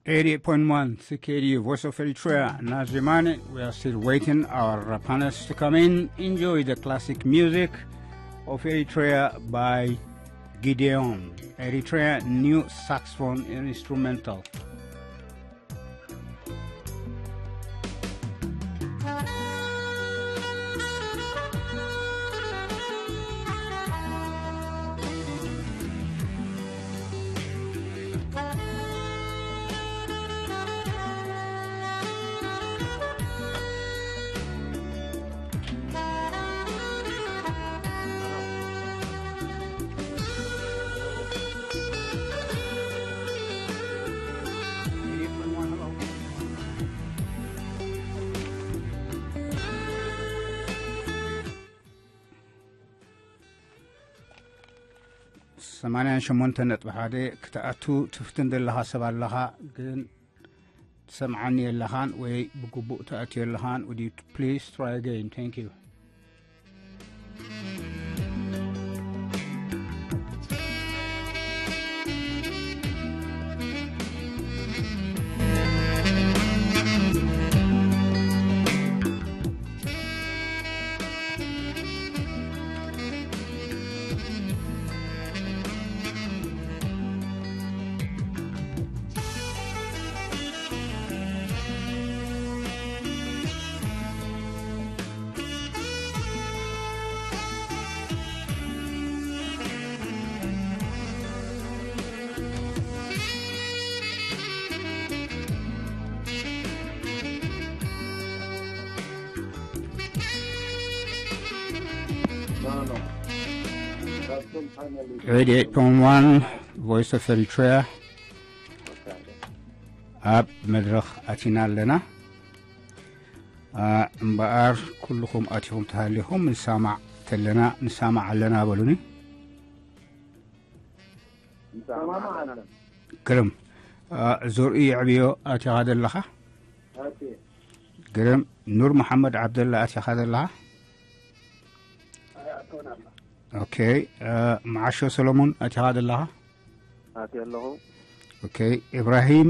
eighty-eight point one C K D U, Voice of Eritrea, Nazimane. We are still waiting our panelists to come in. Enjoy the classic music of Eritrea by Gideon, Eritrea new saxophone instrumental. ሰማንያን ሸሞንተን ነጥቢ ሓደ ክትኣቱ ትፍትን ዘለኻ ሰብ ኣለኻ፣ ግን ትሰምዓኒ የለኻን ወይ ብግቡእ ትኣቱ የለኻን። Would you please try again? Thank you. Eighty-eight point one Voice of Eritrea ኣብ መድረኽ ኣቲና ኣለና። ኣ፣ እምበኣር ኩልኹም ኣቲኹም ተሃሊኹም ንሳማዕ ተለና፣ ንሳማዕ ኣለና በሉኒ። ንሰማማዕ ኣለና። ግርም። ኣ፣ ዘርኢ የዕብዮ ኣቲኻ ዘለኻ? ኣቲ። ግርም። ኑር መሓመድ ዓብደላ ኣቲኻ ዘለኻ? ኣይ፣ ኣቶን ኣላ። ኦኬ። ኣ፣ መዓሾ ሰሎሞን ኣቲኻ ዘለኻ? ኣቲ ኣለኹ። ኦኬ። ኢብራሂም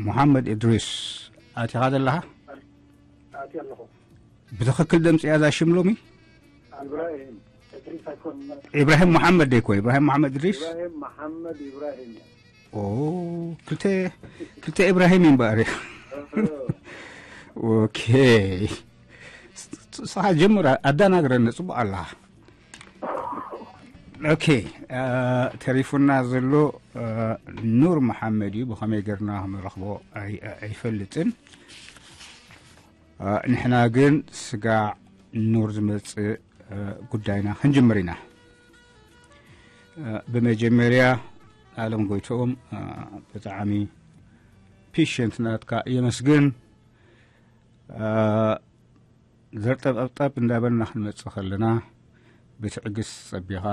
መሓመድ እድሪስ ኣቲኻ ዘለኻ? ኣቲ ኣለኹ። ብትኽክል ደምፅያ እዛ ሽም ሎሚ? ኢብራሂም እድሪስ ኣይኮን። ኢብራሂም መሓመድ ደይኮ? ኢብራሂም መሓመድ እድሪስ? ኢብራሂም መሓመድ ኢብራሂም። ኦ፣ ክልተ፣ ክልተ ኢብራሂም እዩ እምበኣር። ኦኬ። ንስኻ ጀምር፣ ኣዳናግረኒ፣ ጽቡቕ ኣለኻ። ኦኬ፣ አ፣ ተሪፉና ዘሎ፣ አ፣ ኑር መሓመድ እዩ። ብኸመይ ገርና ክንረኽቦ ኣይ-፣ ኣይፈልጥን። አ፣ ንሕና ግን ስጋዕ ኑር ዝመጽእ፣ አ፣ ጉዳይና ክንጅምር ኢና። አ፣ ብመጀመርያ ኣለም ጎይትኦም፣ አ፣ ብጣዕሚ ፒሸንት ናትካ የመስግን። አ፣ ዘርጠብጠብጠብ እንዳበልና ክንመጽእ ከለና ብትዕግስቲ ጸቢኻ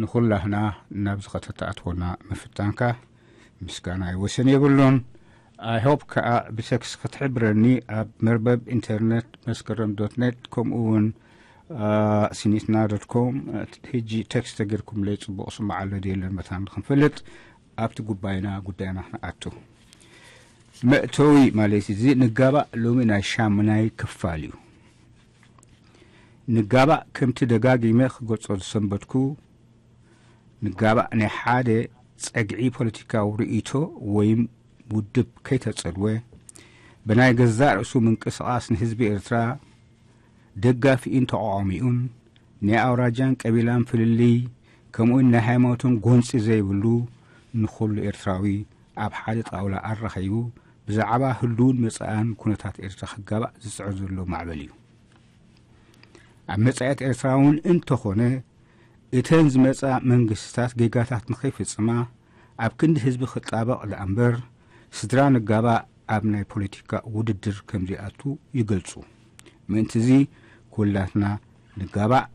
ንኹላህና ናብዚ ከተተኣትወና ምፍታንካ ምስጋናይ ወሰን የብሉን። I hope ከኣ ብቴክስት ክትሕብረኒ ኣብ መርበብ ኢንተርነት መስከረም ዶት ኔት ከምኡ እውን፣ አ፣ ሲኒትና ዶት ኮም፣ አ፣ ሕጂ ቴክስት ተገይርኩምለይ ጽቡቕ ስማዕ ኣሎ ድየለን መታን ክንፈልጥ ኣብቲ ጉባኤና ጉዳይና ክንኣቱ። መእተዊ ማለት እዚ ንጋባእ ሎሚ ናይ ሻሙናይ ክፋል እዩ። ንጋባእ ከምቲ ደጋጊመ ክገልጾ ዝሰንበድኩ፣ ንጋባእ ናይ ሓደ ጸግዒ ፖለቲካዊ ርእይቶ ወይም ውድብ ከይተጸልወ፣ ብናይ ገዛእ ርእሱ ምንቅስቓስ ንህዝቢ ኤርትራ ደጋፊኡን ተቓዋሚኡን፣ ናይ ኣውራጃን ቀቢላን ፍልልይ፣ ከምኡውን ናይ ሃይማኖትን ጎንጺ ዘይብሉ፣ ንኹሉ ኤርትራዊ ኣብ ሓደ ጣውላ ኣራኺቡ፣ ብዛዕባ ህሉውን መጻእን ኩነታት ኤርትራ ክጋባእ ዝጽዕር ዘሎ ማዕበል እዩ። ኣብ መጻኢት ኤርትራ እውን እንተኾነ፣ እተን ዝመጻ መንግስትታት ጌጋታት ንኸይፍጽማ ኣብ ክንዲ ህዝቢ ክጣበቕ ደኣ እምበር፣ ስድራ ንጋባእ ኣብ ናይ ፖለቲካ ውድድር ከም ዘይኣቱ ይገልጹ። ምእንቲ እዚ ኩላትና ንጋባእ፣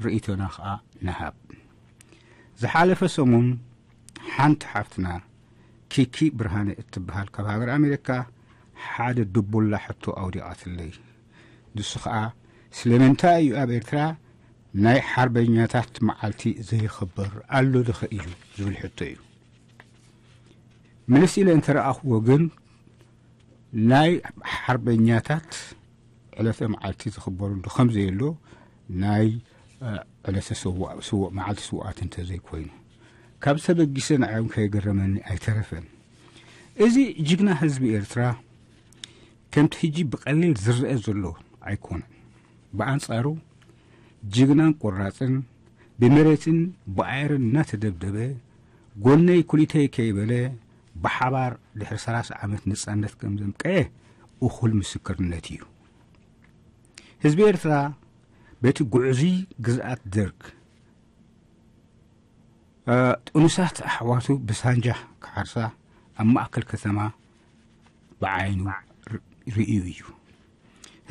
ርእይቶና ኸኣ ንሃብ። ዝሓለፈ ሰሙን ሓንቲ ሓፍትና ኪኪ ብርሃነ እትበሃል ካብ ሃገር ኣሜሪካ ሓደ ድቡላ ሕቶ ኣውዲቓትለይ። ንሱ ኸኣ ስለምንታይ እዩ ኣብ ኤርትራ ናይ ሓርበኛታት መዓልቲ ዘይኽበር ኣሎ ዶ ኸ ኢሉ ዝብል ሕቶ እዩ። ምልስ ኢለ እንተረኣኽዎ ግን ናይ ሓርበኛታት ዕለተ መዓልቲ ዝኽበሩሉ ከም ዘየሎ ናይ ዕለተ መዓልቲ ስውኣት እንተዘይኮይኑ ካብ ተበጊሰ ንዓዮም ከየገረመኒ ኣይተረፈን። እዚ ጅግና ህዝቢ ኤርትራ ከምቲ ሕጂ ብቐሊል ዝረአ ዘሎ ኣይኮነን። ብኣንጻሩ ጅግናን ቆራጽን ብመሬትን ብኣየርን እናተደብደበ ጎነይ ኩሊተይ ከይበለ ብሓባር ድሕሪ ሰላሳ ዓመት ነጻነት ከም ዘምቀየ እኹል ምስክርነት እዩ። ህዝቢ ኤርትራ በቲ ጉዕዙይ ግዝኣት ደርግ ጥኑሳት ኣሕዋቱ ብሳንጃ ክሓርሳ ኣብ ማእከል ከተማ ብዓይኑ ርእዩ እዩ።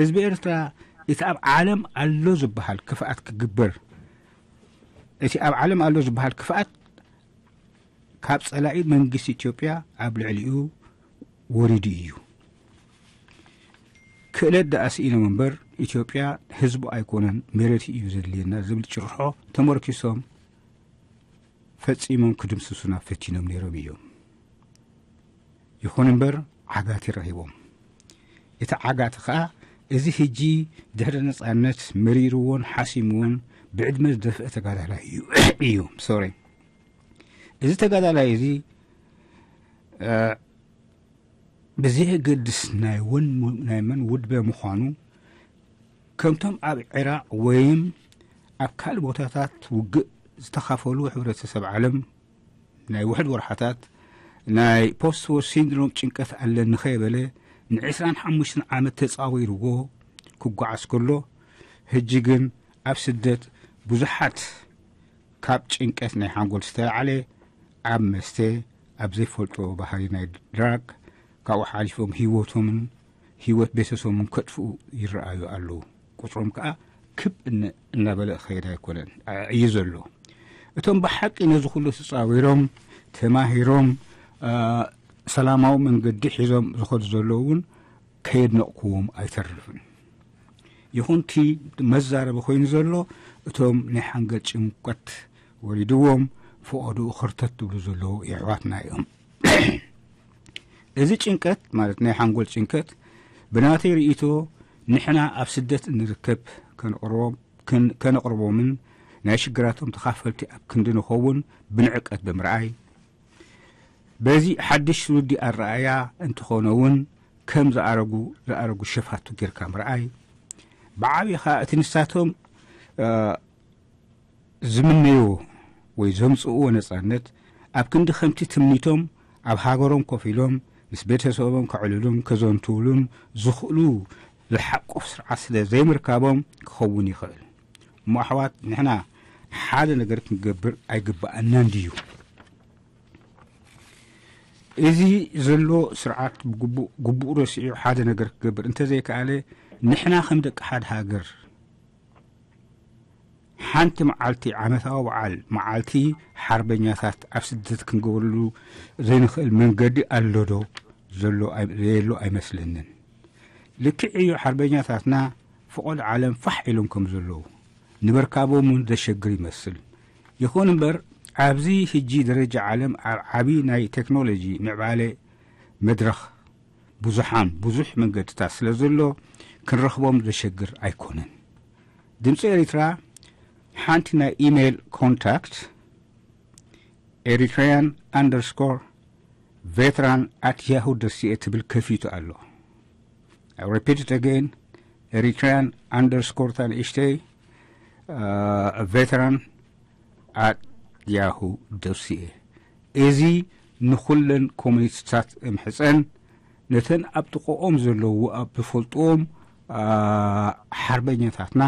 ህዝቢ ኤርትራ እቲ ኣብ ዓለም ኣሎ ዝበሃል ክፍኣት ክግበር እቲ ኣብ ዓለም ኣሎ ዝበሃል ክፍኣት ካብ ጸላኢ መንግስቲ ኢትዮጵያ ኣብ ልዕሊኡ ወሪዱ እዩ። ክእለት ደኣ ስኢኖም እምበር ኢትዮጵያ ህዝቡ ኣይኮነን መሬት እዩ ዘድልየና ዝብል ጭርሖ ተመርኪሶም ፈጺሞም ክድምስሱና ፈቲኖም ነይሮም እዮም። ይኹን እምበር ዓጋቲ ረኺቦም። እቲ ዓጋቲ ኸኣ እዚ ሕጂ ድሕሪ ነጻነት መሪርዎን ሓሲምዎን ብዕድመ ዝደፍአ ተጋዳላይ እዩ። እዩ። ሶሪ። እዚ ተጋዳላይ እዚ ብዘየገድስ ናይ ወን ናይ መን ውድበ ምዃኑ ከምቶም ኣብ ዒራቕ ወይም ኣብ ካልእ ቦታታት ውግእ ዝተኻፈሉ ሕብረተሰብ ዓለም ናይ ውሕድ ወርሓታት ናይ ፖስት ዎር ሲንድሮም ጭንቀት ኣለኒ ከይበለ ንዕስራን ሓሙሽተን ዓመት ተጻዊርዎ ክጓዓዝ ከሎ ሕጂ ግን ኣብ ስደት ብዙሓት ካብ ጭንቀት ናይ ሓንጎል ዝተላዕለ ኣብ መስተ ኣብ ዘይፈልጦ ባህሪ ናይ ድራግ ካብኡ ሓሊፎም ህይወቶምን ህይወት ቤተሰቦምን ከጥፍኡ ይረኣዩ ኣለዉ። ቁፅሮም ከዓ ክብ እናበለ ክኸይድ ኣይኮነን እዩ ዘሎ። እቶም ብሓቂ ነዚ ኩሉ ተፃዊሮም ተማሂሮም ሰላማዊ መንገዲ ሒዞም ዝኸዱ ዘለዉ እውን ከየድነቕኩዎም ኣይተርፍን። ይኹንቲ መዛረቢ ኮይኑ ዘሎ እቶም ናይ ሓንገል ጭንቀት ወሪድዎም ፈቐድኡ ኸርተት ትብሉ ዘለዉ የሕዋትና እዮም። እዚ ጭንቀት ማለት ናይ ሓንጎል ጭንቀት ብናተይ ርእይቶ ንሕና ኣብ ስደት እንርከብ ከነቕርቦምን ናይ ሽግራቶም ተኻፈልቲ ኣብ ክንዲ ንኸውን ብንዕቀት ብምርኣይ በዚ ሓድሽ ትውልዲ ኣረኣእያ እንተኾነ እውን ከም ዝኣረጉ ዝኣረጉ ሸፋቱ ጌርካ ምርኣይ ብዓብኻ እቲ ንሳቶም ዝምነይዎ ወይ ዘምጽእዎ ነጻነት ኣብ ክንዲ ከምቲ ትምኒቶም ኣብ ሃገሮም ኮፍ ኢሎም ምስ ቤተሰቦም ከዕልሉን ከዘንትውሉን ዝኽእሉ ዝሓቁፍ ስርዓት ስለ ዘይምርካቦም ክኸውን ይኽእል እሞ ኣሕዋት ንሕና ሓደ ነገር ክንገብር ኣይግባኣናን ድዩ? እዚ ዘሎ ስርዓት ግቡእ ረሲዑ ሓደ ነገር ክገብር እንተዘይከኣለ ንሕና ከም ደቂ ሓደ ሃገር ሓንቲ መዓልቲ ዓመታዊ በዓል መዓልቲ ሓርበኛታት ኣብ ስደት ክንገብረሉ ዘይንኽእል መንገዲ ኣሎ ዶ? ዘየሎ ኣይመስለንን። ልክዕ እዩ ሓርበኛታትና ፍቖድ ዓለም ፋሕ ኢሎም ከም ዘለዉ ንምርካቦም እውን ዘሸግር ይመስል። ይኹን እምበር ኣብዚ ሕጂ ደረጃ ዓለም ኣብ ዓቢ ናይ ቴክኖሎጂ ምዕባለ መድረኽ ብዙሓን ብዙሕ መንገድታት ስለ ዘሎ ክንረኽቦም ዘሸግር ኣይኮነን። ድምፂ ኤሪትራ ሓንቲ ናይ ኢሜይል ኮንታክት ኤሪትራያን ኣንደርስኮር ቬትራን ኣት ያሁ ደሲኤ ትብል ከፊቱ ኣሎ። I repeat it again, Eritrean underscore ታንእሽተይ ቬተራን ኣት ያሁ ደሲኤ። እዚ ንኹለን ኮሚኒቲታት እምሕፀን ነተን ኣብ ጥቕኦም ዘለዉ ኣብ ዝፈልጥዎም ሓርበኛታትና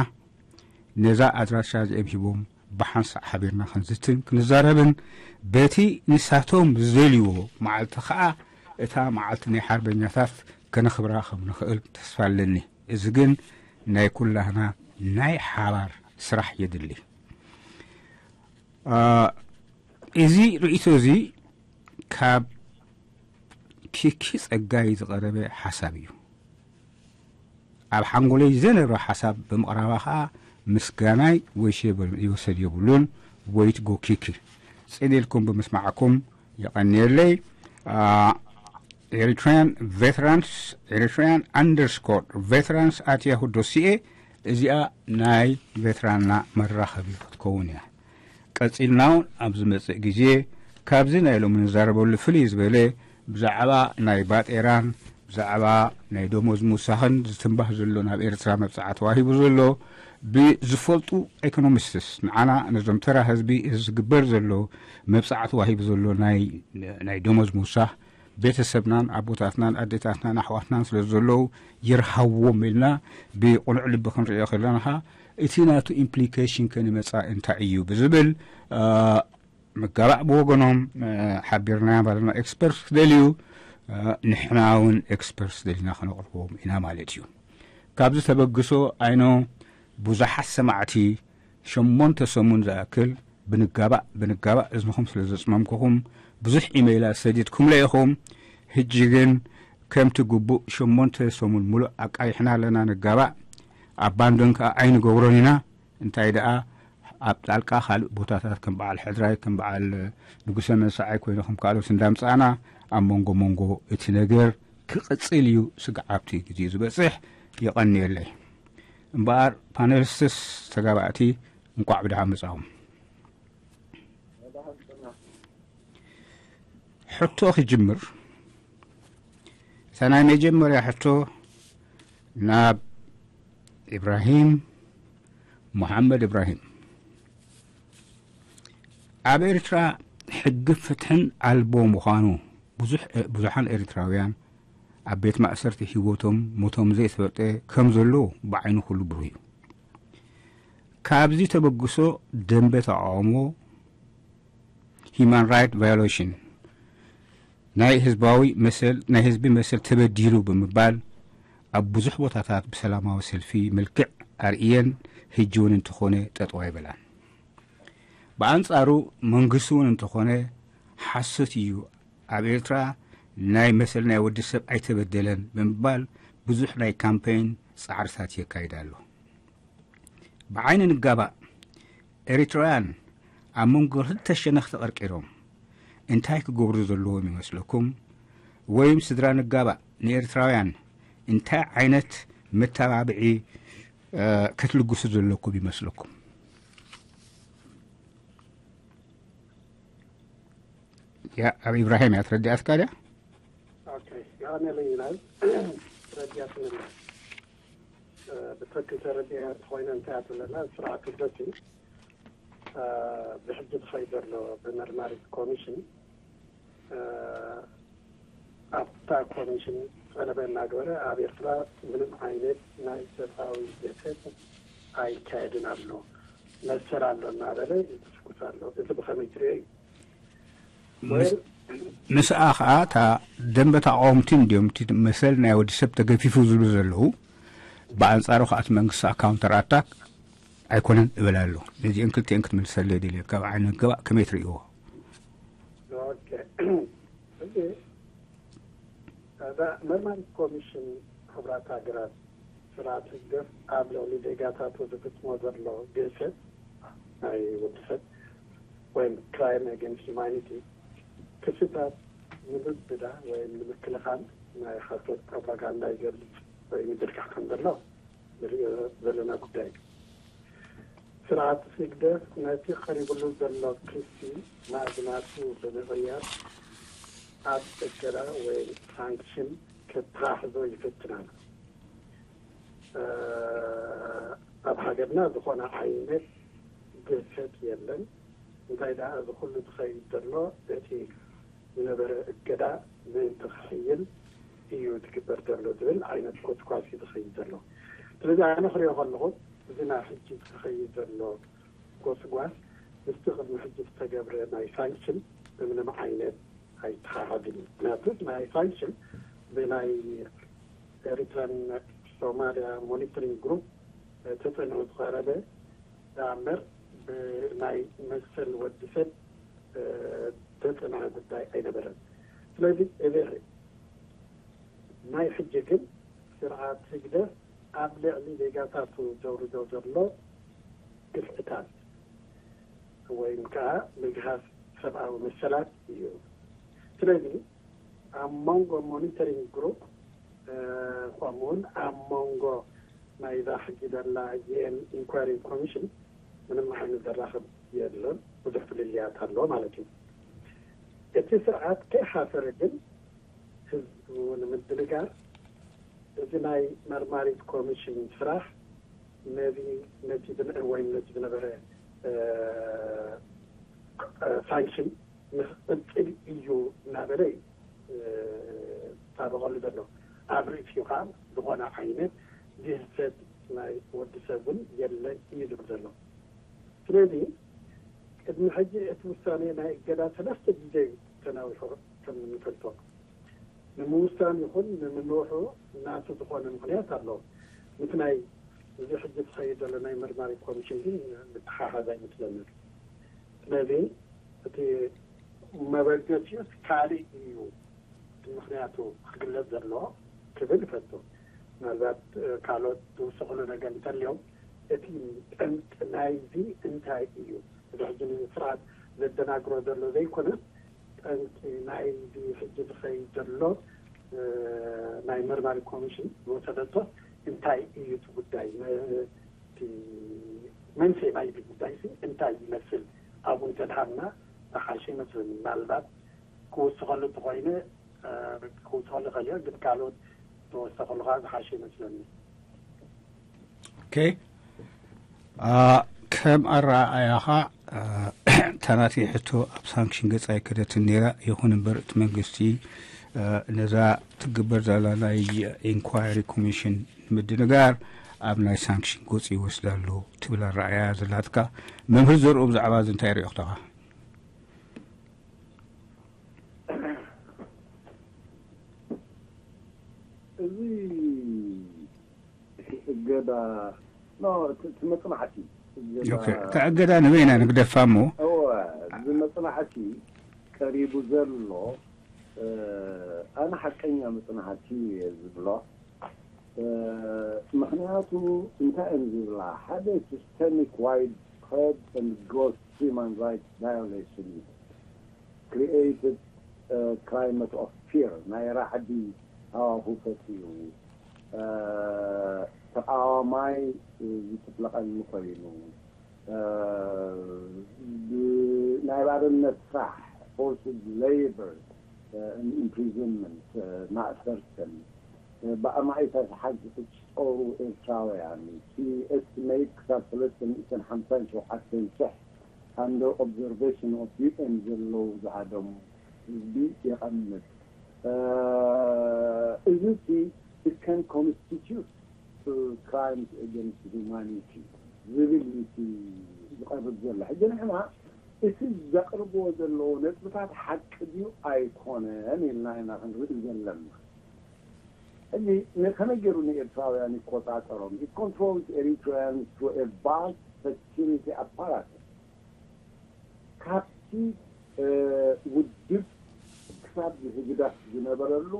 ነዛ ኣድራሻ እዚኦም ሂቦም ብሓንሳእ ሓቢርና ክንዝትን ክንዛረብን በቲ ንሳቶም ዝደልይዎ መዓልቲ ከዓ እታ መዓልቲ ናይ ሓርበኛታት ከነኽብራ ከም ንኽእል ተስፋ ኣለኒ። እዚ ግን ናይ ኩላህና ናይ ሓባር ስራሕ የድሊ። እዚ ርእይቶ እዚ ካብ ኪኪ ጸጋይ ዝቐረበ ሓሳብ እዩ። ኣብ ሓንጎለይ ዘነበረ ሓሳብ ብምቕራባ ኸኣ ምስጋናይ ወይ ሸበል ይወሰድ የብሉን። ወይት ጎኪኪ ጽን ኢልኩም ብምስማዕኩም የቐንየለይ። Eritrean Veterans, Eritrean underscore Veterans at yahoo dot C A። እዚኣ ናይ ቬትራንና መራኸቢ ክትከውን እያ። ቀጺልና እውን ኣብ ዝመጽእ ግዜ ካብዚ ናይ ሎሚ ንዛረበሉ ፍልይ ዝበለ ብዛዕባ ናይ ባጤራን ብዛዕባ ናይ ደሞዝ ምውሳኽን ዝትንባህ ዘሎ፣ ናብ ኤርትራ መብጻዓ ተዋሂቡ ዘሎ፣ ብዝፈልጡ ኤኮኖሚስትስ፣ ንዓና ነዞም ተራ ህዝቢ እዚ ዝግበር ዘሎ መብጻዓ ተዋሂቡ ዘሎ ናይ፣ ናይ ደሞዝ ምውሳኽ ቤተሰብናን ኣቦታትናን ኣዴታትናን ኣሕዋትናን ስለ ዘለዉ ይርሃዎም ኢልና ብቕኑዕ ልቢ ክንርእዮ ከለና ኸኣ እቲ ናቱ ኢምፕሊኬሽን ከ ንመጻኢ እንታይ እዩ ብዝብል፣ እ፣ ምጋባእ ብወገኖም፣ እ፣ ሓቢርና ማለት ነው። ኤክስፐርት ክደልዩ፣ እ፣ ንሕና እውን ኤክስፐርት ደሊና ከነቕርቦም ኢና ማለት እዩ። ካብዚ ተበግሶ ኣይኖ ብዙሓት ሰማዕቲ ሸሞንተ ሰሙን ዝኣክል ብንጋባእ ብንጋባእ እዝንኹም ስለ ዘጽመምኩኹም ብዙሕ ኢመይላት ሰዲድኩምለ ኢኹም። ሕጂ ግን ከምቲ ግቡእ ሸሞንተ ሰሙን ሙሉእ ኣቃይሕና ኣለና ንጋባእ። ኣባንዶን ከኣ ኣይንገብሮን ኢና። እንታይ ደኣ ኣብ ጣልቃ ካልእ ቦታታት ከም በዓል ሕድራይ፣ ከም በዓል ንጉሰ መንሰዓይ ኮይኑ ከም ካልኦት እንዳምጻእና ኣብ መንጎ መንጎ እቲ ነገር ክቕጽል እዩ። ስግዓብቲ ግዜ ዝበጽሕ። የቐንየለይ። እምበኣር ፓነሊስትስ ተጋባእቲ እንቋዕ ብደሓን መጻኹም። ሕቶ ክጅምር፣ እታ ናይ መጀመርያ ሕቶ ናብ ኢብራሂም መሓመድ ኢብራሂም። ኣብ ኤርትራ ሕጊ ፍትሕን ኣልቦ ምዃኑ ብዙሕ፣ ብዙሓን ኤርትራውያን ኣብ ቤት ማእሰርቲ ህይወቶም ሞቶም ዘይተፈልጠ ከም ዘሎ ብዓይኒ ኩሉ ብሩህ እዩ። ካብዚ ተበግሶ ደንበ ተቃውሞ ሂማን ራይት ቫዮሌሽን ናይ ህዝባዊ መሰል፣ ናይ ህዝቢ መሰል ተበዲሉ ብምባል ኣብ ብዙሕ ቦታታት ብሰላማዊ ሰልፊ መልክዕ ኣርእየን፣ ህጂ እውን እንተኾነ ጠጠው ኣይበላን። ብኣንጻሩ መንግስቲ እውን እንተኾነ ሓሶት እዩ፣ ኣብ ኤርትራ ናይ መሰል ናይ ወዲ ሰብ ኣይተበደለን ብምባል ብዙሕ ናይ ካምፔይን ጻዕርታት የካይድ ኣሎ። ብዓይኒ ንጋባእ ኤሪትራውያን ኣብ መንጎ ክልተ ሸነኽ ተቐርቂሮም እንታይ ክገብሩ ዘለዎም ይመስለኩም? ወይም ስድራ ንጋባእ ንኤርትራውያን እንታይ ዓይነት መተባብዒ፣ እ፣ ክትልግሱ ዘለኩም ይመስለኩም? ያ፣ ኣብ ኢብራሂም እያ ትረዲኣትካ ድያ? ኦኬ፣ የቐንየለይ ይላል። ረዲያትንና፣ እ፣ ብትኽክል ተረዲኣ እንተኾይነ እንታይ እያ ትብለና? ስርዓት ህግደፍ እዩ፣ እ፣ ብሕጂ ዝኸይድ ዘሎ ብመርማሪት ኮሚሽን፣ እ፣ ኣብታ ኮሚሽን ጸለመ እናገበረ ኣብ ኤርትራ ምንም ዓይነት ናይ ሰብኣዊ ግህሰት ኣይካየድን ኣሎ፣ መሰል ኣሎ እናበለ ይትስኩስ ኣሎ። እዚ ብኸመይ ትሪኦ እዩ? ምስ-፣ ወይ ምስኣ ኸኣ እታ ደንበ ተቃወምቲ እንድዮም እቲ መሰል ናይ ወዲ ሰብ ተገፊፉ ዝብሉ ዘለዉ፣ ብኣንጻሩ ኸኣ እቲ መንግስቲ ካውንተር ኣታክ ኣይኮነን እብል ኣሎ። ነዚአን ክልቲአን ክትምልሰለይ ደልየ፣ ካብ ዓይኒ ገባእ ከመይ ትርእይዎ? ኦኬ። እዚ፣ እዛ መርማሪት ኮሚሽን ሕቡራት ሃገራት ስርዓት ህግደፍ ኣብ ልዕሊ ዜጋታቱ ዝፍጽሞ ዘሎ ግህሰት ናይ ወዲ ሰብ ወይም ክራይም ኣገንስት ሂማኒቲ ክስታት ንምብዳህ ወይም ንምክልኻል ናይ ሓሶት ፕሮፓጋንዳ ይገልጽ ወይ ይድርጋሕ ከም ዘሎ ንሪኦ ዘለና ጉዳይ እዩ። ስርዓት ህግደፍ ነቲ ቀሪብሉ ዘሎ ክሲ ማዕዝናቱ ብምቕያር ኣብ እገዳ ወይ ሳንክሽን ከተሓሕዞ ይፍትን ኣሎ። እ፣ ኣብ ሃገርና ዝኾነ ዓይነት ግህሰት የለን። እንታይ ደኣ እዚ ኩሉ ዝኸይድ ዘሎ እቲ ዝነበረ እገዳ ምእንቲ ክሕይል እዩ ዝግበር ዘሎ ዝብል ዓይነት ኮትኳስ እዩ ዝኸይድ ዘሎ። ስለዚ ኣነ ክሪኦ ከለኹ እዚ ናብ ሕጂ ዝኸይድ ዘሎ ጎስጓስ ምስቲ ቅድሚ ሕጂ ዝተገብረ ናይ ሳንክሽን ብምንም ዓይነት ኣይተሓሓዝን እዩ። ምክንያቱ ናይ ሳንክሽን ብናይ ኤሪትራን ሶማሊያ ሞኒተሪንግ ግሩፕ ተጸንዑ ዝቐረበ ደኣ እምበር ብናይ መሰል ወዲ ሰብ፣ እ፣ ተጸንዐ ጉዳይ ኣይነበረን። ስለዚ እዚ ናይ ሕጂ ግን ስርዓት ህግደፍ ኣብ ልዕሊ ዜጋታቱ ዘውርዶ ዘሎ ግፍዕታት ወይም ከኣ ምግሃስ ሰብኣዊ መሰላት እዩ። ስለዚ ኣብ መንጎ ሞኒተሪንግ ግሩፕ ከምኡውን ኣብ መንጎ ናይዛ ሕጂ ዘላ ዩኤን ኢንኳሪ ኮሚሽን ምንም ዓይነት ዘራኽብ የለን። ብዙሕ ፍልልያት ኣለዎ ማለት እዩ። እቲ ስርዓት ከይሓፈረ ግን ህዝቡ ንምድንጋር እዚ ናይ መርማሪት ኮሚሽን ስራሕ ነዚ ነቲ ዝንዕር ወይም ነቲ ዝነበረ ሳንክሽን ንክቕፅል እዩ እናበለ እዩ ጣበቐሉ ዘሎ። ኣብ ርእሲኡ ከዓ ዝኾነ ዓይነት ዝህሰት ናይ ወዲ ሰብ እውን የለን እዩ ዝብል ዘሎ። ስለዚ ቅድሚ ሕጂ እቲ ውሳኔ ናይ እገዳ ሰለስተ ግዜ እዩ ተናዊሑ። ከም እንፈልጦ ንምውሳን ይኹን ንምንውሑ እናቱ ዝኾነ ምኽንያት ኣለዎ። ምስ ናይ እዚ ሕጂ ትኸይድ ዘሎ ናይ መርማሪ ኮሚሽን ግን ዝተሓሓዝ ኣይመስለንን። ስለዚ እቲ መበገሲኡስ ካልእ እዩ፣ ምኽንያቱ ክግለጽ ዘለዎ ክብል ይፈቱ። ምናልባት ካልኦት ዝውስኽሉ ነገር እንተልዮም እቲ ጠንቂ ናይዚ እንታይ እዩ? እዚ ሕጂ ንስርዓት ዘደናግሮ ዘሎ ዘይኮነ ጠንቂ ናይዚ ሕጂ ዝኸይድ ዘሎ ናይ መርማሪ ኮሚሽን ዝወሰደቶ እንታይ እዩ እቲ ጉዳይ? እቲ መንስኤ ናይዚ ጉዳይ እንታይ ይመስል? ኣብኡ እንተድሃብና ዝሓሸ ይመስለኒ። ምናልባት ክውስኸሉ እንተኾይነ ክውስኸሉ ይኽእል እየ፣ ግን ካልኦት ተወሰኸሉ ከዓ ዝሓሸ ይመስለኒ። ኦኬ። ከም ኣረኣእያኻ እታ ናተይ ሕቶ ኣብ ሳንክሽን ገጻ ኣይከደትን ነይራ። ይኹን እምበር እቲ መንግስቲ ነዛ ትግበር ዘላ ናይ ኢንኳይሪ ኮሚሽን ንምድንጋር ኣብ ናይ ሳንክሽን ገጹ ይወስዳ ኣሎ ትብል ኣረኣእያ ዘላትካ መምህር ዘርኡ ብዛዕባ እዚ እንታይ ርኢኽቶኻ? እዚ እገዳ እቲ መፅናዕቲ እታ እገዳ ንበይና ንግደፋ እሞ እዚ መፅናዕቲ ቀሪቡ ዘሎ ኣነ ሓቀኛ መፅናዕቲ እየ ዝብሎ። ምኽንያቱ እንታይ እዮም ዝብላ ሓደ systemic widespread and gross human rights violation created climate of fear ናይ ራዕዲ ሃዋሁ ፈጢሩ ተቃዋማይ ዝጥፍለቐኒ ኮይኑ ናይ ባርነት ስራሕ forced labor imprisonment ማእሰርትን ብኣማኢታት ሓዚ ክፀሩ ኤርትራውያን እቲ estimate ክሳብ ሰለስተ ሚእትን ሓምሳን ሸውዓተን ሽሕ under observation of UN ዘለዉ ዝሃደሙ ህዝቢ የቐምጥ። እዚ እቲ it can constitute crimes against humanity ዝብል እዩ ዝቐርብ ዘሎ። ሕጂ ንሕና እቲ ዘቕርብዎ ዘለዉ ነጥብታት ሓቂ ድዩ ኣይኮነን ኢልና ኢና ክንርኢ ዘለና። ሕጂ ከመይ ገይሩ ንኤርትራውያን ይቆጻጸሮም? It controls Eritreans through a vast security apparatus። ካብቲ ውድብ ክሳብ ህግዳፍ ዝነበረሉ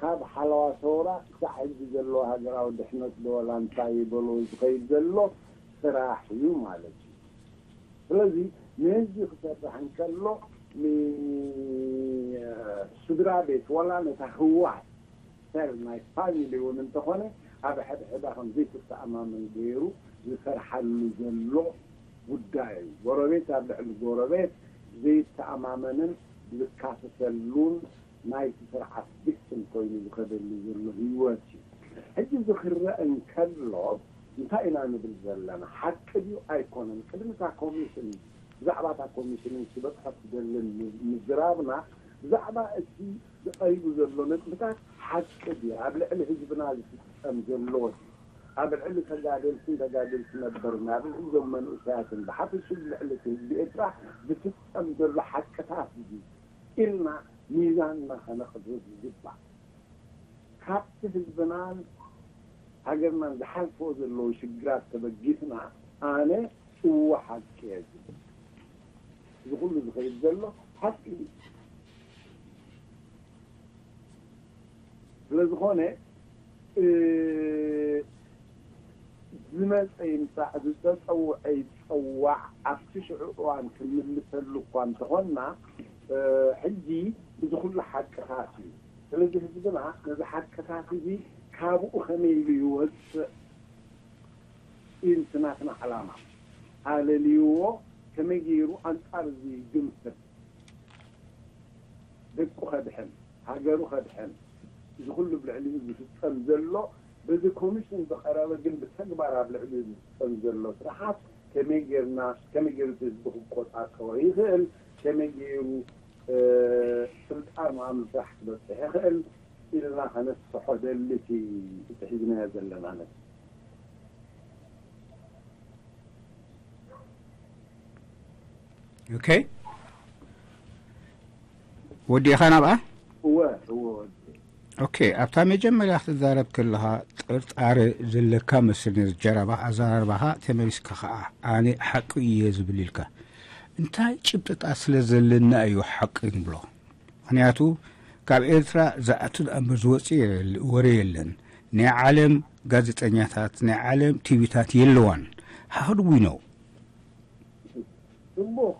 ካብ ሓለዋ ሰውራ ክሳዕ ሕጂ ዘለዎ ሃገራዊ ድሕነት ዶ ዋላ እንታይ ይበሎ ዝኸይድ ዘሎ ስራሕ እዩ ማለት እዩ። ስለዚ ንህዝቢ ክሰርሕ እንከሎ ንስድራ ቤት ዋላ ነታ ህወሓት ሰር ናይ ፋሚሊ እውን እንተኾነ ኣብ ሕድሕዳ ከም ዘይትተኣማመን ገይሩ ዝሰርሓሉ ዘሎ ጉዳይ እዩ። ጎረቤት ኣብ ልዕሊ ጎረቤት ዘይተኣማመንን ዝካሰሰሉን ናይቲ ስርዓት victim ኮይኑ ዝኸደሉ ዘሎ ህይወት እዩ። ሕጂ እዚ ክረአ እንከሎ እንታይ ኢና ንብል ዘለና? ሓቂ ድዩ ኣይኮነን? ቅድሚ እታ ኮሚሽን ብዛዕባ እታ ኮሚሽን ዝበፅሐት ትደልን ምዝራብና ብዛዕባ እቲ ዝቐሪቡ ዘሎ ነጥብታት ሓቂ ድዩ? ኣብ ልዕሊ ህዝብና ዝፍፀም ዘሎ ድዩ? ኣብ ልዕሊ ተጋደልትን ተጋደልቲ ነበርና፣ ኣብ ልዕሊ እዞም መንእሰያትን ብሓፈሽኡ ልዕሊ እቲ ህዝቢ ኤርትራ ዝፍፀም ዘሎ ሓቅታት ድዩ ኢልና ሚዛንና ከነቕርብ ይግባእ። ካብቲ ህዝብናን ሃገርናን ዝሓልፍዎ ዘለዉ ሽግራት ተበጊስና ኣነ እወ ሓቂ እየ ዝብል። እዚ ኩሉ ዝኸይድ ዘሎ ሓቂ እዩ። ስለዝኾነ ዝመፀ ይምፃእ ዝፀፀውዐ ይፀዋዕ ኣብቲ ሽዑ እዋን ክንምልሰሉ እኳ እንተኾንና ሕጂ እዚ ኩሉ ሓቅታት እዩ። ስለዚ ህዝብና ነዚ ሓቅታት እዚ ካብኡ ከመይ ኢሉ ይወፅእ ኢንትናትና ዓላማ ኣለልይዎ። ከመይ ገይሩ ኣንጻር እዚ ግንፍል ደቁ ከድሕን፣ ሃገሩ ከድሕን፣ እዚ ኩሉ ብልዕሊኡ ዝፍጸም ዘሎ በዚ ኮሚሽን ዝቐረበ ግን ብተግባር ኣብ ልዕሊኡ ዝፍጸም ዘሎ ስራሓት ከመይ ጌርና፣ ከመይ ገይሩ እቲ ህዝቢ ክቆጻጸሮ ይኽእል፣ ከመይ ገይሩ ስልጣኑ ኣብ ምስራሕ ክበፅሕ ይኽእል ኢልና ከነስፍሖ ደሊ እቲ ሒዝናዮ ዘለና ነጥቢ። ኦኬ፣ ወዲእኻ ናብኣ? እወ እወ ወዲ ኦኬ፣ ኣብታ መጀመርያ ክትዛረብ ከለኻ ጥርጣረ ዘለካ መስል ነዚ ጀራባ ኣዘራርባኻ ተመሊስካ ኸዓ ኣነ ሓቂ እየ ዝብል ኢልካ። እንታይ ጭብጥታት ስለ ዘለና እዩ ሓቂ ንብሎ? ምኽንያቱ ካብ ኤርትራ ዝኣቱ ደኣ እምበር ዝወፅእ የለ- ወረ የለን። ናይ ዓለም ጋዜጠኛታት ናይ ዓለም ቲቪታት የለዋን። How do we know? ጽቡቕ።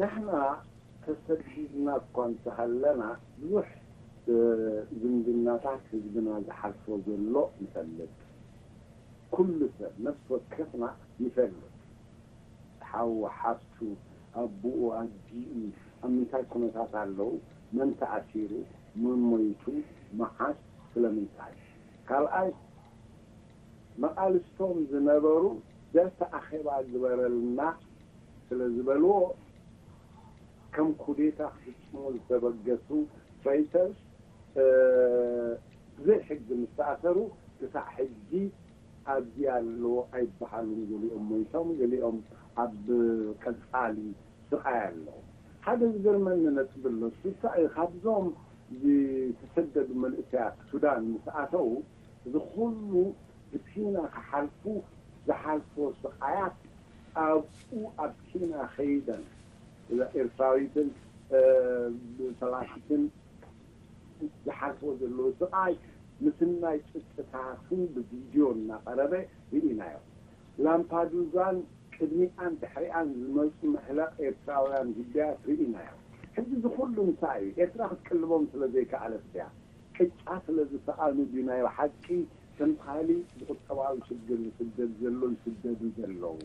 ንሕና ተሰዲድና እኳ እንተሃለና ብዙሕ ዝምድናታት ህዝብና ዝሓልፎ ዘሎ ንፈልጥ። ኩሉ ሰብ ነፍሲ ወከፍና ይፈልጥ። ሓው ሓፍቱ፣ ኣቦኡ ኣዲኡ ኣብ ምንታይ ኩነታት ኣለዉ፣ መን ተኣሲሩ፣ መን ሞይቱ፣ መዓስ፣ ስለምንታይ። ካልኣይ መቓልስቶም ዝነበሩ ደርሲ ኣኼባ ግበረልና ስለ ዝበልዎ ከም ኩዴታ ክፍጽሙ ዝተበገሱ ትሬተርስ ብዘይ ሕጊ ምስ ተኣሰሩ ክሳዕ ሕጂ ኣብዚ ኣለዉ ኣይበሃሉን። ገሊኦም ሞይቶም፣ ገሊኦም ኣብ ቀጻሊ ስቓይ ኣለዉ። ሓደ ዝገርመኒ ነጥቢ ኣሎ። እሱ እንታይ እዩ? ካብዞም ዝተሰደዱ መንእሰያት ሱዳን ምስ ኣተዉ እዚ ኩሉ ብሲና ክሓልፉ ዝሓልፍዎ ስቓያት ኣብኡ ኣብ ሲና ከይደን ኤርትራዊትን ፈላሲትን ዝሓልፍዎ ዘለዉ ስቓይ ምስናይ ጭጥታትን ብቪድዮ እናቐረበ ርኢናዮ። ላምፓዱዛን ቅድሚኣን ድሕሪኣን ዝመፁ መሕለቕ ኤርትራውያን ግዳያት ርኢናዮ። ሕጂ እዚ ኩሉ እንታይ እዩ? ኤርትራ ክትቅልቦም ስለ ዘይከኣለት ድያ? ቅጫ ስለ ዝሰኣኑ ድዩ ናይ ብሓቂ ከም ካሊ ብቁጠባዊ ሽግር ዝስደድ ዘሎ ዝስደዱ ዘለዉ?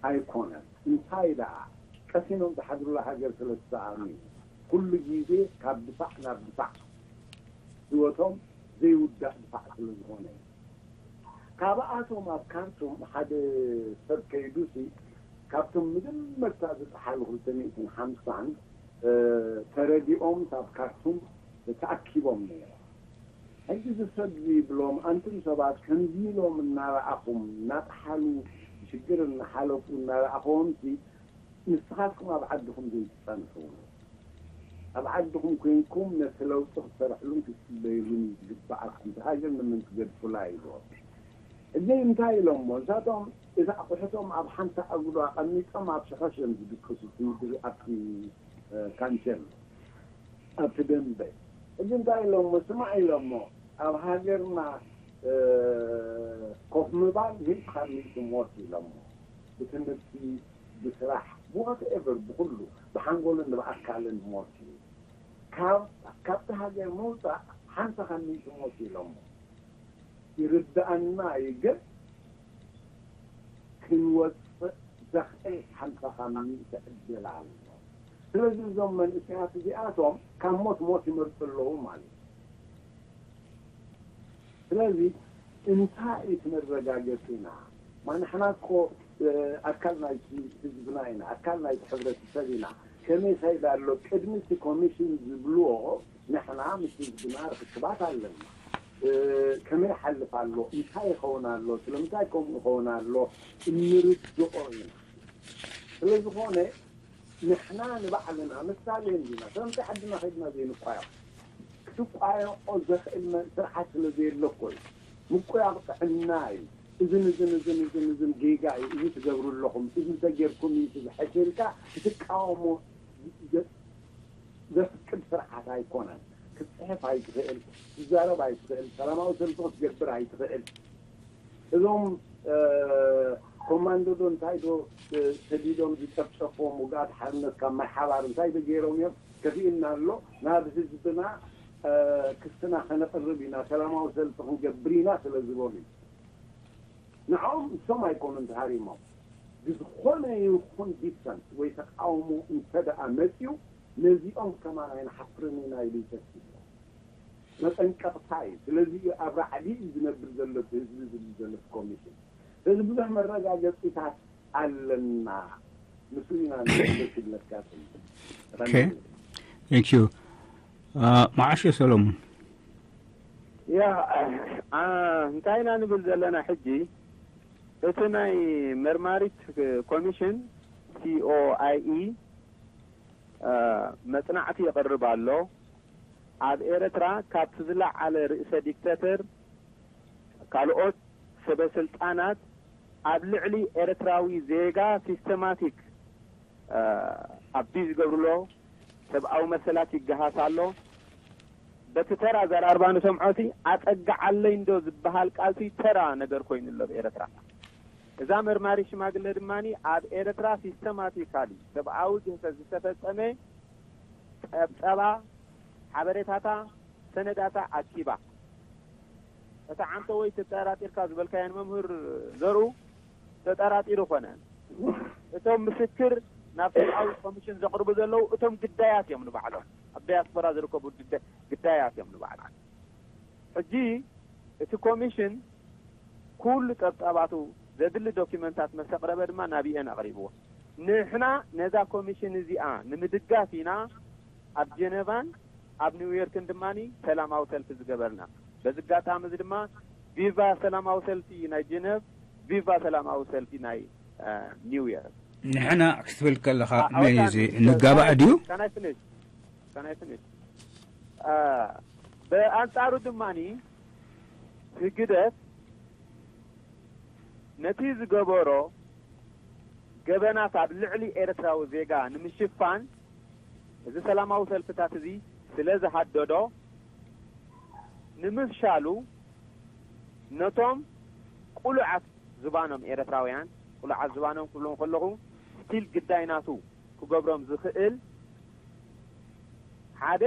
ኣይኮነን። እንታይ ደኣ ቀሲኖም ዝሓድሩላ ሃገር ስለ ዝሰኣኑ እዩ። ኩሉ ግዜ ካብ ድፋዕ ናብ ድፋዕ ህይወቶም ዘይውዳእ ድፋዕ ስለ ዝኾነ እዩ። ካብኣቶም ኣብ ካርቱም ሓደ ሰብ ከይዱሲ ካብቶም መጀመርታ ዝጠሓሉ ክልተ ሚእትን ሓምሳን ተረዲኦም ኣብ ካርቱም ተኣኪቦም ነይሮም። ሕጂ እዚ ሰብ እዚ ይብሎም ኣንቱም ሰባት ከምዚ ኢሎም እናረኣኹም እናጠሓሉ ሽግር እናሓለፉ እናረኣኹዎም ሲ ንስኻትኩም ኣብ ዓድኹም ዘይትጸንሑ ኣብ ዓድኹም ኮይንኩም ነቲ ለውጢ ክትሰርሕሉን ክትጽበይሉን ዝግበኣኩም። እታ ሃገር ንመን ትገድፉላ ይብሎም። ሕጂ እንታይ ኢሎሞ ንሳቶም እቲ ኣቑሑቶም ኣብ ሓንቲ ኣጉዶ ኣቐሚጦም ኣብ ሸኸሸም ዝድቅሱ እቲ ምድሪ ኣብቲ ካንቸል ኣብቲ ደንበ። ሕጂ እንታይ ኢሎሞ ስማዕ ኢሎሞ ኣብ ሃገርና ኮፍ ምባል ሚእቲ ካብ ሚእቲ ሞት ኢሎሞ። ብትምህርቲ ብስራሕ ብዋትኤቨር ብኩሉ ብሓንጎልን ብኣካልን ሞት እዩ። ካብ ካብቲ ሃገር ምውፃእ ሓምሳ ካብ ሚእቲ ሞት ኢሎሞ። ይርድኣና እዩ ግን ክንወፅእ ዘኽእል ሓምሳ ካብ ሚእቲ ዕድል ኣሎ። ስለዚ እዞም መንእሰያት እዚኣቶም ካብ ሞት ሞት ይመርፁ ኣለዉ ማለት እዩ። ስለዚ እንታይ እዩ እቲ መረጋገፂና? ማ ንሕና እኮ ኣካል ናይቲ ህዝብና ኢና፣ ኣካል ናይቲ ሕብረተሰብ ኢና። ከመይ ይኸይድ ኣሎ ቅድሚ እቲ ኮሚሽን ዝብልዎ ንሕና ምስ ህዝብና ርክክባት ኣለና። ከመይ ይሓልፍ ኣሎ፣ እንታይ ይኸውን ኣሎ፣ ስለምንታይ ከምኡ ይኸውን ኣሎ እንርድኦ ኢና። ስለዝኾነ ንሕና ንባዕልና ምሳሌ እንዲና ስለምንታይ ዓድና ከይድና ዘይንቋየቕ? ክትቋየቖ ዘኽእል ስርዓት ስለ ዘየለ እኮ እዩ። ምቁያቕ ጥዕና እዩ። እዝን እዝን እዝን እዝን እዝን ጌጋ እዩ፣ እዚ ትገብሩ ኣለኹም፣ እዚ እንተጌርኩም እዩ ዝሕሽ ኢልካ ክትቃወሞ ዘፍቅድ ስርዓት ኣይኮነን። ክትፅሕፍ ኣይትኽእል፣ ክትዛረብ ኣይትኽእል፣ ሰላማዊ ሰልፊ ክትገብር ኣይትኽእል። እዞም ኮማንዶ ዶ እንታይ ዶ ሰዲዶም ዝጨፍጨፍዎም ውግኣት ሓርነት ካብ ማይ ሓባር እንታይ ዶ ገይሮም እዮም? ከፊእና ኣሎ። ናብ ህዝብና ክስና ከነቕርብ ኢና፣ ሰላማዊ ሰልፊ ክንገብር ኢና ስለ ዝበሉ እዩ። ንዕኦም ንሶም ኣይኮኑን ተሃሪሞም። ብዝኾነ ይኹን ዲሰንት ወይ ተቃውሞ እንተ ደኣ መጺኡ ነዚኦም ከማን ኣይንሓፍርን ኢና ኢሉ ይተስፍ። መጠንቀቕታ እዩ። ስለዚ እዩ ኣብ ራዕዲ እዩ ዝነብር ዘሎ እቲ ህዝቢ ዝብል ዘሎ እቲ ኮሚሽን። ስለዚ ብዙሕ መረጋገፂታት ኣለና። ንሱ ኢና ንፈልጥ ይብለካ። ዩ። መዓሾ ሰሎሞን። ያ፣ እንታይ ኢና ንብል ዘለና ሕጂ? እቲ ናይ መርማሪት ኮሚሽን፣ ሲኦኣይኢ፣ መጽናዕቲ የቕርብ ኣሎ። ኣብ ኤርትራ ካብቲ ዝለዓለ ርእሰ ዲክተተር ካልኦት ሰበ ስልጣናት ኣብ ልዕሊ ኤርትራዊ ዜጋ ሲስተማቲክ ኣቢዝ ይገብርሎ፣ ሰብኣዊ መሰላት ይገሃስ ኣሎ። በቲ ተራ ኣዘራርባ ንሰምዖሲ ኣጸግዓለይ እንዶ ዝበሃል ቃልሲ ተራ ነገር ኮይኑ ኣሎ ኣብ ኤርትራ። እዛ መርማሪ ሽማግለ ድማ ኣብ ኤርትራ ሲስተማቲካሊ ሰብኣዊ ግህሰት ዝተፈጸመ ጸብጸባ፣ ሓበሬታታ፣ ሰነዳታ ኣኪባ። እታ ዓንተ ወይ ተጠራጢርካ ዝበልካያ ንመምህር ዘርኡ ተጠራጢሩ ኮነ። እቶም ምስክር ናብ ሰብኣዊ ኮሚሽን ዘቕርቡ ዘለዉ እቶም ግዳያት እዮም ንባዕሎም፣ ኣብ ዳያስፖራ ዝርከቡ ግዳያት እዮም ንባዕሎም። ሕጂ እቲ ኮሚሽን ኩሉ ጸብጻባቱ ዘድሊ ዶኪመንታት መሰቕረበ ድማ ናብኤን ኣቕሪብዎ። ንሕና ነዛ ኮሚሽን እዚኣ ንምድጋፍ ኢና ኣብ ጀነቫን ኣብ ኒውዮርክን ድማ ሰላማዊ ሰልፊ ዝገበርና። በዚ ኣጋጣሚ እዚ ድማ ቪቫ ሰላማዊ ሰልፊ ናይ ጀነቭ፣ ቪቫ ሰላማዊ ሰልፊ ናይ ኒውዮርክ። ንሕና ክትብል ከለኻ መይዚ ንጋባእ ድዩ? ብኣንጻሩ ድማ ህግደፍ ነቲ ዝገበሮ ገበናት ኣብ ልዕሊ ኤርትራዊ ዜጋ ንምሽፋን እዚ ሰላማዊ ሰልፍታት እዚ ስለ ዝሃደዶ ንምፍሻሉ ነቶም ቁሉዓት ዝባኖም ኤርትራውያን፣ ቁሉዓት ዝባኖም ክብሎም ከለኹ ስቲል ግዳይ ናቱ ክገብሮም ዝኽእል ሓደ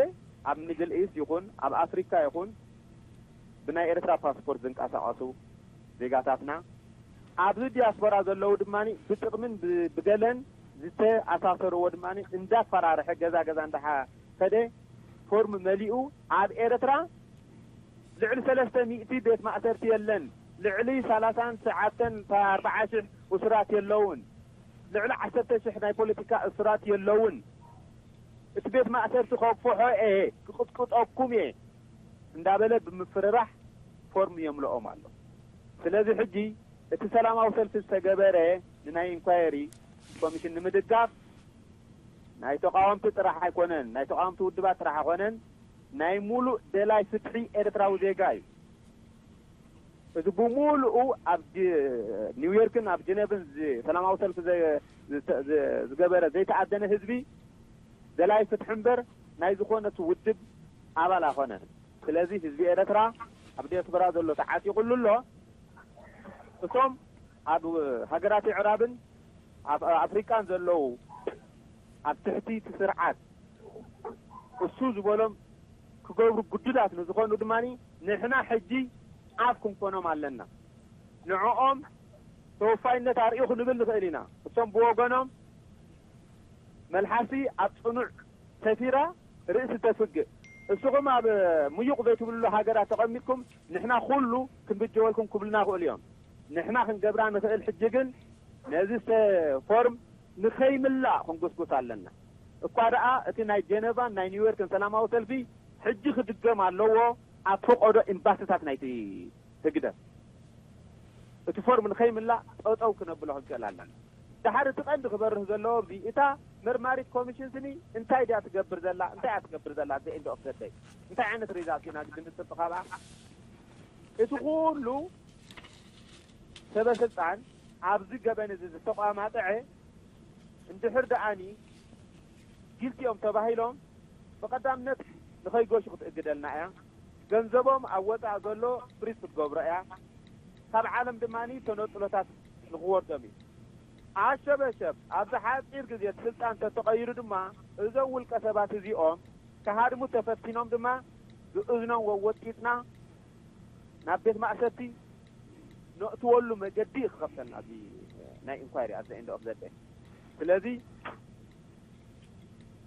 ኣብ ሚድል ኢስት ይኹን ኣብ ኣፍሪካ ይኹን ብናይ ኤርትራ ፓስፖርት ዝንቀሳቐሱ ዜጋታትና ኣብዚ ዲያስፖራ ዘለዉ ድማ ብጥቕምን ብገለን ዝተኣሳሰርዎ ድማ እንዳፈራርሐ ገዛ ገዛ እንዳሓ ከደ ፎርም መሊኡ ኣብ ኤርትራ ልዕሊ ሰለስተ ሚእቲ ቤት ማእሰርቲ የለን። ልዕሊ ሰላሳን ትሽዓተን ኣርባዓ ሽሕ እሱራት የለውን። ልዕሊ ዓሰርተ ሽሕ ናይ ፖለቲካ እሱራት የለውን። እቲ ቤት ማእሰርቲ ከግፍሖ እየ፣ ክቕጥቅጠኩም እየ እንዳበለ ብምፍርራሕ ፎርም የምልኦም ኣሎ። ስለዚ ሕጂ እቲ ሰላማዊ ሰልፊ ዝተገበረ ንናይ ኢንኳየሪ ኮሚሽን ንምድጋፍ ናይ ተቃወምቲ ጥራሕ ኣይኮነን፣ ናይ ተቃወምቲ ውድባት ጥራሕ ኣይኮነን፣ ናይ ሙሉእ ደላይ ፍትሒ ኤርትራዊ ዜጋ እዩ። እዚ ብሙሉኡ ኣብ ኒውዮርክን ኣብ ጀነቭን ሰላማዊ ሰልፊ ዝገበረ ዘይተኣደነ ህዝቢ ደላይ ፍትሒ እምበር ናይ ዝኾነት ውድብ ኣባል ኣይኮነን። ስለዚ ህዝቢ ኤርትራ ኣብ ዲያስፖራ ዘሎ ተዓጢቑሉ ኣሎ። እቶም ኣብ ሃገራት ኣዕራብን ኣብ ኣፍሪቃን ዘለዉ ኣብ ትሕቲ እቲ ስርዓት እሱ ዝበሎም ክገብሩ ግዱዳት ንዝኾኑ ድማ ንሕና ሕጂ ኣፍ ክንኮኖም ኣለና። ንዕኦም ተወፋይነት ኣርእዩ ክንብል ንኽእል ኢና። እሶም ብወገኖም መልሓሲ ኣብ ጽኑዕ ሰፊራ ርእሲ ተፍግእ። እስኹም ኣብ ምዩቕ ዘይትብልሉ ሃገራት ተቐሚጥኩም ንሕና ኩሉ ክንብጀወልኩም ክብሉና ይኽእሉ እዮም። ንሕና ክንገብራ ንኽእል ሕጂ ግን ነዚ ፎርም ንኸይምላእ ክንጉስጉስ ኣለና። እኳ ደኣ እቲ ናይ ጀነቫን ናይ ኒውዮርክን ሰላማዊ ሰልፊ ሕጂ ክድገም ኣለዎ ኣብ ፈቐዶ ኤምባስታት ናይቲ ህግደፍ። እቲ ፎርም ንኸይምላእ ጠጠው ክነብሎ ክንክእል ኣለና። ደሓር እቲ ቀንዲ ክበርህ ዘለዎ እዚ እታ መርማሪት ኮሚሽን ስኒ እንታይ ድያ ትገብር ዘላ እንታይ እያ ትገብር ዘላ the end of the day እንታይ ዓይነት ሪዛልት ኢና ግዲ ንጽብቕ ኣብኣ። እቲ ኩሉ ሰበ ስልጣን ኣብዚ ገበን እዚ ዝተቋማጥዐ እንድሕር ደኣኒ ጊልቲ እዮም ተባሂሎም ብቐዳምነት ንኸይገሹ ክትእግደልና እያ። ገንዘቦም ኣብ ወፃእ ዘሎ ፍሪዝ ክትገብሮ እያ። ካብ ዓለም ድማ ተነፅሎታት ንኽወርዶም እዩ። ኣሸበሸብ ኣብዚ ሓፂር ግዜ እቲ ስልጣን ተተቐይሩ ድማ እዞም ውልቀ ሰባት እዚኦም ክሃድሙ ተፈቲኖም ድማ ብእዝኖም ወወጢጥና ናብ ቤት ማእሰርቲ ነእትወሉ መገዲ እዩ ክኸፍተልና እዚ ናይ ኢንኳይሪ ኣት ዘ ኤንድ ኦፍ ዘ ደይ። ስለዚ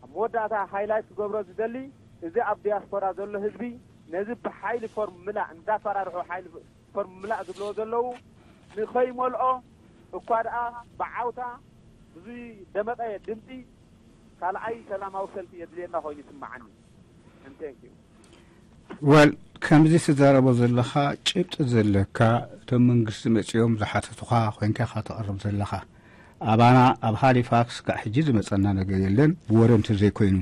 ኣብ መወዳእታ ሃይላይት ክገብሮ ዝደሊ እዚ ኣብ ዲያስፖራ ዘሎ ህዝቢ ነዚ ብሓይሊ ፎርም ምላእ እንዳፈራርሑ ሓይሊ ፎርም ምላእ ዝብለዎ ዘለዉ ንኸይመልኦ እኳ ደኣ ብዓውታ ብዙይ ደመቐ ድምፂ ካልኣይ ሰላማዊ ሰልፊ የድልየና ኮይኑ ይስምዓኒ። And thank you። ወል ከምዚ ትዛረቦ ዘለኻ ጭብጢ ዘለካ እቶም መንግስቲ መፂኦም ዝሓተቱኻ ኮይንካ ኢኻ ተቕርብ ዘለኻ። ኣባና ኣብ ሃሊፋክስ ካብ ሕጂ ዝመፀና ነገር የለን ብወረ እንተዘይኮይኑ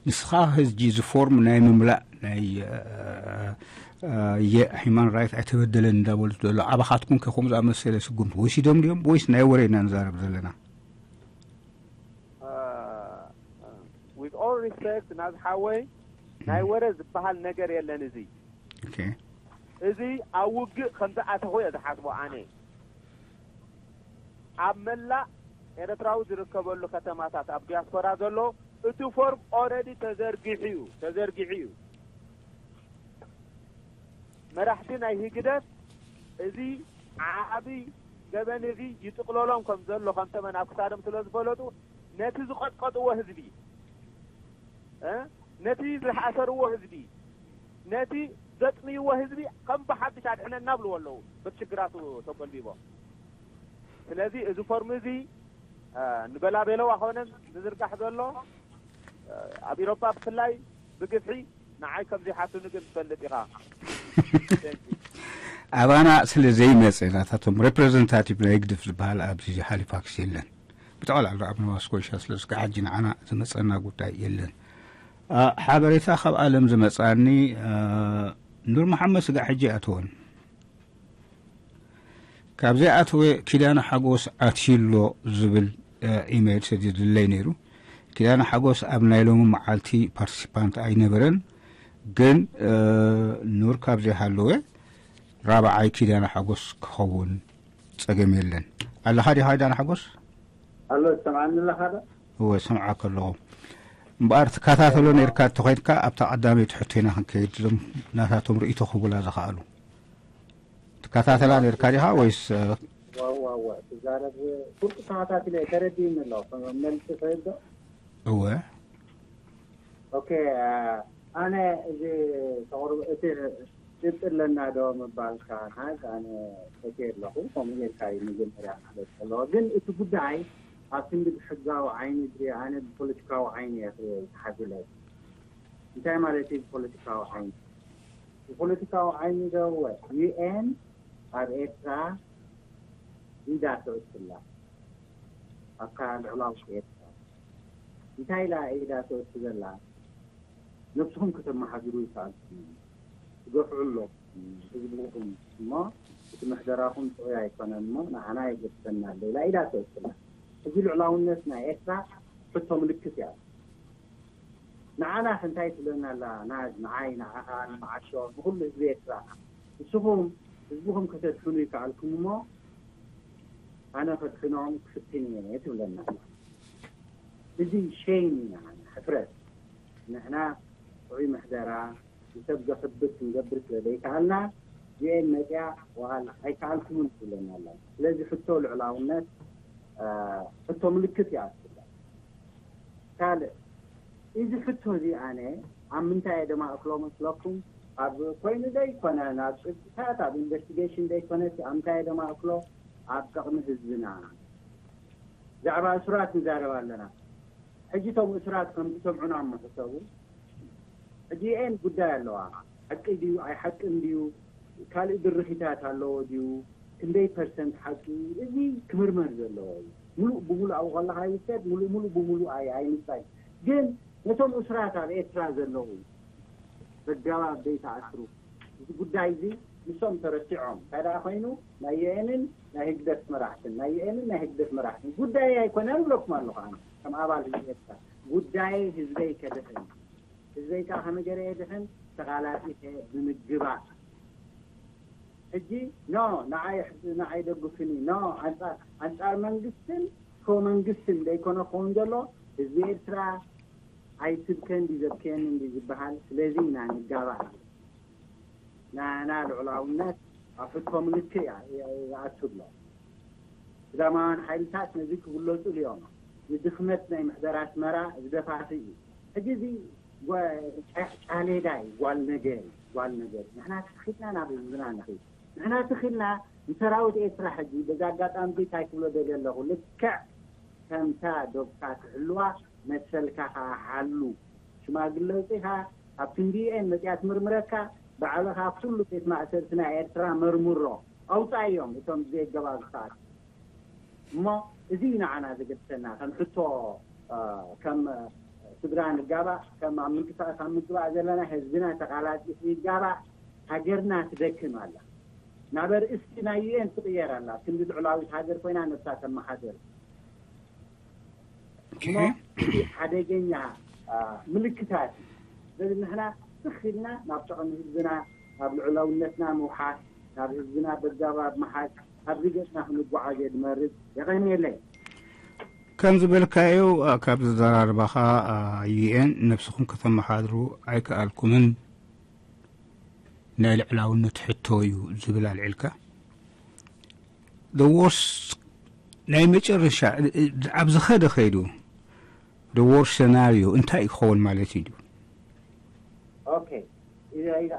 ንስኻ ህጂ ዝፎርም ናይ ምምላእ ናይ የሂማን ራይት ኣይተበደለን እንዳበሉ ዘሎ ኣባኻትኩም ከ ከምኡ ዝኣመሰለ ስጉምቲ ወሲዶም ድዮም ወይስ ናይ ወረ ኢና ንዛረብ ዘለና? With all respect ናዝ ሓወይ ናይ ወረ ዝበሃል ነገር የለን። እዚ ኦኬ እዚ ኣብ ውግእ ከም ዝኣተኹ እየ ዝሓስቦ ኣነ። ኣብ መላእ ኤርትራዊ ዝርከበሉ ከተማታት ኣብ ዲያስፖራ ዘሎ እቲ ፎርም ኦረዲ ተዘርጊሑ እዩ ተዘርጊሑ እዩ። መራሕቲ ናይ ህግደፍ እዚ ዓቢ ገበን እዚ ይጥቕለሎም ከም ዘሎ ከም ተመን ኣብ ክሳዶም ስለ ዝፈለጡ ነቲ ዝቐጥቀጥዎ ህዝቢ እ ነቲ ዝሓሰርዎ ህዝቢ ነቲ ዘጥምይዎ ህዝቢ ከም ብሓድሽ ኣድሕነና ብልዎ ኣለዉ በቲ ሽግራቱ ተጎልቢቦም። ስለዚ እዚ ፎርም እዚ ንበላቤለው ኣኾነን ዝዝርጋሕ ዘሎ ኣብ ኢሮፓ ብፍላይ ብግፍሒ ንዓይ ከም ዘይሓቱኒ ግን ትፈልጥ ኢኻ። ኣባና ስለ ዘይመፀ ናታቶም ሬፕሬዘንታቲቭ ናይ ግድፍ ዝበሃል ኣብዚ ሃሊፋክስ የለን። ብጠቕላላ ኣብ ኖቫ ስኮሻ ስለ ዝከ ሓጂ ንዓና ዝመፀና ጉዳይ የለን። ሓበሬታ ካብ ኣለም ዝመፃኒ ኑር መሓመድ ስጋዕ ሕጂ ኣተወን ካብዚ ኣተወ ኪዳነ ሓጎስ ኣትዩሎ ዝብል ኢሜይል ሰዲድለይ ነይሩ። ኪዳነ ሓጎስ ኣብ ናይ ሎሚ መዓልቲ ፓርቲሲፓንት ኣይነበረን፣ ግን ኑር ካብ ዘይሃለወ ራብዓይ ኪዳነ ሓጎስ ክኸውን ጸገም የለን። ኣለኻ ዲኻ ኪዳነ ሓጎስ? ኣሎ ትሰምዓኒ ኣለኻ ዶ? እወ ሰምዓካ ኣለኹ። እምበኣር ትከታተሎ ነርካ እንተኾይንካ ኣብታ ቀዳመይቲ ሕቶይና ክንከይድ እዞም ናታቶም ርእይቶ ክህቡላ ዝኸኣሉ ትከታተላ ነርካ ዲኻ ወይስ ዋዋዋ ትዛረብ ፍርቂ ተኸታትለ ተረዲእኒ ኣሎ መልሲ ከይዶ እወ ኦኬ ኣነ እዚ ተቕርብ እቲ ጭብጢ ኣለና ዶ ምባልካ ናይ ኣነ ፈትየ ኣለኹ ከምኡ ጌርካ እዩ መጀመርያ ክሕለት ከለዎ ግን እቲ ጉዳይ ኣብ ክንዲ ብሕጋዊ ዓይኒ ዝሪኦ ኣነ ብፖለቲካዊ ዓይኒ እየ ክሪኦ ዝሓዝለይ እንታይ ማለት እዩ ብፖለቲካዊ ዓይኒ ብፖለቲካዊ ዓይኒ ዶ ዩኤን ኣብ ኤርትራ ኢዳ ተእትላ ኣብታ ልዕላዊት ኤርትራ እንታይ ኢላ ኢዳ ተእቲ ዘላ ነብስኹም ከተመሓድሩ ይከኣልኩም እዩ ትገፍዑ ኣለኹም ህዝብኹም እሞ እቲ ምሕደራኹም ጥዑይ ኣይኮነን እሞ ንዓና የገድሰና ኣሎ ኢላ ኢዳ ተእቲ ዘላ እዚ ልዕላውነት ናይ ኤርትራ ሕቶ ምልክት እያ ንዓና ከ እንታይ ትብለና ኣላ ናዝ ንዓይ ንዓኻ ንመዓሾ ንኹሉ ህዝቢ ኤርትራ ንስኹም ህዝብኹም ከተድሕኑ ይከኣልኩም እሞ ኣነ ከድሕኖም ክፍትን እየ ትብለና ኣላ እዚ ሸይም እዩ ንዓና ሕፍረት ንሕና ጥዑይ ምሕደራ ንሰብ ዘኽብር ክንገብር ስለ ዘይከኣልና ዩኤን መፅያ ዋል ኣይከኣልኩምን ትብለና ኣላ ስለዚ ሕቶ ልዕላውነት ሕቶ ምልክት እያ ትብላ ካልእ እዚ ሕቶ እዚ ኣነ ኣብ ምንታይ እየ ደማእክሎ መስለኩም ኣብ ኮይኑ ዘይኮነ ናብ ጭብጥታት ኣብ ኢንቨስቲጌሽን ዘይኮነስ ኣብ ምንታይ እየ ደማእክሎ ኣብ ጥቕሚ ህዝብና ብዛዕባ እሱራት ንዛረብ ኣለና ሕጂ እቶም እሱራት ከም ዝሰምዑና እሞ ሕሰቡ ሕጂ ኤን ጉዳይ ኣለዋ ሓቂ ድዩ ኣይ ሓቂ እንድዩ ካልእ ድርኺታት ኣለዎ ድዩ ክንደይ ፐርሰንት ሓቂ እዚ ክምርመር ዘለዎ እዩ ሙሉእ ብሙሉእ ኣብኡ ከለካ ይውሰድ ሙሉእ ሙሉእ ብሙሉእ ኣይ ኣይምጻይ ግን ነቶም እሱራት ኣብ ኤርትራ ዘለዉ በጋባብ ዘይተኣስሩ እዚ ጉዳይ እዚ ንሶም ተረሲዖም እንታይ ደኣ ኮይኑ ናይ ዩኤንን ናይ ህግደፍ መራሕትን ናይ ዩኤንን ናይ ህግደፍ መራሕትን ጉዳይ ኣይኮነን እብለኩም ኣለኹ ኣነ ከም ኣባል ህዝቢ ኤርትራ ጉዳይ ህዝበይ ከድሕን ህዝበይ ከዓ ከመይ ገይረ የድሕን ተቓላጢፈ ብምግባር ሕጂ ኖ ንዓይ ሕዚ ንዓይ ደግፍኒ ኖ ኣንጻር ኣንጻር መንግስትን ፕሮ መንግስትን ዘይኮነ ክኸውን ዘሎ ህዝቢ ኤርትራ ኣይትብከን ድዘብከየኒ እንዲ ዝበሃል ስለዚ ኢና ንጋባእ ናና ልዑላውነት ኣብ ሕቶ ምልክ ይኣቱ ኣሎ። ግዳማውያን ሓይልታት ነዚ ክግለጹ እዮም። ንድኽመት ናይ ምሕደር ኣስመራ ዝደፋፍእ እዩ። ሕጂ እዚ ጓ- ጫ- ጫሌዳ እዩ፣ ጓል ነገር እዩ፣ ጓል ነገር እዩ። ንሕና ተኺድና ናብ ህዝብና ንኺድ። ንሕና ተኺድና ንሰራዊት ኤርትራ ሕጂ በዚ ኣጋጣሚ እዚ እንታይ ክብሎ ደልየ ኣለኹ፣ ልክዕ ከምታ ዶብካ ትሕልዋ መሰልካ ከዓ ሓሉ። ሽማግለ ውፂኻ ኣብ ክንዲ ዩኤን መፅያ ትምርምረካ፣ ባዕልኻ ኣብ ኩሉ ቤት ማእሰርቲ ናይ ኤርትራ መርምሮ። ኣውፃእዮም እቶም ብዘየገባብ ዝሰኣሉ። እሞ እዚ እዩ ንዓና ዘገድሰና ከም ሕቶ ከም ስድራ ንጋባእ ከም ኣብ ምንቅስቃስ ኣብ ምግባእ ዘለና ህዝብና ተቃላጢፉ ይጋባእ። ሃገርና ትደክም ኣላ። ናብ ኣርእስቲ ናይ ዩኤን ትቅየር ኣላ። ክንዲ ልዑላዊት ሃገር ኮይና ነብሳ ተመሓደር እሞ እዚ ሓደገኛ ምልክታት እዩ። ስለዚ ንሕና ስኽ ኢልና ናብ ጥቕሚ ህዝብና ናብ ልዑላውነትና ምውሓስ ናብ ህዝብና በጋባብ ምሓዝ ኣብዚ ገፅና ክንጓዓዝ እየ ዝመርፅ። የቐንየለይ። ከም ዝበልካዮ ካብ ዘዘራርባኻ ዩኤን ነብስኹም ከተመሓድሩ ኣይከኣልኩምን ናይ ልዕላውነት ሕቶ እዩ ዝብል ኣልዒልካ። The worst ናይ መጨረሻ ኣብ ዝኸደ ከይዱ the worst scenario እንታይ ክኸውን ማለት እዩ? Okay,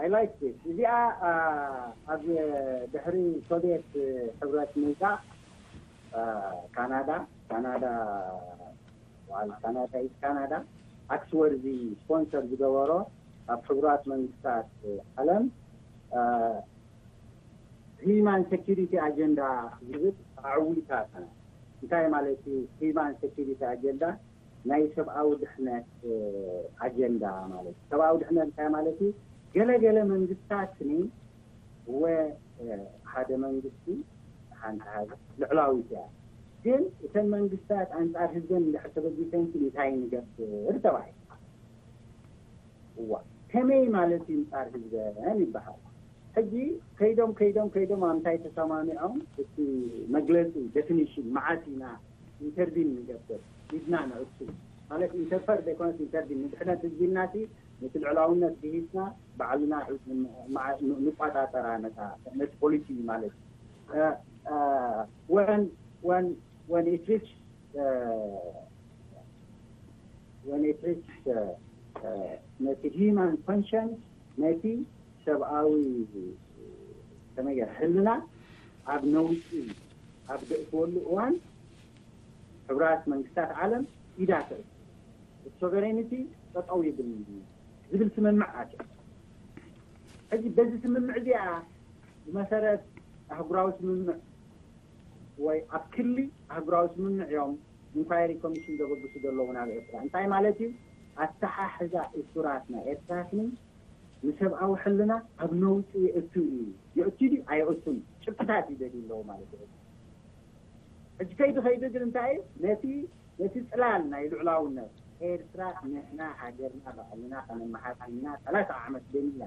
I like this. እዚኣ ኣብ ድሕሪ ሶቪየት ሕብረት ምውፃእ ካናዳ ካናዳ በዓል ካናዳ ኢት ካናዳ ኣክስወርዚ ስፖንሰር ዝገበሮ ኣብ ሕቡራት መንግስታት ዓለም ሂማን ሴኪሪቲ ኣጀንዳ ዝብል ኣዕዊታ። እንታይ ማለት እዩ ሂማን ሴኪሪቲ ኣጀንዳ? ናይ ሰብኣዊ ድሕነት ኣጀንዳ ማለት እዩ። ሰብኣዊ ድሕነት እንታይ ማለት እዩ? ገለገለ መንግስታት ኒ ወ ሓደ መንግስቲ ሓንቲ ሃገር ልዕላዊት እያ። ግን እተን መንግስታት ኣንጻር ህዝበን እንድሕር ተበጊሰን ሲ እንታይ ንገብር ተባሂሉ። እዋ ከመይ ማለት እዩ ኣንጻር ህዝበን ይበሃል። ሕጂ ከይዶም ከይዶም ከይዶም ኣብ እንታይ ተሰማሚዖም እቲ መግለፂ ዴፊኒሽን መዓስ ኢና ኢንተርቪን ንገብር ኢድና ነእቱ ማለት ኢንተርፈር ዘይኮነስ ኢንተርቪን ንድሕነት ህዝቢና ሲ ነቲ ልዕላውነት ግሂስና ባዕልና ንቋጣጠራ ነታ ነቲ ፖሊሲ ማለት እዩ። When when when it reach when it reach ነቲ human conscience ነቲ ሰብኣዊ ከመይ ገይሩ ሕልና ኣብ ነውፂ ኣብ ዘእትወሉ እዋን ሕቡራት መንግስታት ዓለም ኢዳ ተእቱ። እቲ ሶቨሬኒቲ ጠጠው ይብል ዝብል ስምምዕ ኣትዮም። ሕጂ በዚ ስምምዕ እዚኣ ብመሰረት ኣህጉራዊ ስምምዕ ወይ ኣብ ክሊ ኣህጉራዊ ስምምዕ እዮም ኢንኳየሪ ኮሚሽን ዘበግሱ ዘለዉ ናብ ኤርትራ። እንታይ ማለት እዩ? ኣተሓሕዛ እሱራት ናይ ኤርትራ ስኒ ንሰብኣዊ ሕልና ኣብ ነውፂ የእቱ እዩ። የእቱ ድዩ ኣየእቱን? ጭብጥታት ይደልዩ ኣለዉ ማለት እዩ። ሕጂ ከይዱ ከይዱ ግን እንታይ እዩ? ነቲ ነቲ ፅላል ናይ ልዑላውነት ኤርትራ ንሕና ሃገርና ባዕልና ከነመሓድር ኢና። ሰላሳ ዓመት ደሊና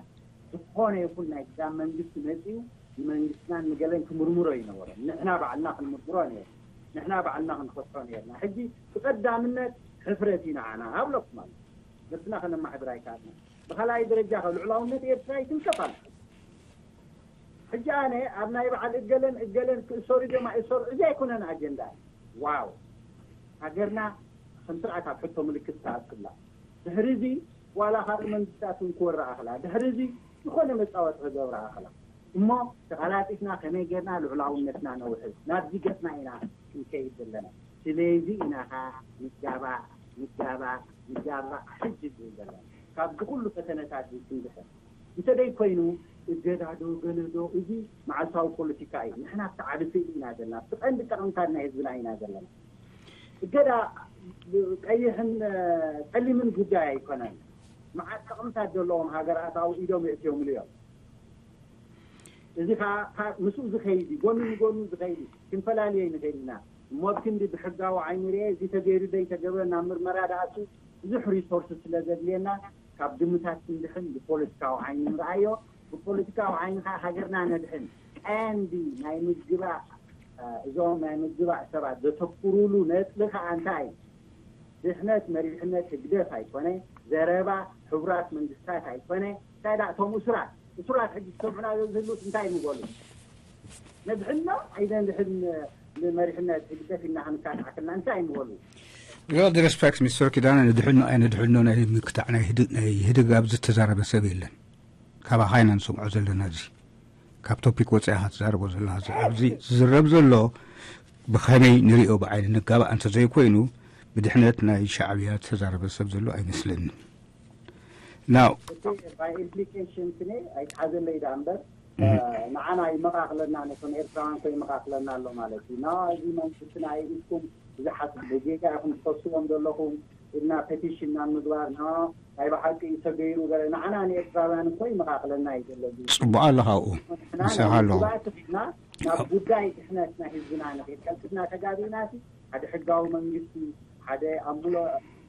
ዝኾነ ይኹን ናይ ግዛም መንግስቲ መፂኡ ንመንግስትና ንገለን ክምርምሮ ይነበሮም። ንሕና ባዕልና ክንምርምሮ ነይሩ። ንሕና ባዕልና ክንፈትሖ ነይርና። ሕጂ ብቀዳምነት ሕፍረት እዩ ንዓና ኣብለኩም ኣሎ። ነብስና ከነማሕድር ኣይከኣልና። ብካልኣይ ደረጃ ከ ልዑላውነት ኤርትራ ይትንከፍ ኣሎ። ሕጂ ኣነ ኣብ ናይ በዓል እገለን እገለን ክእሰሩ ድዮም ኣይእሰሩ እዚ ኣይኮነን ኣጀንዳ። ዋው ሃገርና ከም ስርዓት ኣብ ሕቶ ምልክት ተኣትላ። ድሕሪ እዚ ዋላ ካልእ መንግስታት እውን ክወራ ኣኽላ ድሕሪ እዚ ዝኾነ መፃወቲ ክገብራ ኣኽላ። እሞ ተቐላጢፍና ከመይ ጌርና ልዑላውነትና ነውሕስ ናብዚ ገፅና ኢና ክንከይድ ዘለና። ስለዚ ኢና ኸዓ ንጋባእ ንጋባእ ንጋባእ ሕጂ ዝብል ዘለና ካብዚ ኩሉ ፈተነታት ክንድሕን እንተደይ ኮይኑ እገዳዶ ገለዶ እዚ መዓልታዊ ፖለቲካ እዩ። ንሕና ኣብቲ ዓቢ ስእሊ ኢና ዘለና ኣብቲ ቀንዲ ጠቕምታት ናይ ህዝብና ኢና ዘለና። እገዳ ቀይሕን ፀሊምን ጉዳይ ኣይኮነን። መዓት ጠቕምታት ዘለዎም ሃገራት ኣብኡ ኢዶም የእትዮምሉ እዮም። እዚ ከዓ ምስኡ ዝኸይድ እዩ፣ ጎኒ ንጎኒ ዝኸይድ እዩ። ክንፈላልዮ ንኽእል ኢና እሞ ኣብ ክንዲ ብሕጋዊ ዓይኒ ርኤ እዚ ተገይሩ ዘይተገብረ ናብ ምርመራ ደኣቱ ብዙሕ ሪሶርስ ስለ ዘድልየና ካብ ግምታት ክንድሕን ብፖለቲካዊ ዓይኒ ንርኣዮ። ብፖለቲካዊ ዓይኒ ከዓ ሃገርና ነድሕን። ቀንዲ ናይ ምግባእ እዞም ናይ ምግባእ ሰባት ዘተኩሩሉ ነጥቢ ከዓ እንታይ እዩ? ድሕነት መሪሕነት ህግደፍ ኣይኮነ፣ ዘረባ ሕቡራት መንግስታት ኣይኮነ። እንታይ ደኣ እቶም እሱራት እሱራት ሕጂ ዝሰምዑና ዝህሉስ እንታይ ንበሉ? ነድሕኖ ኣይነድሕን? ንመሪሕነት ህግደፍ ኢልና ክንካታዕ ከለና እንታይ ንበሉ? With all due respect, ሚስተር ኪዳነ፣ ንድሕኖ ኣይነድሕኖ ናይ ምክታዕ ናይ ህድግ ኣብዚ ዝተዛረበ ሰብ የለን። ካባኻ ኢና ንሰምዖ ዘለና። እዚ ካብ ቶፒክ ወፂኣ ኢኻ ትዛረቦ ዘለኻ። ኣብዚ ዝዝረብ ዘሎ ብኸመይ ንሪኦ ብዓይኒ ንጋባእ እንተዘይኮይኑ፣ ብድሕነት ናይ ሻዕብያ ዝተዛረበ ሰብ ዘሎ ኣይመስለንን። ናው እቲ ባይ ኢምፕሊኬሽን ስኒ ኣይትሓዘለይ ደኣ እምበር፣ ንዓና ይመቓቕለና፣ ነቶም ኤርትራውያን ኮ ይመቓቕለና ኣሎ ማለት እዩ። ና እዚ መንግስትና የኢድኩም ብዙሓት ጌጋ ኢኹም ትኸስዎም ዘለኹም ኢልና ፔቲሽን ናብ ምግባር፣ ና ናይ ብሓቂ እዩ ተገይሩ ገለ ንዓና ንኤርትራውያን እኮ ይመቓቕለና እዩ ዘሎ። እዚ ጽቡቕ ኣለኻ ኣብኡ። ንሕና ምሳኻ ናይ ኣለኹ። ምግባእ ትኽእልና ናብ ጉዳይ ድሕነት ናይ ህዝብና ንኽእል ቀልጥፍና ተጋቢእና ሲ ሓደ ሕጋዊ መንግስቲ ሓደ ኣብ ምሎ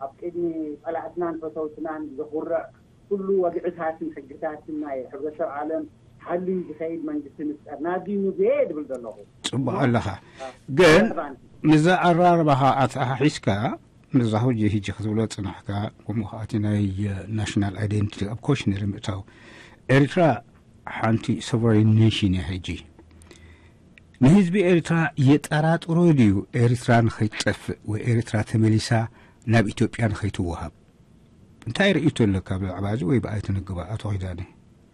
ኣብ ቅድሚ ጸላእትናን ፈተውትናን ዘኹርዕ ኩሉ ወግዕታትን ሕግታትን ናይ ሕብረተሰብ ዓለም ሓልዩ ዝኸይድ መንግስቲ ንፍጠር ናብዚ ንጉየ ድብል ዘለኹ። ጽቡቕ ኣለኻ። ግን ምዛ ኣራርባኻ ኣተሓሒዝካ ምዛ ሕጂ ሕጂ ክትብሎ ጽናሕካ፣ ከምኡ ከኣ እቲ ናይ ናሽናል ኣይደንቲቲ ኣብ ኮሽነሪ ምእታው። ኤርትራ ሓንቲ ሶቨሬን ኔሽን እያ። ሕጂ ንህዝቢ ኤርትራ የጠራጥሮ ድዩ ኤርትራ ንኸይትጠፍእ ወይ ኤርትራ ተመሊሳ ናብ ኢትዮጵያ ንኸይትወሃብ? እንታይ ርእይቶ ኣለካ ብዛዕባ እዚ ወይ ብኣይተ ንግባ ኣቶ ኪዳነ?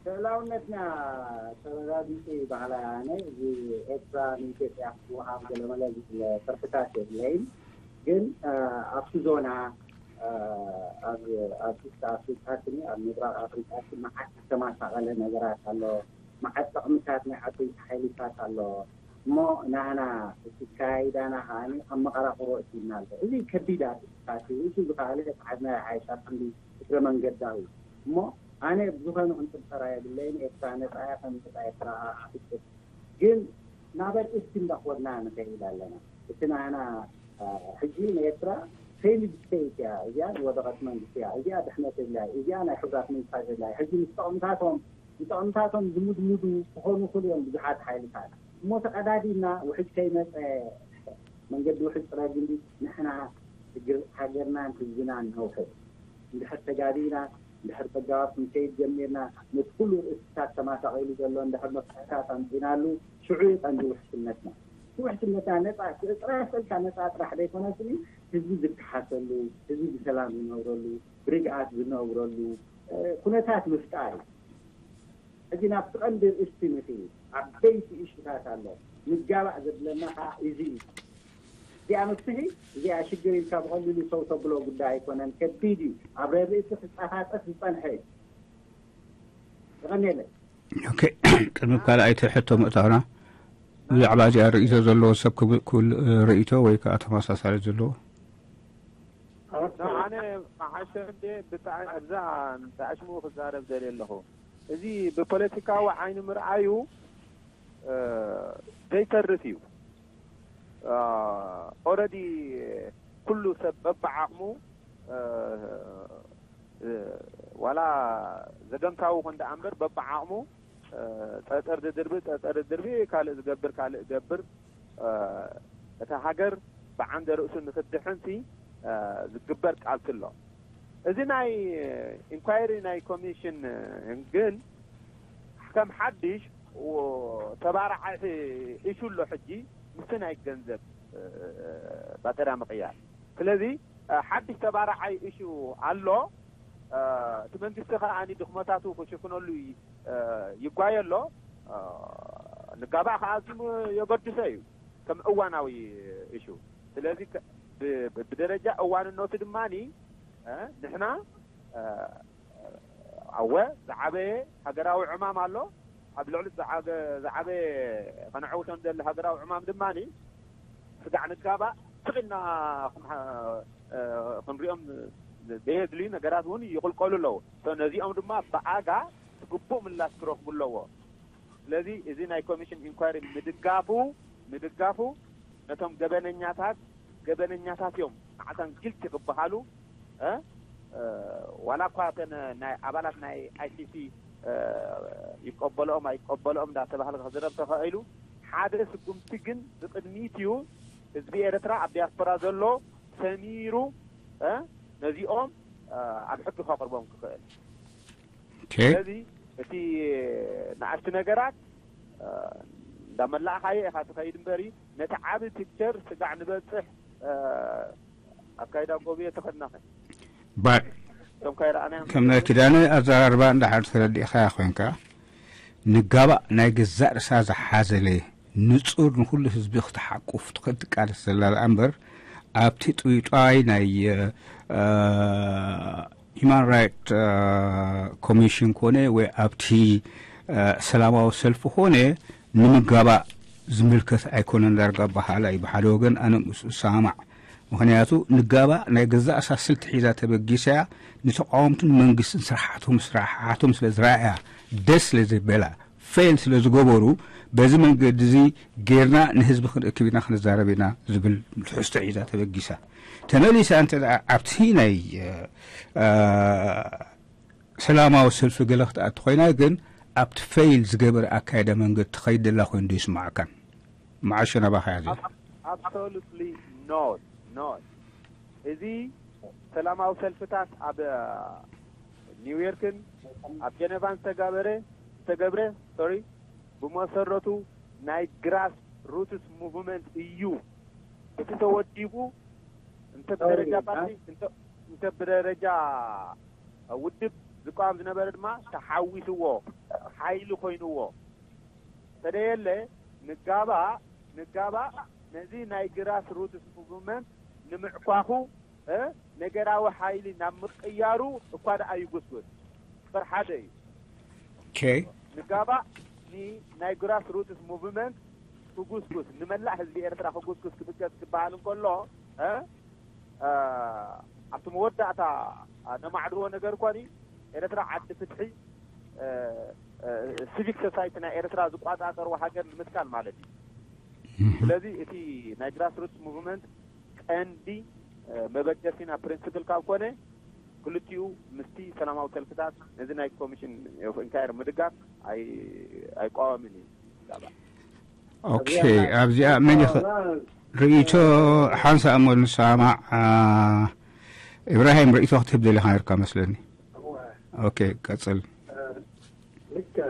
ልእላውነትና ተረጋጊጹ ይበሃል ኣነ። እዚ ኤርትራ ንኢትዮጵያ ክትወሃብ ገለመለ ዝብል ፍርሕታት የብለይን። ግን ኣብቲ ዞና ኣብ ኢስት ኣፍሪካ ስኒ ኣብ ምብራቅ ኣፍሪካ ሲ መዓት ዝተማሳቀለ ነገራት ኣሎ። መዓት ጥቅምታት ናይ ዓበይቲ ሓይልታት ኣሎ። እሞ ናህና እቲ ካይዳና ከዓኒ ኣብ መቐራቕሮ እቲና ኣሎ። እዚ ከቢድ ኣርእስታት እዩ። እቲ ዝኸኣለ እቲ ሓድናይ ሓይልታት ክንዲ እግረ መንገዳ እዩ። እሞ ኣነ ብዝኾነ ክንጥርጠራ የብለይን። ኤርትራ ነፃ እያ፣ ከም ነፃ ኤርትራ ኣፍቅር። ግን ናብ ኣርእስቲ እንዳኾድና ንኸይድ ኣለና። እቲ ናህና ሕጂ ንኤርትራ ፌይልድ ስቴት እያ እዚኣ፣ ዝወደቐት መንግስቲ እያ እዚኣ፣ ድሕነት የብላ እዚኣ፣ ናይ ሕብራት መንግስታት የብላ። ሕጂ ምስ ጠቕምታቶም ንጥቕምታቶም ዝምድምዱ ክኾኑ ይኽእሉ እዮም ብዙሓት ሓይልታት። እሞ ተቐዳዲምና ውሕጅ ከይመፀ መንገዲ ውሕጅ ፅረግ እንዲ ንሕና ሽግር ሃገርናን ህዝብናን ነውሕድ። እንድሕር ተጋዲና እንድሕር ተጋባብ ክንከይድ ጀሚርና ነቲ ኩሉ ርእስታት ተማሳቒሉ ዘሎ እንድሕር መፍትሕታት ኣምፂናሉ ሽዑ እዩ ቀንዲ ውሕስነትና። እቲ ውሕስነትና ነፃ ጥራሕ ስእልካ ነፃ ጥራሕ ዘይኮነስ ህዝቢ ዝከሓሰሉ ህዝቢ ብሰላም ዝነብረሉ ብርግኣት ዝነብረሉ ኩነታት ምፍጣር እዩ። ሕጂ ናብቲ ቀንዲ ርእስቲ ንኺድ። ዓበይቲ እሹታት ኣሎ። ምጋባእ ዘድለና ከዓ እዚ እዩ። እዚኣ መፍትሒ እዚኣ ሽግር ኢልካ ብቐሊሉ ሰው ተብሎ ጉዳይ ኣይኮነን። ከቢድ እዩ። ኣብ ረርእሲ ክፀፋፀፍ ዝፀንሐ እዩ። ይቐንየለይ። ኦኬ፣ ቅድሚ ካልኣይቲ ሕቶ ምእታውና ብዛዕባ እዚኣ ርእይቶ ዘለዎ ሰብ ክብል ክብል ርእይቶ ወይ ከዓ ተመሳሳሊ ዘለዎ ኣነ መሓሸ እንዴ ብጣዕሚ ኣብዛ ብጣዕሽሙ ክዛረብ ደልየ ኣለኹ። እዚ ብፖለቲካዊ ዓይኒ ምርኣዩ ዘይተርፍ እዩ። ኦረዲ ኩሉ ሰብ በብዓቕሙ ዋላ ዘገምታዊ ኮን ደኣ እምበር በብዓቕሙ ጠጠር ዝድርቢ ጠጠር ዝድርቢ ካልእ ዝገብር ካልእ ገብር እታ ሃገር ብዓንደ ርእሱ ንክድሕን ሲ ዝግበር ቃልሲ ኣሎ። እዚ ናይ ኢንኳይሪ ናይ ኮሚሽን ግን ከም ሓድሽ ተባራዓይ ኢሹ ኣሎ ሕጂ ምስ ናይ ገንዘብ ባጠራ ምቕያር። ስለዚ ሓድሽ ተባራዓይ ኢሹ ኣሎ። እቲ መንግስቲ ከኣ ድኽመታቱ ክሽፍነሉ ይጓየ ኣሎ። ንጋባእ ከኣ ኣዝዩ የገድሶ እዩ ከም እዋናዊ ኢሹ። ስለዚ ብደረጃ እዋንነቱ ድማ ንሕና ኣወ ዝዓበየ ሃገራዊ ዕማም ኣሎ። ኣብ ልዕሊ ዝዓበየ ከነዐውቶ ንደሊ ሃገራዊ ዕማም ድማ ስጋዕ ንጋባእ ስቕ ኢልና ክንሪኦም ዘየድልዩ ነገራት እውን ይቕልቀሉ ኣለዉ። ነዚኦም ድማ ብኣጋ ግቡእ ምላሽ ክረኽቡ ኣለዎ። ስለዚ እዚ ናይ ኮሚሽን ኢንኳይሪ ምድጋፉ ምድጋፉ ነቶም ገበነኛታት ገበነኛታት እዮም ማዕታን ጊልቲ ክበሃሉ ዋላ እኳ እተን ናይ ኣባላት ናይ ኣይሲሲ ይቀበልኦም ኣይቀበልኦም እንዳተባህለ ክዝረብ ተኸኢሉ፣ ሓደ ስጉምቲ ግን ብቅድሚት እዩ ህዝቢ ኤርትራ ኣብ ዲያስፖራ ዘሎ ሰሚሩ ነዚኦም ኣብ ሕጊ ከቅርቦም ክኽእል። ስለዚ እቲ ንኣሽቱ ነገራት እንዳመላእኻዮ ኢኻ ትኸይድ እምበሪ፣ ነቲ ዓቢ ፒክቸር ስጋዕ ንበጽሕ ኣካይዳ ጎብየ ተኸድናኸ ባት እቶም ካይረኣናዮም ከም ናይ ኪዳነ ኣዘራርባ እንዳሓር ተረዲእኻያ ኮይንካ፣ ንጋባእ ናይ ገዛእ ርእሳ ዝሓዘለ ንጹር ንኹሉ ህዝቢ ክትሓቁፍ ትኽእል ትቃለስ ዘላ ደኣ እምበር፣ ኣብቲ ጥዊጣይ ናይ ሂማን ራይት ኮሚሽን ኮነ ወይ ኣብቲ ሰላማዊ ሰልፊ ኮነ ንምጋባእ ዝምልከት ኣይኮነን። ዳርጋ ኣባሃላ እዩ ብሓደ ወገን፣ ኣነ ምስኡ እሰማማዕ። ምኽንያቱ ንጋባእ ናይ ገዛእ ርእሳ ስልቲ ሒዛ ተበጊሳ እያ። ንተቃወምትን መንግስትን ስራሓቶም ስራሓቶም ስለ ዝረኣያ፣ ደስ ስለ ዘበላ፣ ፌል ስለ ዝገበሩ፣ በዚ መንገዲ እዚ ጌርና ንህዝቢ ክንእክብ ኢና፣ ክንዛረብ ኢና ዝብል ትሕዝቶ ሒዛ ተበጊሳ። ተመሊሳ እንተ ደኣ ኣብቲ ናይ ሰላማዊ ሰልፊ ገለ ክትኣቱ ኮይና ግን ኣብቲ ፌል ዝገበረ ኣካይዳ መንገዲ ትኸይድ ዘላ ኮይኑ ዶ ይስማዓካን? መዓሾ ናባኻ ያዘ። Absolutely not, not። እዚ ሰላማዊ ሰልፍታት ኣብ ኒውዮርክን ኣብ ጀነቫን ዝተጋበረ ዝተገብረ ሶሪ ብመሰረቱ ናይ ግራስ ሩትስ ሙቭመንት እዩ። እቲ ተወዲቡ እንተ ብደረጃ ፓርቲ እንተ ብደረጃ ውድብ ዝቃወም ዝነበረ ድማ ተሓዊስዎ፣ ሓይሊ ኮይንዎ። ተደየለ ንጋባእ ንጋባእ ነዚ ናይ ግራስ ሩትስ ሙቭመንት ንምዕኳኹ ነገራዊ ሓይሊ ናብ ምቅያሩ እኳ ደኣ ይጉስጉስ። ቁፅር ሓደ እዩ። Okay። ንጋባእ ናይ ግራስ ሩትስ ሙቭመንት ክጉስጉስ፣ ንመላእ ህዝቢ ኤርትራ ክጉስጉስ ክብገስ ክበሃል እንከሎ ኣብቲ መወዳእታ ነማዕድዎ ነገር እኳ ኤርትራ ዓዲ ፍትሒ፣ ሲቪክ ሶሳይቲ ናይ ኤርትራ ዝቋጻጸርዎ ሃገር ንምትካል ማለት እዩ። ስለዚ እቲ ናይ ግራስሩትስ ሙቭመንት ቀንዲ መበገሲና ፕሪንስፕል ካብ ኮነ ክልቲኡ ምስቲ ሰላማዊ ሰልፍታት ነዚ ናይ ኮሚሽን ኦፍ ኢንኳየር ምድጋፍ ኣይቋወምን እዩ። ኦኬ ኣብዚኣ መን ይኽ ርእይቶ ሓንሳእ እሞ ንሰማዕ። ኢብራሂም ርእይቶ ክትህብ ደሊኻ ነርካ መስለኒ። ኦኬ ቀጽል። ልክዕ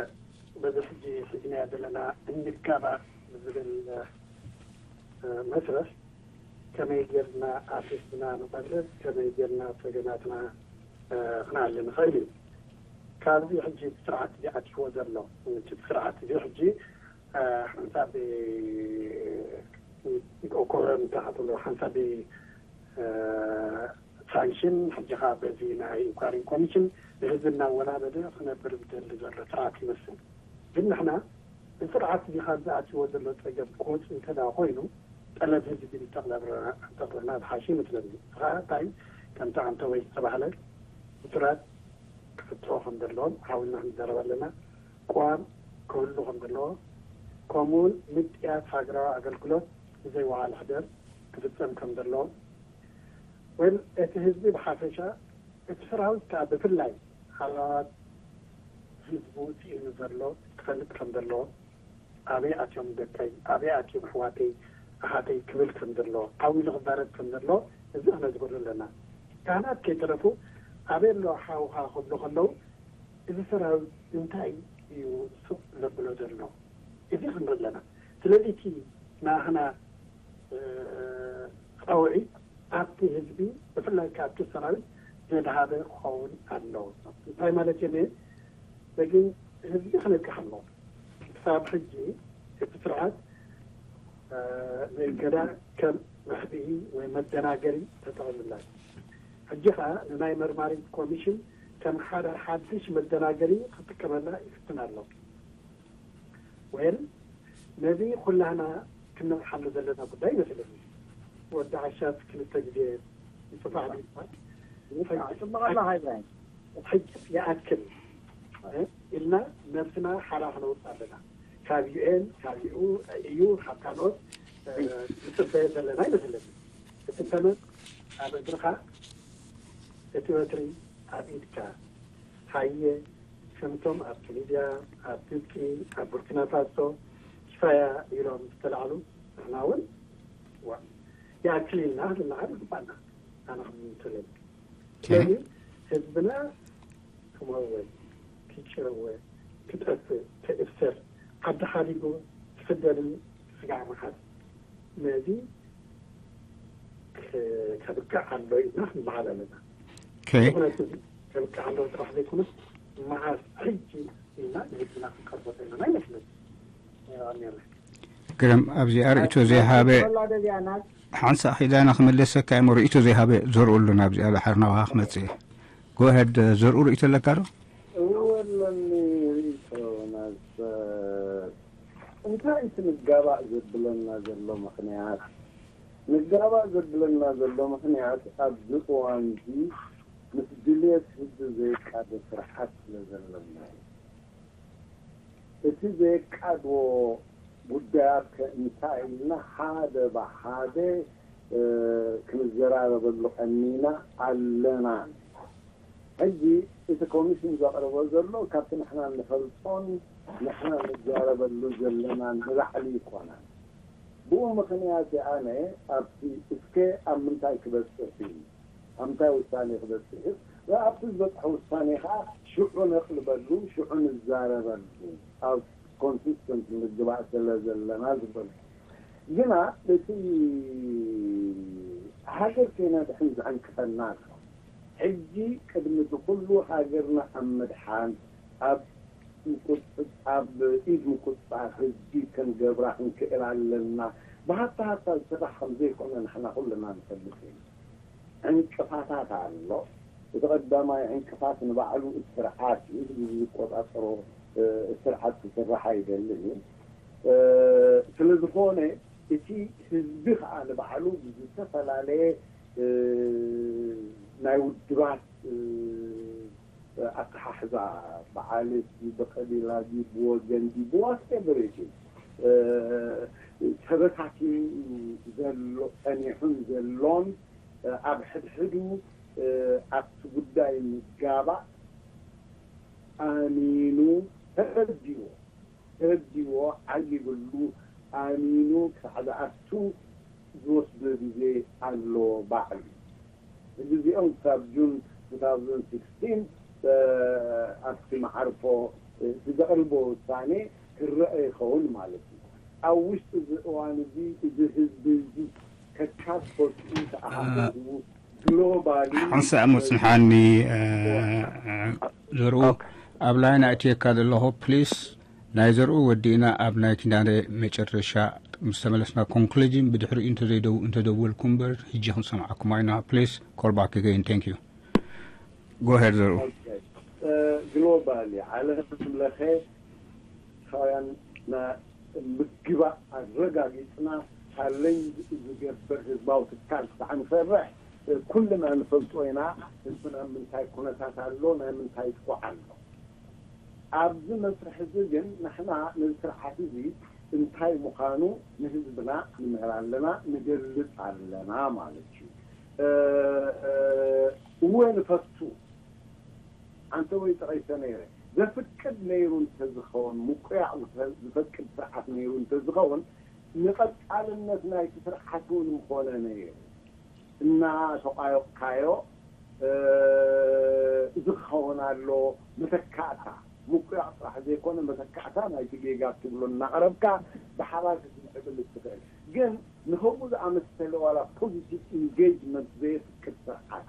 በዚ ሕጂ ሒዝናዮ ዘለና እንጋባእ ብዝብል መስርሕ ከመይ ጌርና ኣብ ህዝብና ንቐርብ፣ ከመይ ጌርና ጸገማትና ክነኣሊ ንኽእል እዩ። ካብዚ ሕጂ እቲ ስርዓት እዚ ኣትይዎ ዘሎ እቲ ስርዓት እዚ ሕጂ ሓንሳብ ኮረም እንታይ ክትብሎ ሓንሳብ ሳንክሽን ሕጂ ኸዓ በዚ ናይ ኢንኳሪ ኮሚሽን ንህዝቢ እናወናበደ ክነብር ዝደሊ ዘሎ ስርዓት ይመስል። ግን ንሕና እዚ ስርዓት እዚ ካብ ዝኣትይዎ ዘሎ ፀገም ክወፅእ እንተ ደኣ ኮይኑ ጠለብ ህዝቢ እንተቕረብና ዝሓሸ ይመስለኒ። እዚ ኸዓ እንታይ ከምቲ ዓንተወይ ዝተባህለ ብሱራት ክፍትሑ ከም ዘለዎም ሓዊልና ክንዛረብ ኣለና። ቅዋም ክህሉ ከም ዘለዎ ከምኡውን ምጥያስ ሃገራዊ ኣገልግሎት ብዘይወዓል ሕደር ክፍፀም ከም ዘለዎ ወይም እቲ ህዝቢ ብሓፈሻ እቲ ሰራዊት ከዓ ብፍላይ ሃለዋት ህዝቡ ስኢኑ ዘሎ ክፈልጥ ከም ዘለዎ ኣበይ ኣትዮም ደቀይ ኣበይ ኣትዮም ኣሕዋተይ ኣሓተይ ክብል ከም ዘሎ ዓው ኢሉ ክዛረብ ከም ዘሎ እዚ ክነዝክሩ ኣለና። ካህናት ከይተረፉ ኣበይ ኣሎ ሓውኻ ክብሉ ከለዉ እዚ ሰራዊት እንታይ እዩ ሱቕ ዘብሎ ዘሎ እዚ ክንርኢ ኣለና። ስለዚ እቲ ናህና ፃውዒት ኣብቲ ህዝቢ ብፍላይ ካብቲ ሰራዊት ዘድሃበ ክኸውን ኣለዎ። እንታይ ማለት እየ ግን ህዝቢ ክነቅሕ ኣለዎ። ክሳብ ሕጂ እቲ ስርዓት ንእገዳ ከም መሕብኢ ወይ መደናገሪ ተጠቒሙላ። ሕጂ ኸዓ ንናይ መርማሪት ኮሚሽን ከም ሓደ ሓድሽ መደናገሪ ክጥቀመላ ይፍትን ኣሎ። ወይም ነዚ ኩላህና ክንነቕሓሉ ዘለና ጉዳይ ይመስለኒ። ወዲ ዓሻስ ክልተ ግዜ ይፅፋዕ ይባል። ሕጅስ ይኣክል ኢልና ነብስና ሓራ ክነውፅ ኣለና። ካብ ዩኤን ካብ ዩ እዩ ካብ ካልኦት ንፅበየ ዘለና ይመስለኒ። እቲ ተመን ኣብ እግርኻ እቲ በትሪ ኣብ ኢድካ ሃየ ከምቶም ኣብ ቱኒዝያ፣ ኣብ ግብፂ፣ ኣብ ቡርኪና ፋሶ ኪፋያ ኢሎም ዝተላዕሉ፣ ንሕና እውን ዋ ይኣክል ኢልና ክንለዓል ይግባና። ኣነ ከምትለኝ ስለዚ ህዝብና ክመወል፣ ክጨወ፣ ክጠፍእ፣ ክእሰር፣ ዓዲ ሓዲጉ ክስደድን ስጋዕ ምሓዝ ነዚ ከብቅዕ ኣሎ ኢልና ክንበሃል ኣለና። ኦኬ። ኩነት ከብቅዕ ኣሎ ጥራሕ ዘይኮነስ መዓስ ሕጂ ኢልና ንህዝብና ክንቀርቦ ዘለና ይመስለኒ። የቐንየለይ። ግርም ኣብዚኣ ርእቶ ዘይሃበ ሓንሳ ኺዳና ክመለሰካ እሞ ርእቶ ዘይሃበ ዘርኡ ኣሎ ናብዚኣ ዳሓር ናባኻ ክመጽእ እየ። ጎሄድ ዘርኡ ርእቶ ኣለካ ዶ? እወ ኣለኒ ርእቶ ናስ እንታይ እቲ ንጋባእ ዘብለና ዘሎ ምኽንያት ንጋባእ ዘብለና ዘሎ ምኽንያት ኣብዚ እዋን እዚ ምስ ድልየት ህዝቢ ዘይቃደ ስርዓት ስለ ዘለና እዩ። እቲ ዘየቃድዎ ጉዳያት ከ እንታይ ኢልና ሓደ ብሓደ ክንዘራረበሉ ቀኒና ኣለና። ሕጂ እቲ ኮሚሽን ዘቕርቦ ዘሎ ካብቲ ንሕና እንፈልጦን ንሕና ንዛረበሉ ዘለና ንላዕሊ ይኮነን። ብኡ ምኽንያት ኣነ ኣብቲ እስከ ኣብ ምንታይ ክበፅሕ እዩ ኣብ ምንታይ ውሳኔ ክበፅሕ እዩ ኣብቲ ዝበፅሐ ውሳኔ ከዓ ሽዑ ነቕልበሉ ሽዑ ንዛረበሉ ኣብ ኮንሲስተንት ምግባእ ስለ ዘለና ዝበሉ ግና እቲ ሃገር ከይነድሕን ዘዕንቅፈና ኣሎ። ሕጂ ቅድሚ እቲ ኩሉ ሃገርና ኣብ ምድሓን ኣብ ኣብ ኢድ ምቁፅፃር ህዝቢ ክንገብራ ክንክእል ኣለና። ብሃታ ሃታ ዝስራሕ ከምዘይኮነ ንሕና ኩልና ንፈልጥ ኢና። ዕንቅፋታት ኣሎ። እቲ ቀዳማይ ዕንቅፋት ንባዕሉ እቲ ስርዓት እዩ፣ ህዝቢ ዝቆፃፀሮ ስርዓት ክስራሕ ኣይደልን እዩ። ስለዝኾነ እቲ ህዝቢ ከዓ ንባዕሉ ብዝተፈላለየ ናይ ውድባት ኣተሓሕዛ ብዓሌት ድዩ ብቀቢላ ድዩ ብወገን ድዩ ብዋትኤቨር ኢት ኢዝ ተበታቲኑ ዘሎ ጸኒሑን ዘሎን ኣብ ሕድሕዱ ኣብቲ ጉዳይ ምጋባእ ኣሚኑ ተረዲዎ ተረዲዎ ዓሊብሉ ኣሚኑ ክሳዕ ዝኣቱ ዝወስዶ ግዜ ኣሎ ባዕሉ። እዚ እዚኦም ክሳብ ጁን two thousand sixteen ኣብቲ መዓርፎ እቲ ዘቕርቦ ውሳኔ ክረአ ይኸውን ማለት እዩ። ኣብ ውሽጢ እዚ እዋን እዚ እዚ ህዝቢ እዚ ከካብ ፈልጡ ተኣሃዱ ግሎባሊ ሓንሳእ ምጽንሓኒ ዘርኡ ኣብ ላይን ኣእትየካ ዘለኹ ፕሊስ ናይ ዘርኡ ወዲእና ኣብ ናይ ኪዳነ መጨረሻ ምስ ተመለስና ኮንክሉዥን ብድሕሪኡ እንተዘይደው እንተደወልኩ እምበር ሕጂ ክንሰምዓኩም ኣይና ፕሊስ ኮል ባክ ኣገይን ቴንክ ዩ ጎሄድ ዘርኡ ግሎባሊ ዓለም ለኸ ሳውያን ምግባእ ኣረጋጊፅና ቻለንጅ ዝገብር ህዝባዊ ትካል ክሳዕ ንሰርሕ ኩልና ንፈልጦ ኢና። ህዝብና ምንታይ ኩነታት ኣሎ፣ ናይ ምንታይ ጥቁዕ ኣሎ። ኣብዚ መስርሕ እዚ ግን ንሕና ነዚ ስርዓት እዚ እንታይ ምዃኑ ንህዝብና ንምህር ኣለና፣ ንገልፅ ኣለና ማለት እዩ። እወ ንፈቱ ኣንተ ወይ ጠቒሰ ነይረ ዘፍቅድ ነይሩ እንተዝኸውን ምቁያቕ ዝፈቅድ ስርዓት ነይሩ እንተዝኸውን ንቐጻልነት ናይቲ ስርዓት እውን ምኾነ ነይሩ። እናተቋየቕካዮ እዚ ክኸውን ኣሎ መተካእታ ምቁያቕ ጥራሕ ዘይኮነ መተካእታ ናይቲ ጌጋ ትብሎ እናቕረብካ ብሓባር ክትምዕብል እትኽእል ግን ንኸምኡ ዝኣመሰለ ዋላ ፖዚቲቭ ኢንጌጅመንት ዘየፍቅድ ስርዓት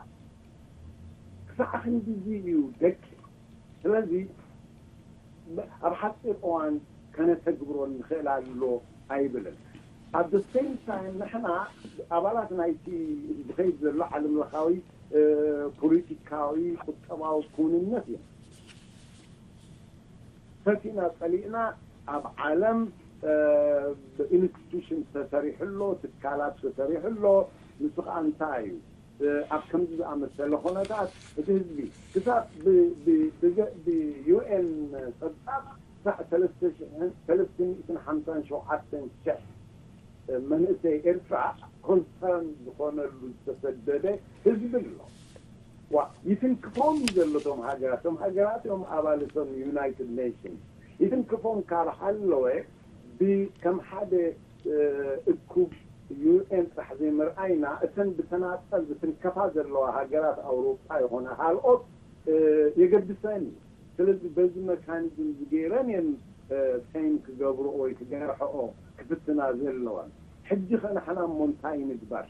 ክሳዕ ክንድዚ እዩ ደቂ ስለዚ ኣብ ሓፂር እዋን ከነተግብሮ ንኽእል ኣሎ ኣይብልን። ኣብ the same time ንሕና ኣባላት ናይቲ ዝኸይድ ዘሎ ዓለም ለኻዊ ፖለቲካዊ ቁጠባዊ ክውንነት እዮም። ፈቲና ፀሊእና ኣብ ዓለም ኢንስቲቱሽን ተሰሪሑ ኣሎ፣ ትካላት ተሰሪሑ ኣሎ። ንሱ ከዓ እንታይ እዩ? ኣብ ከምዚ ዝኣመሰለ ኩነታት እቲ ህዝቢ ክሳብ ብዩኤን ፀብፃብ ክሳዕ ሰለስተ ሚእትን ሓምሳን ሸውዓተን ሽሕ መንእሰይ ኤርትራ ኮንሰርን ዝኾነሉ ዝተሰደደ ህዝቢ ኣሎ። ዋ ይትንክፎም እዩ ዘሎ። እቶም ሃገራት እቶም ሃገራት እዮም ኣባል እቶም ዩናይትድ ኔሽንስ። ይትንክፎም ካብ ሃለወ ብከም ሓደ እኩብ ዩኤን ጥራሕ ዘይምርኣይና እተን ብተናፀል ዝትንከፋ ዘለዋ ሃገራት ኣውሮጳ ይኾና ካልኦት የገድሰን እዩ። ስለዚ በዚ መካኒዝም ዝገይረን እየን ሴም ክገብርኦ ወይ ክገርሐኦ ክፍትና ዘለዋን። ሕጂ ከ ንሕና እሞ እንታይ ንግበር?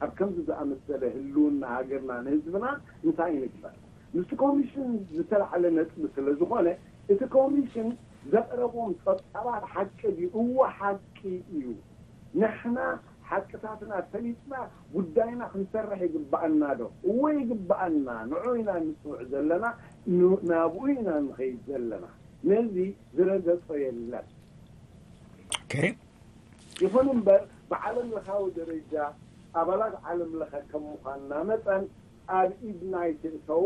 ኣብ ከምዚ ዝኣመሰለ ህልውና ሃገርና ንህዝብና እንታይ ንግበር? ምስቲ ኮሚሽን ዝተላዕለ ነጥቢ ስለ ዝኾነ እቲ ኮሚሽን ዘቕረቦም ፀብፃባት ሓቂ ድዩ? እወ ሓቂ እዩ። ንሕና ሓቅታትና ፈሊጥና ጉዳይና ክንሰርሕ ይግባኣና ዶ? እወ ይግባኣና። ንዑ ኢና ንፅውዕ ዘለና፣ ናብኡ ኢና ንኸይድ ዘለና። ነዚ ዝረገፆ የለን። ይኹን እምበር ብዓለም ለኻዊ ደረጃ ኣባላት ዓለም ለኸ ከም ምዃንና መጠን ኣብ ኢድና ኣይትእተዉ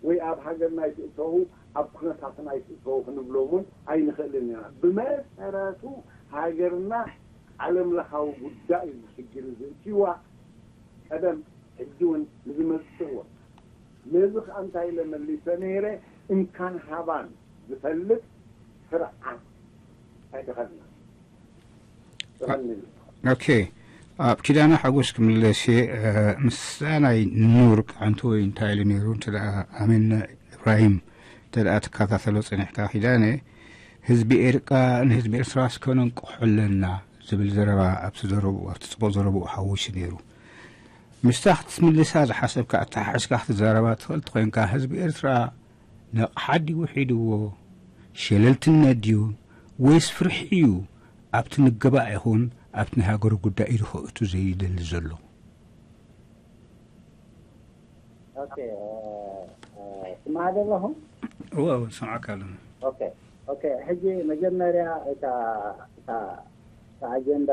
ወይ ኣብ ሃገርና ኣይትእተዉ ኣብ ኩነታትና ኣይትእተዉ ክንብሎም እውን ኣይንኽእልን ኢና። ብመሰረቱ ሃገርና ዓለም ለኻዊ ጉዳይ እዩ ሽግር ዘእትይዋ ቀደም ሕጂ እውን ንዝመፅእ እውን ነዚ ከዓ እንታይ ኢለ መሊሰ ነይረ እንካን ሃባን ዝፈልጥ ስርዓት ኣይተኸልና ኦኬ ኣብ ኪዳነ ሓጎስ ክምለስ እየ ምስዛ ናይ ኑር ቃንቶ ወይ እንታይ ኢሉ ነይሩ እንተ ኣሜን እብራሂም እንተ ትከታተሎ ፀኒሕካ ኪዳነ ህዝቢ ኤርቃ ንህዝቢ ኤርትራ እስከ ነንቅሖ ኣለና ዝብል ዘረባ ኣብቲ ዘረቡ ኣብቲ ፅቡቅ ዘረቡ ሓዊሱ ነይሩ ምስታ ክትምልሳ ዝሓሰብካ ኣተሓሕዝካ ክትዛረባ ትኽእል ኮይንካ ህዝቢ ኤርትራ ነቕሓ ድዩ ሒድዎ ሸለልትነት ድዩ ወይስ ፍርሒ እዩ ኣብቲ ንገባእ ይኹን ኣብቲ ናይ ሃገሩ ጉዳይ ኢዱ ከእቱ ዘይደሊ ዘሎ ስማዕ ዘለኹ እወ እወ ሰምዓካ ኣለና ኦኬ ኦኬ ሕጂ መጀመርያ እታ እታ እታ ኣጀንዳ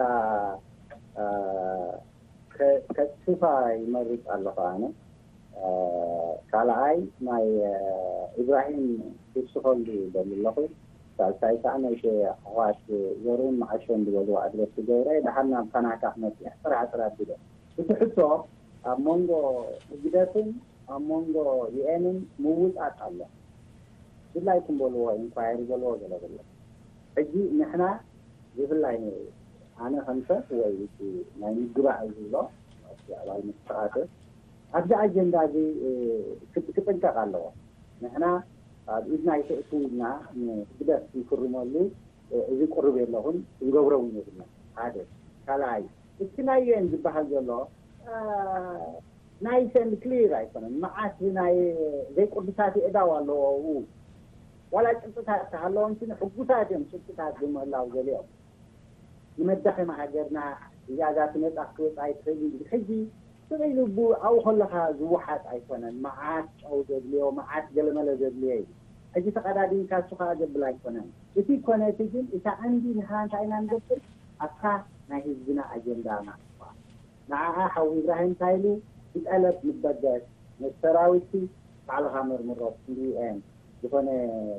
ከጥፍፋ ይመርጽ ኣለኹ ኣነ ካልኣይ ናይ ኢብራሂም ክውስኸሉ ይደሊ ኣለኹ ሳልሳይ ከዓ ናይ ኣሕዋት ዘሩን መዓሾን ዝበልዎ ኣድረስ ትገብረ ድሓር ናብ ካናካ ክመፅእ ጥራሕ ጥራሕ ኣቢለ እቲ ሕቶ ኣብ መንጎ ህግደፍን ኣብ መንጎ ዩኤንን ምውፃፅ ኣሎ ድላይኩም በልዎ ኢንኳየሪ በልዎ ገለ በሎ ሕጂ ንሕና ብፍላይ ኣነ ከም ሰብ ወይ ናይ ምግባእ ዝብሎ ኣባል ምትሓተ ኣብዚ ኣጀንዳ እዚ ክጥንቀቕ ኣለዎ ንሕና ኣብ ኢድና ይተእትው ኢልና ንህግደፍ ይፍርመሉ እዚ ቅሩብ የለኹን ክንገብሮ እውን የብልና ሓደ ካልኣይ እቲ ናይ ዩኤን ዝበሃል ዘሎ ናይ ሰንድ ክሊር ኣይኮነን መዓት ናይ ዘይቅዱሳት የእዳው ኣለዎ ኣብኡ ዋላ ጭብጥታት ተሃለዎም ሕጉሳት እዮም ጭብጥታት ብምህላው ገሊኦም ንመዳኸሚ ሃገርና እዛ እዛ ትመፃ ክትወፃ ኣይትኽእል እዩ ሕጂ ስቕ ኢሉ ኣብኡ ከለኻ ዝወሓጥ ኣይኮነን መዓት ጨው ዘድልዮ መዓት ገለመለ ዘድልዮ እዩ ሕጂ ተቐዳዲምካ እሱ ከዓ ዘብል ኣይኮነን እቲ ኮነ እቲ ግን እታ ቀንዲ ንሕና እንታይ ኢና ንገብር ኣብታ ናይ ህዝብና ኣጀንዳ ናቕፋ ንዓኣ ሓው ኢብራሂም እንታይ ኢሉ ብጠለብ ንበገስ ነቲ ሰራዊትሲ ባዕልኻ መርምሮ ክንዲ ዩኤን ዝኾነ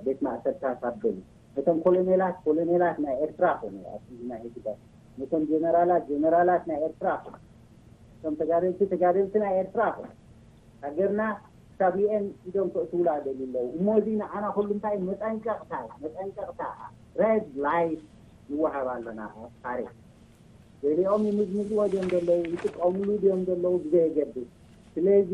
ቤት ማእሰርታት ኣብል ነቶም ኮሎኔላት ኮሎኔላት ናይ ኤርትራ ኮኑ ኣብቲ ናይ ህግደፍ ነቶም ጀነራላት ጀነራላት ናይ ኤርትራ ኮኑ እቶም ተጋደልቲ ተጋደልቲ ናይ ኤርትራ ኮኑ ሃገርና ክሳብ ዩኤን ኢዶም ከእትውላ ደልዩ ኣለዉ እሞ እዚ ንዓና ኩሉ እንታይ መጠንቀቕታ መጠንቀቕታ ሬድ ላይት ንወሃብ ኣለና ኣብ ታሪክ ገሊኦም ይምዝምዝዎ ድዮም ዘለዉ ይጥቀምሉ ድዮም ዘለዉ ብዘየገድስ ስለዚ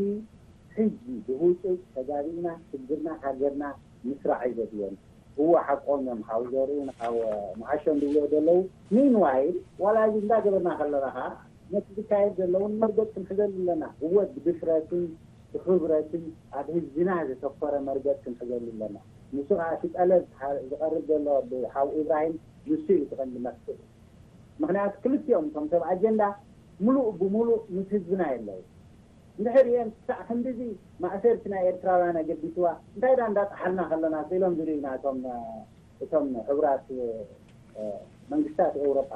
ሕጂ ብህፁፅ ተጋቢእና ሽግርና ሃገርና ምስራዕ እዩ ዘድልየን እወ ሓቆም እዮም ሓው ዘርኡን ሓው መዓሾን ዝብልዎ ዘለዉ ሚንዋይል ዋላ እዚ እንዳገበርና ከለና ከዓ ነቲ ዝካየድ ዘለውን መርገፅ ክንሕዘሉ ኣለና እወ ብድፍረትን ብክብረትን ኣብ ህዝብና ዘተኮረ መርገፅ ክንሕዘሉ ኣለና ንሱ ከዓ እቲ ጠለብ ዝቀርብ ዘሎ ብሓው ኢብራሂም ንሱ እዩ እቲ ቀንዲ መፍትሒ ምኽንያቱ ክልቲኦም እቶም ሰብ ኣጀንዳ ሙሉእ ብሙሉእ ምስ ህዝብና የለዉ እንድሕር እየን ክሳዕ ክንድዚ ማእሰርቲ ናይ ኤርትራውያን ኣገዲስዋ እንታይ ዳ እንዳጠሓልና ከለና ኢሎም ዝርዩና እቶም እቶም ሕቡራት መንግስታት ኤውሮጳ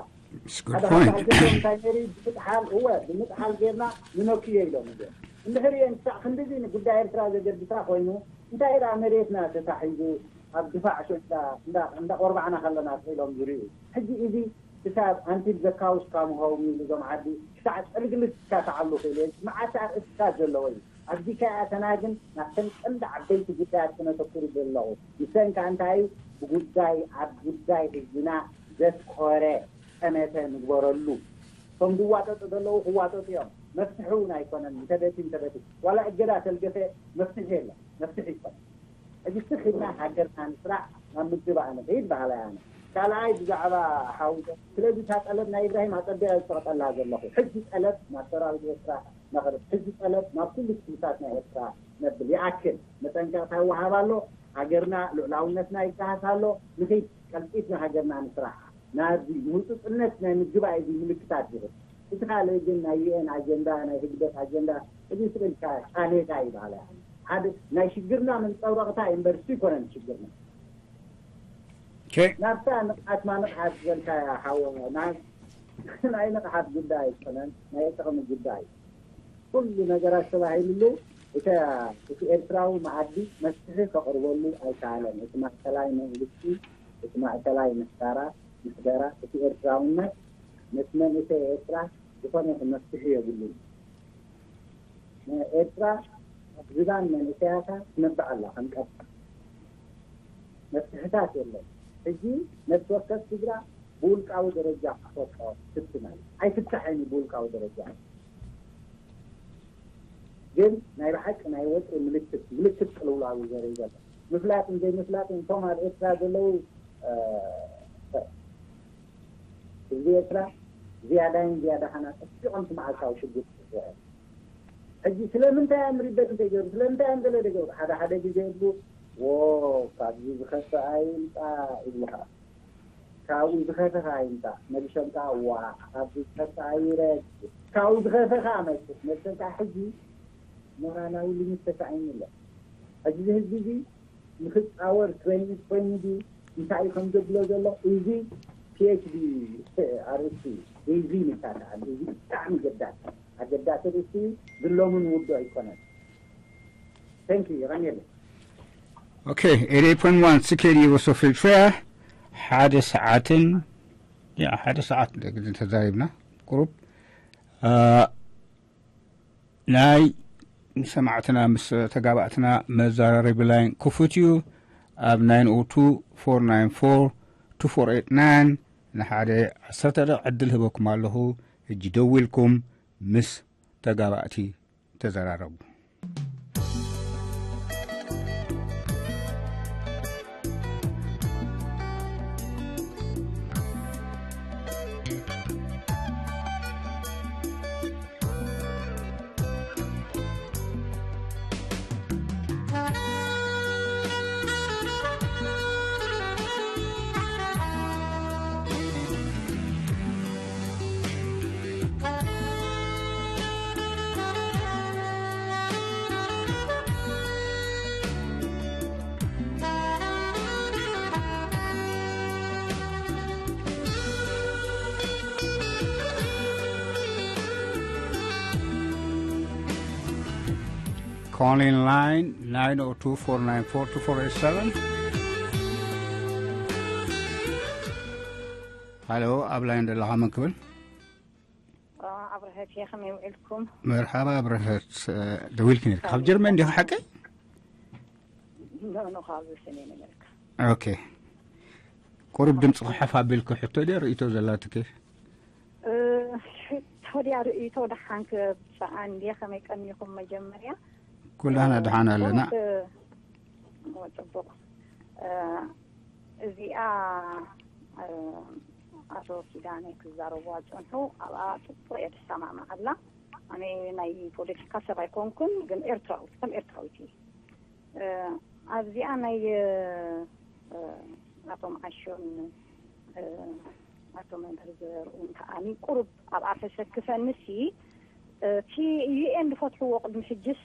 ሓደ ካብኣቶም እንታይ ነይሩ ብምጥሓል እወ ብምጥሓል ጌርና ንነክዮ ኢሎም እዚኦም እንድሕር እየን ክሳዕ ክንድዚ ንጉዳይ ኤርትራ ዘገድሳ ኮይኑ እንታይ ዳ መሬትና ተታሒዙ ኣብ ድፋዕ ሸንዳ እንዳቆርባዕና ከለና ኢሎም ዝርዩ ሕጂ እዚ ክሳብ ኣንቲል ዘካውስ ካምሆው ሚሉ እዞም ዓዲ ክሳዕ ጥልግልግ ክሳተዓሉ ክእል እየ መዓት ኣርእስታት ዘለዎ እዩ ኣብዚ ከኣተና ግን ናብተን ቀንዲ ዓበይቲ ጉዳያት ክነተኩሩ ዘለኹ። ንሰን ከኣ እንታይ እዩ? ብጉዳይ፣ ኣብ ጉዳይ ህዝብና ዘትኮረ ጠመተ ንግበረሉ። እቶም ዝዋጠጡ ዘለዉ ክዋጠጡ እዮም። መፍትሒ እውን ኣይኮነን። እንተደቲ እንተደቲ ዋላ እገዳ ተልገሰ መፍትሒ የለን። መፍትሒ ይኮነ። እዚ ስኽ ኢልና ሃገርና ንስራሕ፣ ናብ ምግባእ ንኸይድ በሃላይ ኣነ። ካልኣይ ብዛዕባ ሓውዘ ስለዚ እታ ጠለብ ናይ ኢብራሂም ኣጸቢቐ ዝፈቕጠላ ዘለኹ ሕጂ ጠለብ ናብ ሰራዊት ኤርትራ ነቕርብ። ሕጂ ጠለብ ናብ ኩሉ ክፍልታት ናይ ኤርትራ ነብል። ይኣክል መጠንቀቕታ ይወሃብ ኣሎ። ሃገርና ልዑላውነትና ይገሃስ ኣሎ። ንኺድ ቀልጢፍና ሃገርና ንስራሕ። ናዚ ንህጹጽነት ናይ ምግባእ እዚ ምልክታት ይህብ። እቲ ካልእ ግን ናይ ዩኤን ኣጀንዳ፣ ናይ ህግደፍ ኣጀንዳ፣ እዚ ስቕ ኢልካ ቃሌታ ይበሃል። ሓደ ናይ ሽግርና መንጸብረቕታ እምበር እሱ ይኮነን ሽግርና። ናብታ ንቕሓት ማ ንቕሓት ዝበልካያ ሓወ፣ ናይ ንቕሓት ጉዳይ ኣይኮነን፣ ናይ ጥቕሚ ጉዳይ። ኩሉ ነገራት ተባሂሉሉ፣ እተ እቲ ኤርትራዊ መኣዲ መፍትሒ ከቕርበሉ ኣይከኣለን። እቲ ማእከላይ መንግስቲ፣ እቲ ማእከላይ ምሕደራ፣ ምሕደራ፣ እቲ ኤርትራውነት ምስ መንእሰይ ኤርትራ ዝኾነ ይኹን መፍትሒ የብሉን። ኤርትራ ኣብ ዝባን መንእሰያታ ትነብዕ ኣላ ከም ቀጥታ። መፍትሕታት የለን። ሕጂ ነፍሲ ወከፍ ስድራ ብውልቃዊ ደረጃ ክፈትሖ ትፍትን ኣላ። ኣይፍታሕን እዩ ብውልቃዊ ደረጃ። ግን ናይ ብሓቂ ናይ ወጥሪ ምልክት፣ ምልክት ቅልውላው እዩ ዘርኢ ዘሎ። ምፍላጥን ዘይምፍላጥን እቶም ኣብ ኤርትራ ዘለዉ፣ እ፣ ህዝቢ ኤርትራ ዝያዳይን ዝያዳ ሓና ጠፊቖም እቲ መዓልታዊ ሽግር ዝስዕብ። ሕጂ ስለምንታይ እዮም ሪበል ዘይገሩ? ስለምንታይ እዮም ገለ ደገሩ? ሓደ ሓደ ግዜ ይብሉ፣ "ዎ፣ ካብዚ ዝኸፍአ ኣይምጻእ" ይብሉኻ። ካብኡ ዝኸፈ ኸዓ ይምጻእ። መልሶም ከኣ፣ "ዋ፣ ካብዚ ዝኸፍአ ኣይረድ." ካብኡ ዝኸፈ ኸዓ መጽእ። መልሶም ከኣ፣ "ሕጂ ሞራላዊ ሊሚት ተሳዒኑ ኣሎ። ሕጂ እዚ ህዝቢ እዚ ንኽጻወር ትሬኒንግ ኮይኑ ድዩ? እንታይ እዩ ከም ዘብሎ ዘሎ?" እዚ ፒ ኤች ዲ ኣርእስቲ እዩ። እዚ ምታትዓል፣ እዚ ብጣዕሚ ገዳሲ፣ ኣገዳሲ ኣርእስቲ እዩ። ዝሎምን ውዶ ኣይኮነን። Thank you፣ የቐንየለይ። ኦኬ፣ ኤይት ኤይት ፖይንት ዋን ሲኬዲ ሮሶ ፊልትሪያ፣ ሓደ ሰዓትን፣ ያ፣ ሓደ ሰዓት ተዛሪብና። ቁሩብ፣ አ፣ ናይ ሰማዕትና ምስ ተጋባእትና መዘራረቢ ላይን ክፉት እዩ። ኣብ ናይን ኦ ቱ ፎር ናይን ፎር ቱ ፎር ኤይት ናይን ንሓደ ዓሰርተ ደቂቕ ዕድል ህበኩም ኣለኹ። ሕጂ ደዊልኩም ምስ ተጋባእቲ ተዘራረቡ። Call in line nine oh two, four nine four, two four eight seven. ሃሎ፣ ኣብ ላይን ዘለኻ መን ክብል? ኣብርሀት እየ፣ ከመይ ውዒልኩም? መርሓባ ኣብርሀት፣ ደዊልኪ ነርካ ካብ ጀርመን እንዲኻ ሓቀይ? ኖ፣ ኖ፣ ካብ ሰሜን ኣሜሪካ። ኦኬ። ቁሩብ ድምፂ ክሓፍ ኣቢልኪ ሕቶ ድያ ርእይቶ ዘላትኪ? እ፣ ሕቶ ድያ ርእይቶ ደሓን ክብፅኣ እንድየ። ከመይ ቀኒኹም መጀመርያ? ኩላህና እ፣ ደሓን ኣለና። ጽቡቕ፣ እ፣ ጽቡቕ። እ፣ እዚኣ፣ እ፣ ኣቶ ኪዳነ ክዛረብዋ ዝጸንሑ ኣብኣ ጽቡቕ እየ ዝሰማማዕ ኣላ። ኣነ ናይ ፖለቲካ ሰብ ኣይኮንኩን፣ ግን ኤርትራዊት፣ ከም ኤርትራዊት እየ። እ፣ ኣብዚኣ ናይ፣ እ፣ እ፣ ኣቶ መዓሾን፣ እ፣ ኣቶ መምህር ዘርኡን ከኣኒ ቁሩብ ኣብኣ ተሰክፈንሲ፣ እቲ ዩ ኤን ዝፈትሕዎ ቅድሚ ሕጅስ፣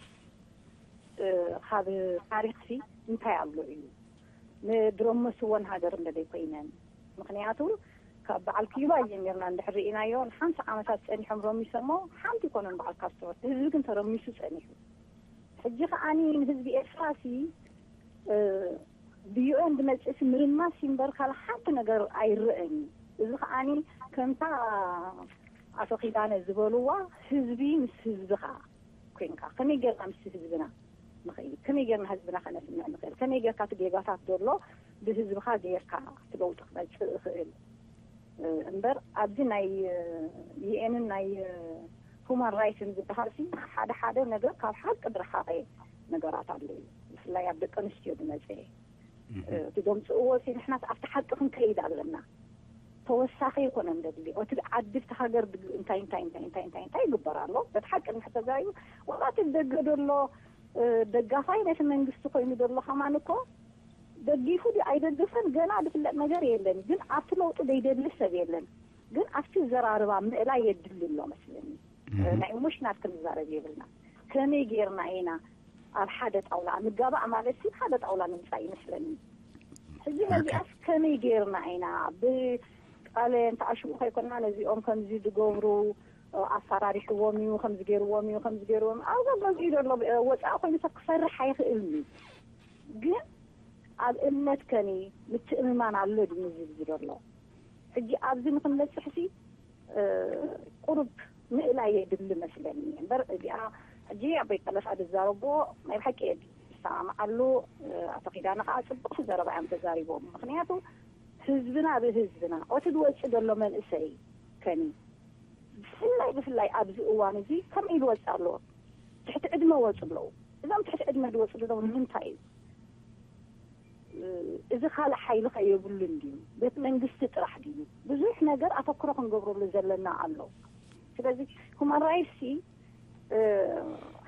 እ፣ ካብ ታሪኽሲ እንታይ ኣሎ እዩ? ንድሮ መስወን ሃገር እንደ ዘይኮይነን። ምኽንያቱ ካብ በዓል ኪዩባ ጀሚርና እንድሕር ርኢናዮ፣ ንሓምሳ ዓመታት ጸኒሖም ረሚሶሞ፣ ሓንቲ ይኮነን በዓል ካስትሮ። ህዝቢ ግን ተረሚሱ ጸኒሑ። ሕጂ ከኣኒ ንህዝቢ ኤርትራሲ፣ እ፣ ብዩኤን ዝመጽእሲ ምርማስ እምበር ካልእ ሓንቲ ነገር ኣይረኣን እዩ። እዚ ከኣኒ ከምታ ኣቶ ኪዳነ ዝበልዋ ህዝቢ ምስ ህዝብኻ ኮይንካ ከመይ ጌርና ምስ ህዝብና ንኽእል? ከመይ ጌርና ህዝብና ከነስምዕ ንኽእል? ከመይ ጌርካ እቲ ጌጋታት ዘሎ ብህዝብኻ ጌርካ እቲ ለውጢ ክመፅእ ይኽእል? እምበር ኣብዚ ናይ ዩኤንን ናይ ሁማን ራይትስን ዝበሃል ሲ ሓደ ሓደ ነገር ካብ ሓቂ ዝረሓቐ ነገራት ኣለዩ። ብፍላይ ኣብ ደቂ ኣንስትዮ ዝመፀ እቲ ዘምፅእዎ ሲ ንሕና ኣብቲ ሓቂ ክንከይድ ኣለና። ተወሳኺ ይኮነን ዘድሊ እቲ ዓዲ እቲ ሃገር እንታይ እንታይ እንታይ እንታይ እንታይ እንታይ ይግበር ኣሎ። በቲ ሓቂ ንሕተዛዩ ዋላ እቲ ደገ ዘሎ ደጋፋይ ነቲ መንግስቲ ኮይኑ ዘሎ ከማን እኮ ደጊፉ ድዩ ኣይደግፍን ገና ዝፍለጥ ነገር የለን። ግን ኣብቲ ለውጢ ዘይደሊ ሰብ የለን። ግን ኣብቲ ዘራርባ ምእላይ የድሊ ኣሎ መስለኒ። ናይ ኢሞሽናል ክንዛረብ የብልና። ከመይ ጌርና ኢና ኣብ ሓደ ጣውላ ንጋባእ ማለት ሲ ሓደ ጣውላ ንምፃእ ይመስለኒ። ሕጂ ነዚኣስ ከመይ ጌርና ኢና ብቃለ እንተኣሽሙ ከይኮና ነዚኦም ከምዚ ዝገብሩ ኣፈራሪሕዎም እዩ ከምዚ ገይርዎም እዩ ከምዚ ገይርዎም ኣብዛ መዚኡ ዘሎ ወፃኢ ኮይኑ ሰብ ክሰርሕ ኣይኽእልን እዩ። ግን ኣብ እምነት ከኒ ምትእምማን ኣሎ ድዩ ዝብል ዘሎ ሕጂ ኣብዚ ንክንበፅሕ ሲ ቁሩብ ምእላይ የድሊ መስለኒ እምበር እዚኣ ሕጂ ኣቦይ ቀለስ ኣደ ዝዛረብዎ ናይ ብሓቂ የድሊ ይሰማምዓሉ። ኣቶ ኪዳነ ከዓ ፅቡቅ ዘረባ እዮም ተዛሪቦም። ምክንያቱ ህዝብና ብህዝብና ኦቲ ዝወፅእ ዘሎ መንእሰይ ከኒ ብፍላይ ብፍላይ ኣብዚ እዋን እዚ ከምኡ ኢሉ ወፅእ ኣለዎ። ትሕቲ ዕድመ ወፁ ኣለዉ። እዞም ትሕቲ ዕድመ ዝወፁ ዘለዉ ንምንታይ እዩ? እዚ ካልእ ሓይሊ ከየብሉን ድዩ? ቤት መንግስቲ ጥራሕ ድዩ? ብዙሕ ነገር ኣተክሮ ክንገብረሉ ዘለና ኣሎ። ስለዚ ሁማን ራይትስ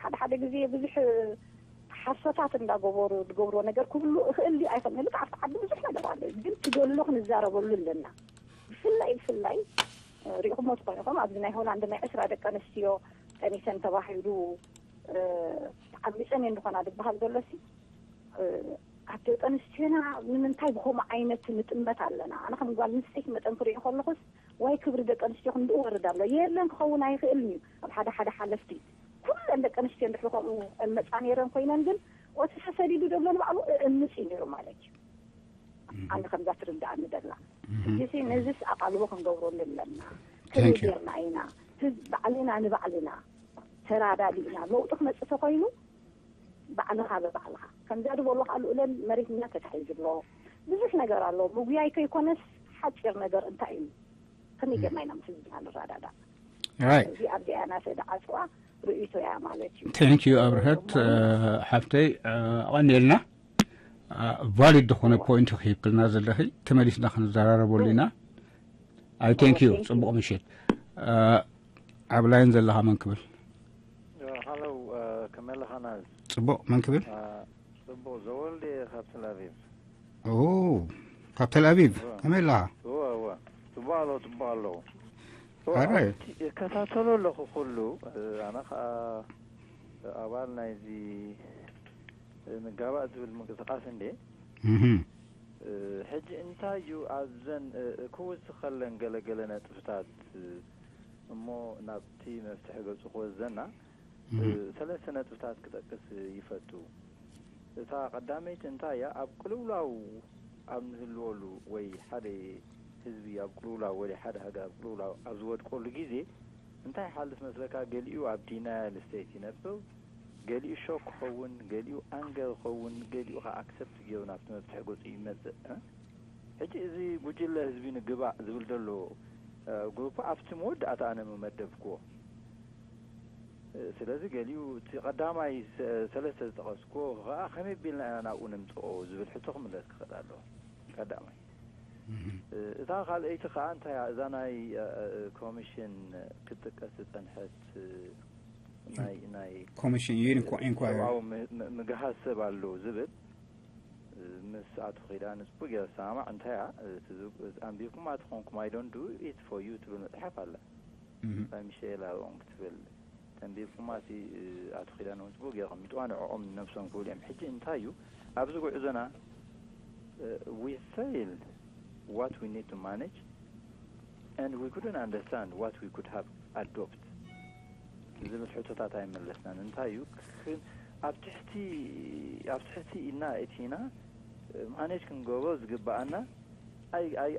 ሓደ ሓደ ግዜ ብዙሕ ሓሶታት እንዳገበሩ ዝገብርዎ ነገር ክብሉ እኽእል ድዩ ኣይኽእል ንብል ኣብቲ ዓዲ ብዙሕ ነገር ኣሎ። ግን ትገሎ ክንዛረበሉ ኣለና። ብፍላይ ብፍላይ ሪኢኹሞ ትኾይንኹም ኣብዚ ናይ ሆላንድ ናይ ዕስራ ደቂ ኣንስትዮ ጠኒሰን ተባሂሉ ተዓሚፀን እየን ዝኾና ዝበሃል ዘሎ ሲ ኣብ ደቂ ኣንስትዮና ንምንታይ ብኸምኡ ዓይነት ንጥመት ኣለና? ኣነ ከም ጓል ኣንስተይቲ መጠን ክሪኦ ከለኹስ ዋይ ክብሪ ደቂ ኣንስትዮ ክንድኡ ወርድ ኣሎ የለን ክኸውን ኣይኽእልን እዩ። ኣብ ሓደ ሓደ ሓለፍቲ ኩለን ደቂ ኣንስትዮ እንድሕሪ ከምኡ መፃ ነይረን ኮይነን ግን እቲ ተሰዲዱ ዘሎ ንባዕሉ እእምፅ እዩ ነይሩ ማለት እዩ። ኣነ ከምዛ ትርዳእኒ ደላ እዚ ነዚስ ኣቓልቦ ክንገብረሉ ኣለና። ከመይ ጌርና ኢና ህዝቢ ባዕልና ንባዕልና ተራዳዲእና ለውጢ ክመፅእ ተኮይኑ ባዕልኻ ብባዕልኻ ከምዛ ዝበሎ ከዓ ልኡለን መሬትና ተታሒዙ ኣሎ። ብዙሕ ነገር ኣሎ። ምጉያይ ከይኮነስ ሓፂር ነገር እንታይ እዩ ከመይ ጌርና ኢና ምስ ህዝብና ንረዳዳእ? እዚ ኣብዚኣ ናተ ዝዓፅዋ ርእይቶ እያ ማለት እዩ። ቴንክ ዩ ኣብርሀት ሓፍተይ ኣቐኒልና። ቫሊድ ዝኾነ ፖይንት ክሂብክልና ዘለኺ ተመሊስና ክንዘራረበሉ ኢና። ኣይ ቴንክ ዩ። ፅቡቕ ምሽት። ኣብ ላይን ዘለኻ መን ክብል? ሃለው ከመይ ኣለኻ ናዝ? ፅቡቕ መን ክብል? ፅቡቕ ዘወልድ ካብ ተልኣቪቭ። ካብ ተልኣቪቭ ከመይ ኣለኻ? እወ እወ ፅቡቕ ኣለዉ ፅቡቕ ኣለዉ። ኣራይ እከታተሎ ኣለኹ ኩሉ ኣነ ከዓ ኣባል ናይዚ ንጋባእ ዝብል ምንቅስቃስ እንዴ ሕጂ እንታይ እዩ ኣብዘን ክውስኸለን ገለገለ ነጥብታት እሞ ናብቲ መፍትሒ ገፁ ክወዘና ሰለስተ ነጥብታት ክጠቅስ ይፈቱ። እታ ቀዳመይቲ እንታይ እያ? ኣብ ቅልውላው ኣብ ንህልወሉ ወይ ሓደ ህዝቢ ኣብ ቅልውላው ወይ ሓደ ሃገር ኣብ ቅልውላው ኣብ ዝወድቀሉ ግዜ እንታይ ይሓልፍ መስለካ? ገሊኡ ኣብ ዲናያል ስቴት ይነብር፣ ገሊኡ ሾክ ክኸውን፣ ገሊኡ ኣንገር ክኸውን፣ ገሊኡ ከዓ ኣክሰፕት ገይሩ ናብቲ መፍትሒ ገፁ ይመፅእ። ሕጂ እዚ ጉጅለ ህዝቢ ንግባእ ዝብል ዘሎ ግሩፕ ኣብቲ መወዳእታ ኣነ ምመደብክዎ። ስለዚ ገሊኡ እቲ ቀዳማይ ሰለስተ ዝጠቐስክዎ ከዓ ከመይ ቢልና ኢና ናብኡ ንምፅኦ ዝብል ሕቶ ክምለስ ክኽእል ኣለዎ። ቀዳማይ እታ ካልኣይቲ ከዓ እንታይ እያ እዛ ናይ ኮሚሽን ክትጥቀስ ዝፀንሐት ናይ ናይ ኮሚሽን ዩ ኢንኳየሪ ሰብኣዊ ምግሃስ ሰብ ኣሎ ዝብል ምስ ኣቶ ኪዳነ ፅቡቅ ገይረ ዝሰማማዕ እንታይ እያ ኣንቢብኩማ ትኾንኩም I don't do it for you ትብል መፅሓፍ ኣላ። ሚሸል ኣሮን ክትብል ተንቢብኩማ እቲ ኣቶ ኪዳነ እውን ፅቡቅ ገይረ ኣቐሚጥዋ ንዕኦም ንነብሶም ክብሉ እዮም። ሕጂ እንታይ እዩ ኣብዚ ጉዕዞና we fail what we need to manage and we couldn't understand what we could have adopt ዝብል ሕቶታት ኣይመለስናን። እንታይ እዩ ኣብ ትሕቲ ኣብ ትሕቲ ኢልና እቲና ማኔጅ ክንገብሮ ዝግባኣና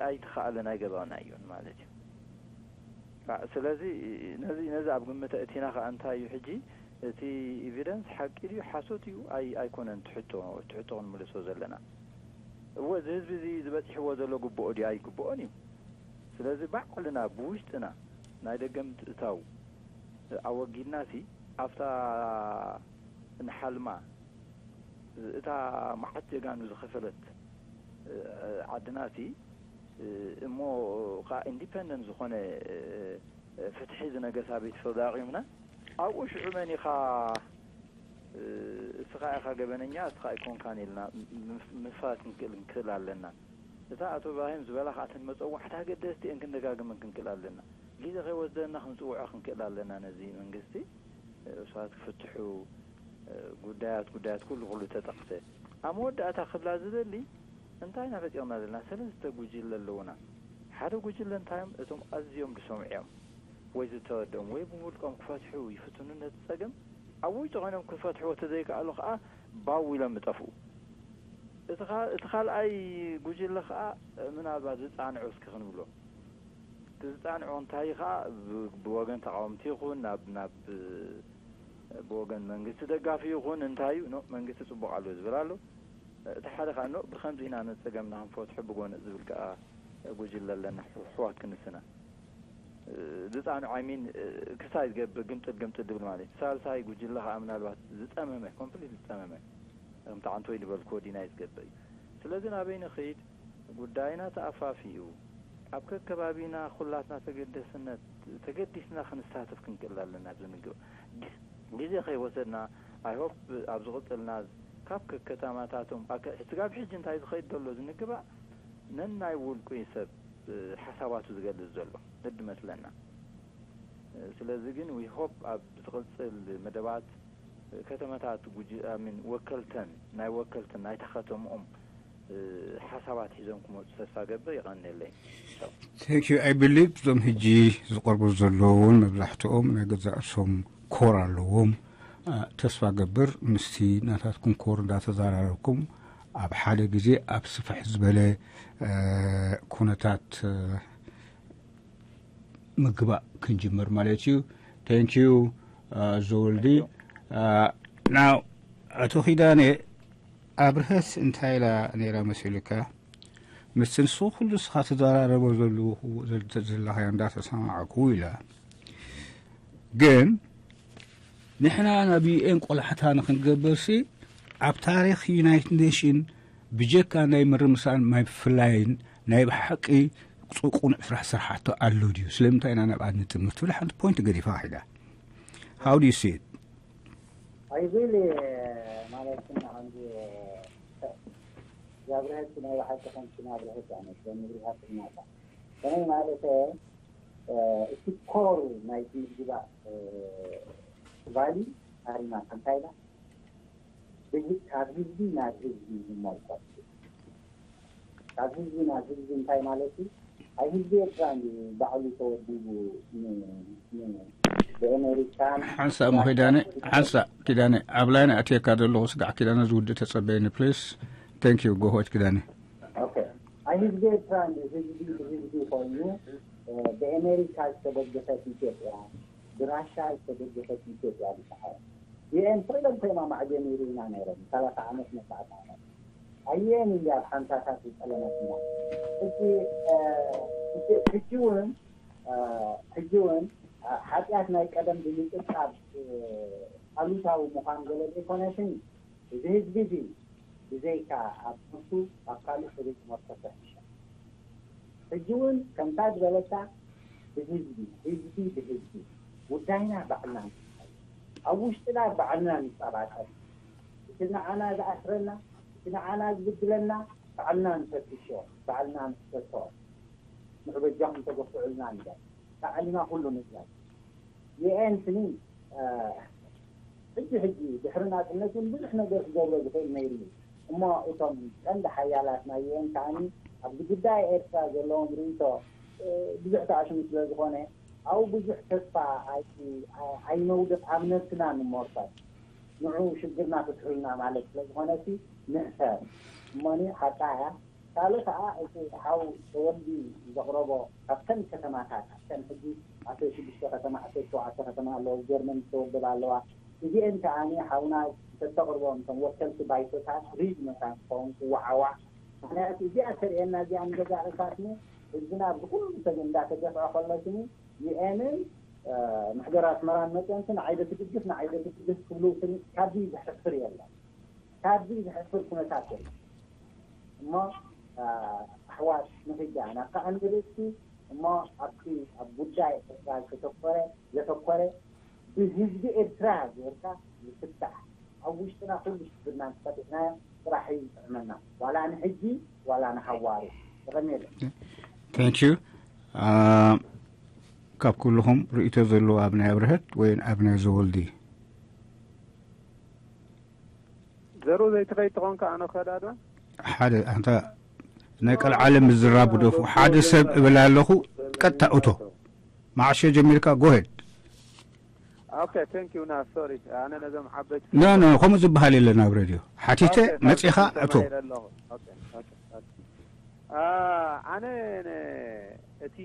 ኣይተኻኣለን ኣይገበርናዮን ማለት እዩ። ስለዚ ነዚ ነዚ ኣብ ግምት እቲና ከዓ እንታይ እዩ ሕጂ እቲ evidence ሓቂ ድዩ ሓሶት እዩ ኣይ ኣይኮነን ትሕቶ ትሕቶ ክንምልሶ ዘለና። እወ እዚ ህዝቢ እዚ ዝበፂሕዎ ዘሎ ግብኦ ድዩ ኣይግብኦን እዩ። ስለዚ ባዕልና ብውሽጥና ናይ ደገ ምትእታው ኣወጊድናሲ ኣብታ ንሓልማ እታ መዓት ጀጋኑ ዝኸፈለት ዓድናሲ እሞ ከዓ ኢንዲፐንደንት ዝኾነ ፍትሒ ዝነገሳ ቤት ፍርዲ ኣቑምና ኣብኡ ሽዑ መን ኢኻ እስኻ ኢኻ ገበነኛ እስኻ ኣይኮንካን ኢልና ምፍራድ ክንክእል ንክእል ኣለና። እታ ኣቶ እብራሂም ዝበላ ከዓ እተን መፀዋዕታ ኣገደስቲ እየን ክንደጋግመን ክንክእል ኣለና። ግዜ ከይወስደና ክንፅውዖ ክንክእል ኣለና ነዚ መንግስቲ እሱራት ክፍትሑ ጉዳያት ጉዳያት ኩሉ ኩሉ ተጠቕሰ ኣብ መወዳእታ ክብላ ዝደሊ እንታይ ኢና ፈጢርና ዘለና ሰለስተ ጉጅለ ኣለውና ሓደ ጉጅለ እንታዮም እቶም ኣዝዮም ዝሰምዑ እዮም ወይ ዝተረድኦም ወይ ብምውልቆም ክፈትሑ ይፍትኑ ነቲ ፀገም ኣብ ውሽጢ ኮይኖም ክፈትሕዎ ተዘይከኣሉ ከዓ ባው ኢሎም ይጠፍኡ እቲ ካልኣይ ጉጅለ ከዓ ምናልባት ዝፃንዑ እስኪ ክንብሎ እቲ ዝፃንዖ እንታይ ከዓ ብወገን ተቃወምቲ ይኹን ናብ ናብ ብወገን መንግስቲ ደጋፊ ይኹን እንታይ እዩ መንግስቲ ፅቡቅ ኣሎ ዝብል ኣሎ እቲ ሓደ ከዓ ኖ ብከምዚ ኢና ነፀገምና ክንፈትሑ ብጎንፂ ዝብል ከዓ ጉጅለ ኣለና ሕዋት ክንስና ዝፃንዖ ኣይሚን ክሳይ ዝገብር ግምጥል ግምጥል ዝብል ማለት ሳልሳይ ጉጅለ ከዓ ምናልባት ዝፀመመ ኮምፕሊት ዝፀመመ ከምቲ ዓንቶይ ዝበልክዎ ዲናይ ዝገብር እዩ ስለዚ ናበይ ንኽይድ ጉዳይና ተኣፋፊኡ ኣብ ከከባቢና ኩላትና ተገደስነት ተገዲስና ክንሳተፍ ክንክእል ኣለና ኣብዚ ምግባእ ግዜ ከይወሰድና I hope ኣብ ዝቕፅልና ካብ ከከተማታቶም ስጋብ ሕጂ እንታይ ዝኸይድ ዘሎ ዝንግባእ ነናይ ውልቁ ሰብ ሓሳባቱ ዝገልፅ ዘሎ ንድመስለና ስለዚ ግን we hope ኣብ ዝቕፅል መደባት ከተመታት ጉጅ I mean ወከልተን ናይ ወከልተን ናይታ ከተምኦም ሓሳባት ሒዞም ክመፁ ተስፋ ገብር ይቐንየለይ። Thank you. I believe እዞም ሕጂ ዝቐርቡ ዘለውን መብዛሕትኦም ናይ ገዛእ ርእሶም ኮር ኣለዎም። ተስፋ ገብር ምስቲ ናታትኩም ኮር እንዳተዘራረብኩም ኣብ ሓደ ግዜ ኣብ ስፍሕ ዝበለ ኩነታት ምግባእ ክንጅምር ማለት እዩ። Thank you ዘወልዲ። Now ኣቶ ኪዳነ ኣብርሀስ እንታይ ኢላ ነይራ መሲሉካ? ምስቲ ንሱ ኩሉ ንስኻ ትዘራረቦ ዘለኹ ዘለኻዮ እንዳተሰማዕኩ ኢላ። ግን ንሕና ናብ ዩኤን ቆላሕታ ንክንገብርሲ ኣብ ታሪክ ዩናይትድ ኔሽን ብጀካ ናይ ምርምሳን ማይ ብፍላይን ናይ ብሓቂ ቁኑዕ ስራሕ ዝሰራሓቶ ኣሎ ድዩ? ስለምንታይ ኢና ናብኣ ንጥምር ትብል ሓንቲ ፖይንት ገዲፋ ኪዳ። How do you see it? I really ማለት ግን ከምዚ እግዚኣብርሀት ናይ ብሓቂ ከምቲ ናብርሀት ኣነ ስለምብርሃት እናታ ከመይ ማለት እቲ ኮር ናይ ምግባእ ቫሊ ኣሪና ከምታይ ኢላ ካብ ህዝቢ ናብ ህዝቢ ዝመርኮስ ካብ ህዝቢ ናብ ህዝቢ እንታይ ማለት እዩ ኣብ ህዝቢ ኤርትራ እንዲ ባዕሉ ተወዲቡ ብኤሜሪካን ሓንሳእ እሞ ኪዳነ ሓንሳእ ኪዳነ ኣብ ላይን ኣእትየካ ዘለኹ ስጋዕ ኪዳነ ዝውድእ ተጸበየኒ ፕሊስ። Thank you go ahead ኪዳነ። ኣብ ህዝቢ ኤርትራ እንዲ ህዝቢ ብህዝቢ ኮይኑ ብኤሜሪካ ዝተደገፈት ኢትዮጵያ ብራሻ ዝተደገፈት ኢትዮጵያ ዝሰዓረ ዩኤን ኮይሎም ኮይማ ማዕጀ ነይሩ ኢና ነይሮም ሰላሳ ዓመት መባእታ ዓመት ኣየን እንዲ ኣብ ሓምሳታት ዝጠለመትና እቲ ሕጂ እውን ሕጂ እውን ሓጢኣት ናይ ቀደም ብምጥጣብ ኣሉታዊ ምዃን ገለ ዘይኮነትን እዚ ህዝቢ እዚ ብዘይካ ኣብ ነፍሱ ኣብ ካልእ ሰበይ ዝመርኮሰ ሕጂ እውን ከምታ ዝበለታ ብህዝቢ ህዝቢ ብህዝቢ ጉዳይና ባዕልና ኣብ ውሽጥና ባዕልና ንፀባፀብ እቲ ንዓና ዝኣስረና እቲ ንዓና ዝብድለና ባዕልና ንፈትሾ ባዕልና ንሕተቶ ንዑ በጃኹም ተገፍዑልና ንበል ባዕልና ኩሉ ንግበር ዩኤን ስኒ ሕጂ ሕጂ ድሕሪ ናፅነት እውን ብዙሕ ነገር ክገብሮ ዝኽእል ነይሩ እዩ እሞ እቶም ቀንዲ ሓያላት ናይ ዩኤን ከዓኒ ኣብዚ ጉዳይ ኤርትራ ዘለዎም ርእይቶ ብዙሕ ተኣሽሙ ስለ ዝኾነ ኣብኡ ብዙሕ ተስፋ ኣይነውድቕ ኣብ ነብስና ንሞርፈር ንዑ ሽግርና ፍትሑልና ማለት ስለ ዝኾነ ሲ ንሕሰር እሞኒ ሓቃ እያ ካልእ ከዓ እቲ ሓው ተወልዲ ዘቕረቦ ካብተን ከተማታት ኣብተን ሕጂ ዓሰርተ ሽዱሽተ ከተማ ዓሰርተ ሸውዓተ ከተማ ኣለዎ ጀርመን ዝተወደባ ኣለዋ እዚአን ከዓኒ ሓውና እንተተቕርቦም እቶም ወከልቲ ባይቶታት ሪድ መሳን ክኸውን ክወዓዋዕ። ምኽንያቱ እዚኣ ተርእየና እዚኣ ንገዛእ ርእሳትኒ ህዝብና ብኩሉ ሰብ እንዳተገፍዐ ከሎስኒ ዩኤንን ምሕደር ኣስመራን መፅኦምሲ ንዓይ ዶ ትድግፍ ንዓይ ዶ ትድግፍ ክብሉ ስኒ ካብዚ ዘሕፍር የለን። ካብዚ ዘሕፍር ኩነታት የለን። እሞ ኣሕዋት ንክጃ ናብታ ቀንዲ ርእሲ እሞ ኣብቲ ኣብ ጉዳይ ኤርትራ ዝተኮረ ዘተኮረ ብህዝቢ ኤርትራ ጌርካ ዝፍታሕ ኣብ ውሽጥና ኩሉ ሽግርና እንተፈቲሕናዮ ጥራሕ እዩ ዝጥዕመና ዋላ ንሕጂ ዋላ ንሓዋሩ። ተቐኒለ። Thank you። ካብ ኩልኹም ርእቶ ዘለዎ ኣብ ናይ ኣብርሀት ወይ ኣብ ናይ ዘወልዲ? ዘሩ ዘይትኸይድ ትኾንካ ኣነ ከዳዶ ሓደ ኣንታ ናይ ቀልዓለ ምዝራብ ደፉ ሓደ ሰብ እብል ኣለኹ። ቀጥታ እቶ ማዕሾ ጀሚርካ ጎሄድ። Okay, thank you. Now, sorry. ኣነ ነዞም ዓበይቲ ኖ ኖ ከምኡ ዝበሃል የለን ኣብ ሬድዮ ሓቲተ መፂኻ እቶ። ኣነ እቲ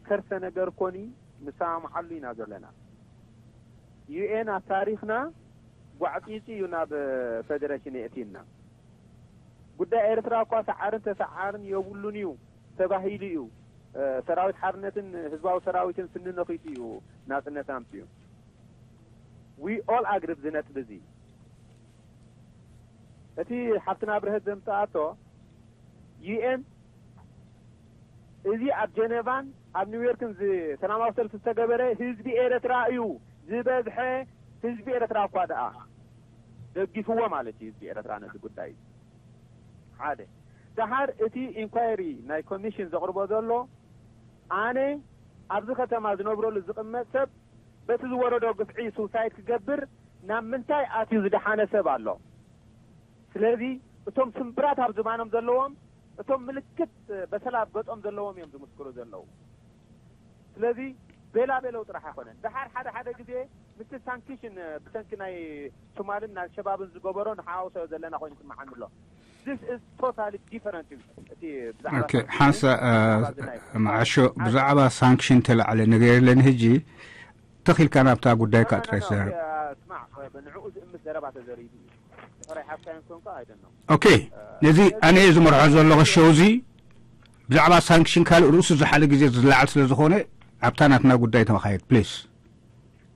ከርሰ ነገር ኮኒ ንሰማምዓሉ ኢና ዘለና። ዩኤን ኣብ ታሪኽና ጓዕፂፂ እዩ ናብ ፌደሬሽን የእቲና። ጉዳይ ኤርትራ እኳ ሰዓርን ተሰዓርን የብሉን እዩ ተባሂሉ እዩ። ሰራዊት ሓርነትን ህዝባዊ ሰራዊትን ስንነኺቱ እዩ ናፅነት ኣምፅኡ። We all agree ብዚ ነጥቢ እዚ። እቲ ሓፍትና ብርሀት ዘምፅኣቶ ዩኤን እዚ ኣብ ጀነቫን ኣብ ኒውዮርክን ሰላማዊ ሰልፊ ዝተገበረ ህዝቢ ኤረትራ እዩ ዝበዝሐ። ህዝቢ ኤረትራ እኳ ደኣ ደጊፍዎ ማለት እዩ ህዝቢ ኤረትራ ነዚ ጉዳይ። ሓደ ደሓር እቲ ኢንኳይሪ ናይ ኮሚሽን ዘቕርቦ ዘሎ ኣነ ኣብዚ ከተማ ዝነብረሉ ዝቕመጥ ሰብ በቲ ዝወረዶ ግፍዒ ሱሳይድ ክገብር ናብ ምንታይ ኣትዩ ዝደሓነ ሰብ ኣሎ? ስለዚ እቶም ስምብራት ኣብ ዝባኖም ዘለዎም እቶም ምልክት በሰላ ኣብ ገጾም ዘለዎም እዮም ዝምስክሩ ዘለዉ። ስለዚ ቤላ ቤለው ጥራሕ ኣይኮነን። ደሓር ሓደ ሓደ ግዜ ምስቲ ሳንክሽን ብሰንኪ ናይ ሶማልን ናይ ሸባብን ዝገበሮ ንሓዋውሰዮ ዘለና ኮይኑ ይስምዓኒ ኣሎ። This is totally different እዩ። እቲ ብዛዕባ ሓንሳ መዓሾ ብዛዕባ ሳንክሽን ተላዕለ ነገር የለን። ሕጂ ተኺልካ ናብታ ጉዳይካ ጥራይ ዘር ስማዕ፣ ንዕኡ ዝእምት ዘረባ ተዘሪቡ እዩ። ተኸራይ ሓፍታ ይንኮንካ ኣይደኖ ኦኬ፣ ነዚ ኣነ ዝመርሖ ዘለኹ ሸው እዚ ብዛዕባ ሳንክሽን ካልእ ርእሱ ዝሓለ ግዜ ዝለዓል ስለ ዝኾነ ኣብታ ናትና ጉዳይ ተመኻየድ ፕሊስ።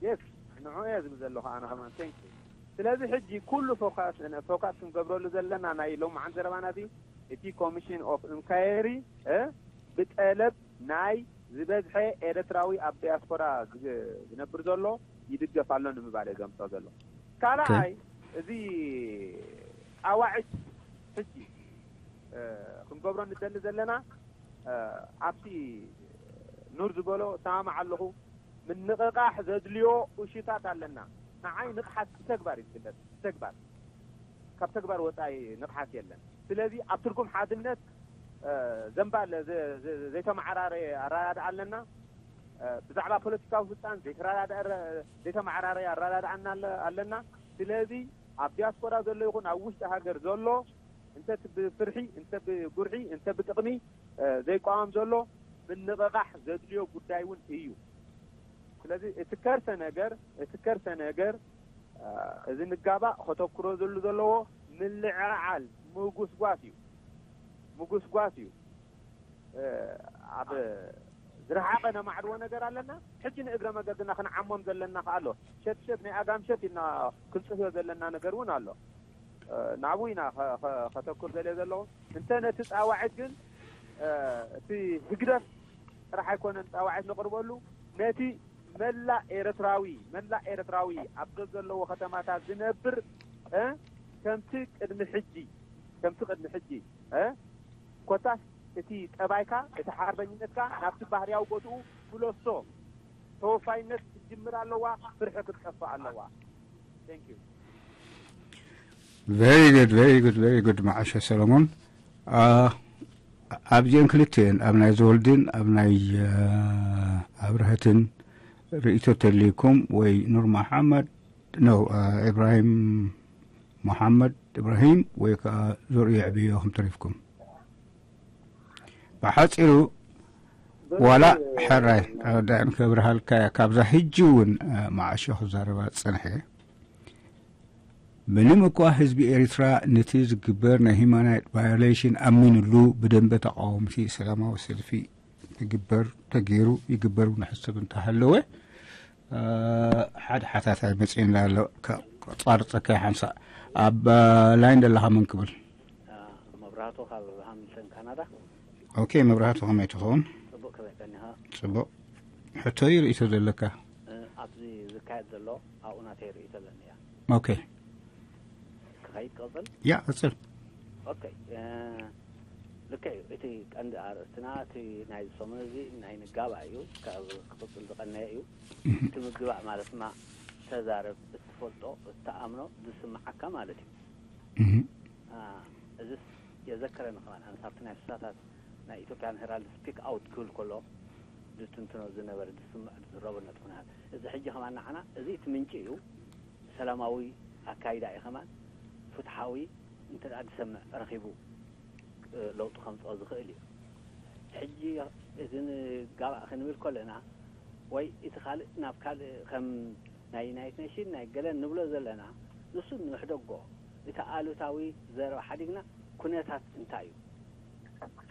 የስ ንዑ እየ ዝብል ዘለኹ ኣነ ከማን። Thank you። ስለዚ ሕጂ ኩሉ ፎካስ ፎካስ ክንገብረሉ ዘለና ናይ ሎማዓንቲ ዘረባና እዚ እቲ ኮሚሽን ኦፍ ኢንኳየሪ ብጠለብ ናይ ዝበዝሐ ኤረትራዊ ኣብ ዲያስፖራ ዝነብር ዘሎ ይድገፍ ኣሎ ንምባል እየ ዘምፅኦ ዘሎ። ካልኣይ እዚ ፃዋዒት ሕጂ ክንገብሮ ንደሊ ዘለና ኣብቲ ኑር ዝበሎ እሰማማዕ ኣለኹ። ምንቕቓሕ ዘድልዮ እሹታት ኣለና። ንዓይ ንቕሓት ብተግባር እዩ ዝግለፅ። ብተግባር ካብ ተግባር ወፃኢ ንቕሓት የለን። ስለዚ ኣብ ትርጉም ሓድነት ዘንባለ ዘይተመዓራረየ ኣረዳድኣ ኣለና። ብዛዕባ ፖለቲካዊ ስልጣን ዘይተመዓራረየ ኣረዳድኣና ኣለና። ስለዚ ኣብ ዲያስፖራ ዘሎ ይኹን ኣብ ውሽጢ ሃገር ዘሎ እንተ ብፍርሒ እንተ ብጉርሒ እንተ ብጥቕሚ ዘይቋወም ዘሎ ምንቕቓሕ ዘድልዮ ጉዳይ እውን እዩ። ስለዚ እቲ ከርሰ ነገር እቲ ከርሰ ነገር እዚ ንጋባእ ከተኩሮ ዘሉ ዘለዎ ምልዕዓል ምጉስጓስ እዩ። ምጉስጓስ እዩ። ኣብ ዝረሓቐ ነማዕድዎ ነገር ኣለና። ሕጂ ንእግረ መገድና ክንዓሞም ዘለና ከኣሎ ሸትሸት ናይ ኣጋምሸት ኢልና ክንፅህዮ ዘለና ነገር እውን ኣሎ። ናብኡ ኢና ከተኩር ዘልዮ ዘለኹ። እንተ ነቲ ፃዋዒት ግን እቲ ህግደፍ ጥራሕ ኣይኮነን ፃዋዒት ንቕርበሉ፣ ነቲ መላእ ኤረትራዊ መላእ ኤረትራዊ ኣብ ዘለዎ ከተማታት ዝነብር ከምቲ ቅድሚ ሕጂ ከምቲ ቅድሚ ሕጂ ኮታስ እቲ ጠባይካ እቲ ሓርበኝነትካ ናብቲ ባህርያዊ ቦትኡ ፍለሶ። ተወፋይነት ክትጅምር ኣለዋ። ፍርሒ ክትጠፍእ ኣለዋ። Thank you። Very good, very good, very good። መዓሸ ሰለሞን ኣብዚአን ክልተን ኣብ ናይ ዘወልድን ኣብ ናይ ኣብርሀትን ርእቶ ተልይኩም ወይ ኑር መሓመድ ነው ኢብራሂም መሓመድ ኢብራሂም ወይ ከዓ ዞርዮ ዕብዮኹም ተሪፍኩም። ብሓፂሩ ዋላ ሕራይ ረዳእን ክብርሃልካ እያ። ካብዛ ሕጂ እውን መዓሾ ክዛረባ ዝፀንሐ ምንም እኳ ህዝቢ ኤርትራ ነቲ ዝግበር ናይ ሂማናይት ቫዮሌሽን ኣሚኑሉ ብደንበ ተቃወምቲ ሰላማዊ ሰልፊ ይግበር ተገይሩ ይግበር እውን ሕሰብ እንተሃለወ ሓደ ሓታታይ መፅእና ኣሎ። ከቋርፀካ ሓንሳ ኣብ ላይን ዘለካ መን ክብል? መብራህቱ ካብ ሃምልተን ካናዳ። ኦኬ፣ መብራህቱ ከመይ ትኸውን? ጽቡቅ ከመይ ቀኒኻ? ጽቡቅ። ሕቶ እዩ ርእቶ ዘለካ? ኣብዚ ዝካየድ ዘሎ ኣብኡ ናተይ ርእቶ ኣለኒ እያ። ኦኬ። ክኸይድ ቀጽል? ያ ቀጽል። ኦኬ። ልክዕ እዩ። እቲ ቀንዲ ኣርእስትና እቲ ናይ ሰሙን እዚ ናይ ንጋባ እዩ። ካብ ክቕጽል ዝቐነየ እዩ። እቲ ምግባእ ማለት ድማ ተዛረብ፣ እትፈልጦ፣ እትኣምኖ፣ ዝስምዓካ ማለት እዩ። እዚ የዘከረኒ ከማን ኣነስ ኣብቲ ናይ ስሳታት ናይ ኢትዮጵያን ሄራልድ ስፒክ ኣውት ክብል ከሎ ዝትንትኖ ዝነበረ ዝስምዕ ዝረበ ነጥብና። እዚ ሕጂ ከማን ንዓና እዚ እቲ ምንጪ እዩ። ሰላማዊ ኣካይዳ እዩ ከማን ፍትሓዊ እንተ ደኣ ዝሰምዕ ረኺቡ ለውጢ ከምፅኦ ዝኽእል እዩ። ሕጂ እዚ ንጋባእ ክንብል ከለና ወይ እቲ ካልእ ናብ ካልእ ከም ናይ ዩናይት ኔሽን ናይ ገለን ንብሎ ዘለና ንሱ ንሕደጎ። እቲ ኣሉታዊ ዘረባ ሓዲግና ኩነታት እንታይ እዩ?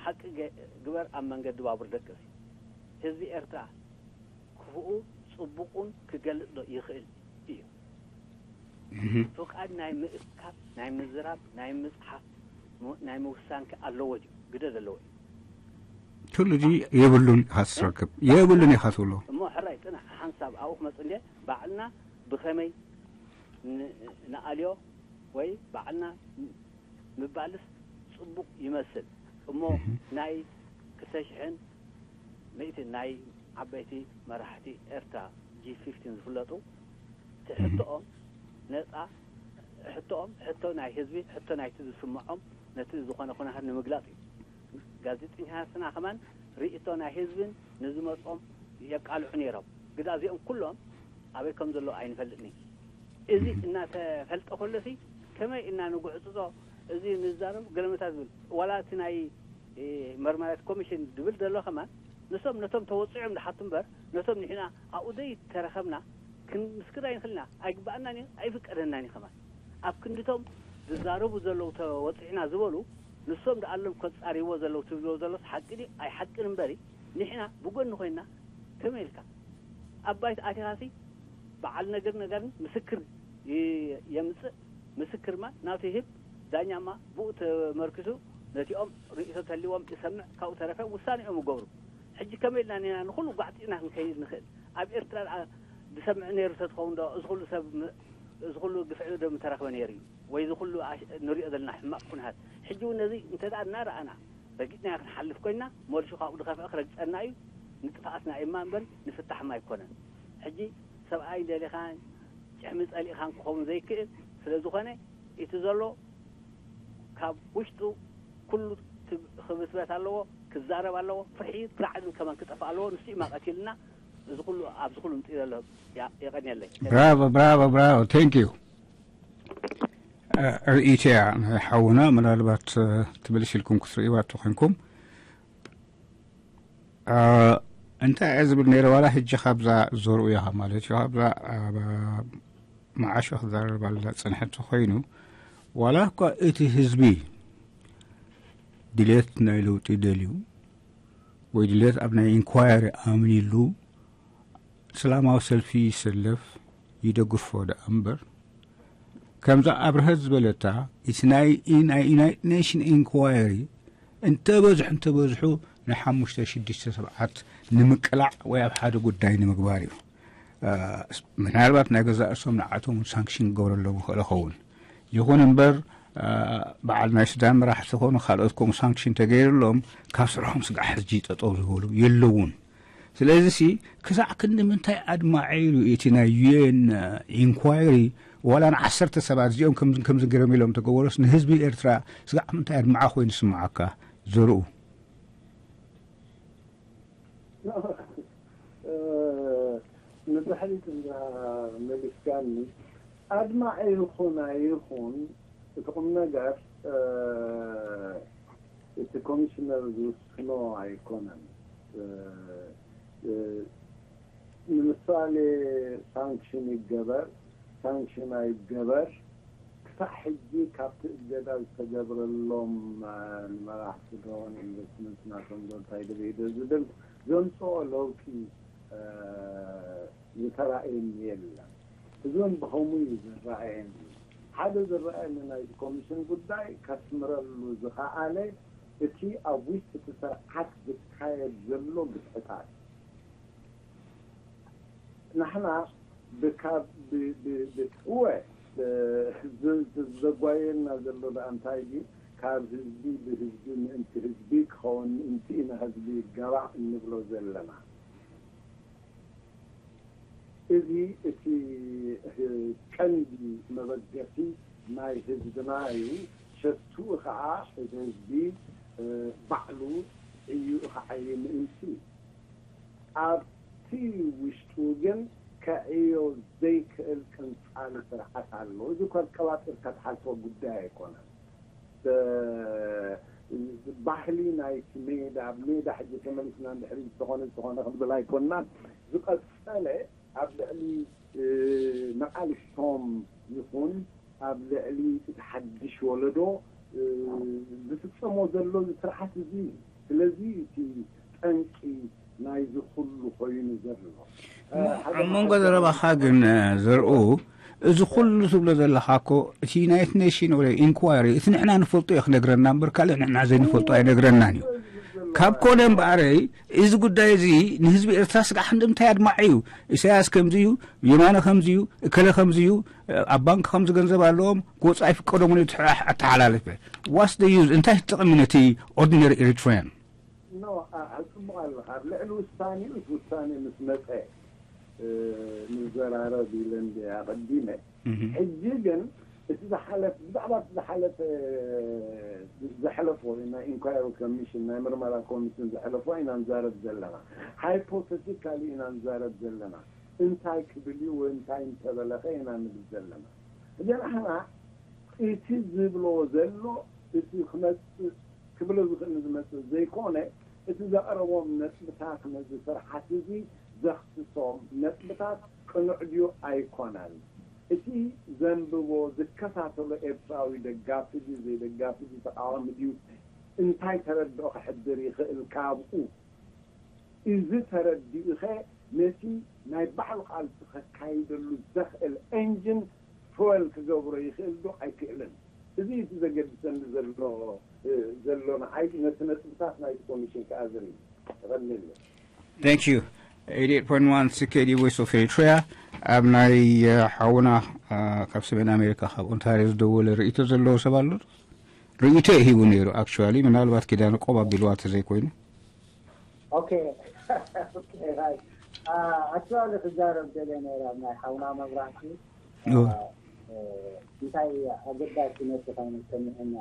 ሓቂ ግበር ኣብ መንገዲ ባቡር ደቅስ ህዝቢ ኤርትራ ክፉኡ ጽቡቑን ክገልጽ ዶ ይኽእል እዩ? ፍቓድ ናይ ምእካብ፣ ናይ ምዝራብ፣ ናይ ምጽሓፍ፣ ናይ ምውሳንከ ኣለዎ ድዩ? ግደ ዘለዎ እዩ። ኩሉ እዚ የብሉን ኢኻ ትረክብ የብሉን ኢኻ ትብሎ። እሞ ሕራይ ጽናሕ ሓንሳብ ኣብኡ ክመጽእ እንደ ባዕልና ብኸመይ ንኣልዮ ወይ ባዕልና ምባልስ ጽቡቕ ይመስል እሞ ናይ ክልተ ሽሕን ምእቲ ናይ ዓበይቲ መራሕቲ ኤርትራ ጂ ፊፍቲን ዝፍለጡ እቲ ሕቶኦም ነጻ ሕቶኦም ሕቶ ናይ ህዝቢ ሕቶ ናይቲ ዝስምዖም ነቲ ዝኾነ ኩነታት ንምግላጽ እዩ። ጋዜጠኛታትና ከማን ርእቶ ናይ ህዝብን ንዝመጾም የቃልዑ ነይሮም። ግዳ እዚኦም ኩሎም ኣበይ ከም ዘለዉ ኣይንፈልጥን። እዚ እናተፈልጠ ከሎሲ ከመይ እና ንጉዕጽጾ እዚ ንዛረብ ገለመታት ዝብል ዋላ እቲ ናይ መርማሪት ኮሚሽን ዝብል ዘሎ ከማን ንሶም ነቶም ተወጽዖም ዝሓቱ እምበር ነቶም ንሕና ኣብኡ ዘይተረኸብና ክንምስክር ኣይንኽእልና ኣይግባኣናን እዩ ኣይፍቀደናን እዩ ከማን ኣብ ክንድቶም ዝዛረቡ ዘለዉ ተወጽዕና ዝበሉ ንሶም ደኣሎም ከጻሪዎ ዘለዉ ትብልዎ ዘሎስ ሓቂ ድዩ ኣይሓቅን እምበሪ ንሕና ብጎኒ ኮይና ከመይ ኢልካ ኣብ ባይት ኣቲኻሲ በዓል ነገር ነገርን ምስክር የምጽእ ምስክርማ ናቱ ይህብ ዳኛማ ብኡ ተመርኪሱ ነቲኦም ርእይቶ ተልዎም ይሰምዕ ካብኡ ተረፈ ውሳኔኦም ይገብሩ ሕጂ ከመይ ኢልና ኒና ንኩሉ ጓዕጢና ክንከይድ ንኽእል ኣብ ኤርትራ ደኣ ዝሰምዕ ነይሩ ተትኸውን ዶ እዚ ኩሉ ሰብ እዚ ኩሉ ግፍዒ ዶ ምተረኽበ ነይሩ እዩ ወይ እዚ ኩሉ ንሪኦ ዘለና ሕማቕ ኩነታት ሕጂ እውን ነዚ እንተ ደኣ እናረኣና ረጊጽናዮ ክንሓልፍ ኮይና መልሱ ካብኡ ዝኸፍአ ክረግጸና እዩ ንጥፍኣትና እማ እምበር ንፍታሕማ ኣይኮነን ሕጂ ሰብኣይ ደሊኻን ጭሕሚ ጸሊእኻን ክኸውን ዘይክእል ስለ ዝኾነ እቲ ዘሎ ካብ ውሽጡ ኩሉ ክብስበት ኣለዎ ክዛረብ ኣለዎ ፍርሒ ራዕድን ከማን ክጠፍእ ኣለዎ ንሱ እዩ ማቀቲልና እዚ ኩሉ ኣብዚ ኩሉ ምጽእ ዘሎ የቀንየለይ bravo bravo bravo thank you ርእይቶ እያ ናይ ሓውና ምናልባት ትብልሽ ኢልኩም ክትርእይዋ ተኮንኩም እንታይ እየ ዝብል ነይረ ዋላ ሕጂ ካብዛ ዘርኡ ኢኻ ማለት እዩ ካብዛ መዓሾ ክዛረባላ ዝጸንሐት ኮይኑ ዋላ እኳ እቲ ህዝቢ ድሌት ናይ ለውጢ ደልዩ ወይ ድሌት ኣብ ናይ ኢንኳየሪ ኣምኒሉ ሰላማዊ ሰልፊ ይሰለፍ ይደግፎ ደኣ እምበር ከምዛ ኣብርሀት ዝበለታ እቲ ናይ ናይ ዩናይትድ ኔሽን ኢንኳየሪ እንተበዝሑ እንተበዝሑ ንሓሙሽተ ሽዱሽተ ሰብዓት ንምቅላዕ ወይ ኣብ ሓደ ጉዳይ ንምግባር እዩ ምናልባት ናይ ገዛእ እርሶም ንዓቶም ሳንክሽን ክገብረሎም ይኽእል ኸውን ይኹን እምበር በዓል ናይ ሱዳን መራሕቲ ዝኾኑ ካልኦት ከምኡ ሳንክሽን ተገይሩሎም ካብ ስርሖም ስጋዕ ሕጂ ጠጠው ዝበሉ የለውን ስለዚ ሲ ክሳዕ ክንዲ ምንታይ ኣድማዒ ኢሉ እቲ ናይ ዩኤን ኢንኳይሪ ዋላ ንዓሰርተ ሰባት እዚኦም ከምዚ ገይሮም ኢሎም ተገበሮስ ንህዝቢ ኤርትራ ስጋዕ ምንታይ ኣድማዒ ኮይኑ ዝስምዓካ ዘርኡ ንድሕሪት እንዳ መሊስካኒ ኣድማዒ ይኹን ኣይኹን እቲ ቁም ነገር እቲ ኮሚሽነር ዝውስኖ ኣይኮነን ንምሳሌ ሳንክሽን ይገበር ሳንክሽን ኣይገበር ክሳዕ ሕጂ ካብቲ እገዳ ዝተገብረሎም ንመራሕቲ ዶ ንኢንቨስትመንት ናቶም ዶ እንታይ ድብሂ ዶ ዝብል ዘምፅኦ ለውጢ ዝተራእየኒ የለን። እዞን ብኸምኡ እዩ ዝረኣየኒ። ሓደ ዝረኣየኒ ናይቲ ኮሚሽን ጉዳይ ከስምረሉ ዝኸኣለ እቲ ኣብ ውሽጢ እቲ ስርዓት ዝካየድ ዘሎ ግፍዕታት ንሕና ብካብ እወ ዘጓየና ዘሎ ደኣ እንታይ ድዩ? ካብ ህዝቢ ብህዝቢ ምእንቲ ህዝቢ ክኸውን ምእንቲ ኢና ህዝቢ ይጋባእ እንብሎ ዘለና። እዚ እቲ ቀንዲ መበገሲ ናይ ህዝብና እዩ። ሸትኡ ከዓ እቲ ህዝቢ ባዕሉ ዕዩኡ ክዓይ ምእንቲ ኣብቲ ውሽጡ ግን ከዕዮ ዘይክእል ቅንጻል ስርዓት ኣሎ። እዚ እኳ ቀባጢርካ ትሓልፎ ጉዳይ ኣይኮነን። ባህሊ ናይቲ ሜዳ ኣብ ሜዳ ሕጂ ተመሊስና እንድሕሪ ዝኾነ ዝኾነ ክንብል ኣይኮንና። ዝቐጸለ ኣብ ልዕሊ መቓልስቶም ይኹን ኣብ ልዕሊ እቲ ሓድሽ ወለዶ ዝፍጸሞ ዘሎ ስርዓት እዚ እዩ። ስለዚ እቲ ጠንቂ ናይዚ ኩሉ ኮይኑ ዘሎ ኣብ መንጎ ዘረባኻ ግን ዘርኡ እዚ ኩሉ ትብሎ ዘለኻ እኮ እቲ ዩናይትድ ኔሽን ወይ ኢንኳሪ እቲ ንሕና ንፈልጦ እዩ ክነግረና እምበር ካልእ ንሕና ዘይንፈልጦ ኣይነግረናን እዩ። ካብ ኮነ እምበኣረይ እዚ ጉዳይ እዚ ንህዝቢ ኤርትራ ስጋዕ ክንዲ ምንታይ ኣድማዒ እዩ? ኢሳያስ ከምዚ እዩ፣ የማነ ከምዚ እዩ፣ እከለ ከምዚ እዩ፣ ኣብ ባንክ ከምዚ ገንዘብ ኣለዎም ክወፁ ኣይፍቀዶምን እዩ ኣተሓላልፈ ዋስ ዩዝ እንታይ ጥቕሚ ነቲ ኦርዲነሪ ኤሪትሪያን? ኖ ጽቡቕ ኣለኻ። ኣብ ልዕሊ ውሳኔኡ እቲ ውሳኔ ምስ መጸ ንዘራረብ ኢለ እንደ ኣቐዲመ ሕጂ ግን እቲ ዝሓለፈ ብዛዕባ እቲ ዝሓለፈ ዘሕለፎ ናይ ኢንኳሪ ኮሚሽን ናይ ምርመራ ኮሚሽን ዘሕለፎ ኢና ንዛረብ ዘለና። ሃይፖቴቲካሊ ኢና ንዛረብ ዘለና። እንታይ ክብል እዩ ወይ እንታይ እንተበለኸ ኢና ንብል ዘለና። እዘን ኣሕና እቲ ዝብሎ ዘሎ እቲ ክመፅእ ክብሎ ዝኽእል ዝመፅእ ዘይኮነ እቲ ዘቕረቦም ነጥብታት ነዚ ስርሓት እዚ ዘኽስሶም ነጥብታት ቅኑዕ ድዩ ኣይኮነን። እቲ ዘንብቦ ዝከታተሎ ኤርትራዊ ደጋፊ ድዩ ዘይደጋፊ ድዩ ተቃዋሚ ድዩ እንታይ ተረድኦ ክሕድር ይኽእል ካብኡ እዚ ተረዲኡኸ ነቲ ናይ ባዕሉ ቃልሲ ከካይደሉ ዘኽእል ኤንጅን ፎል ክገብሮ ይኽእል ዶ ኣይክእልን? እዚ እቲ ዘገድሰኒ ዘሎ ዘሎ ንዓይ ነቲ ነጥብታት ናይቲ ኮሚሽን ክኣዝን እዩ። ተቐኒለ። Thank you. eighty-eight point one C K D Voice of Eritrea ኣብ ናይ ሓውና ካብ ሰሜን ኣሜሪካ ካብ ኦንታሪዮ ዝደወለ ርእይቶ ዘለዎ ሰብ ኣሎ። ርእይቶ ሂቡ ነይሩ። ኣክቹዋሊ ምናልባት ኪዳነ ቆብ ኣቢልዋ ተዘይኮይኑ ኦኬ ኣክቹዋሊ ክዛረብ ደለ ነይረ ኣብ ናይ ሓውና መብራህቲ እንታይ ኣገዳሲ ነቲ ኮይኑ ሰሚዕና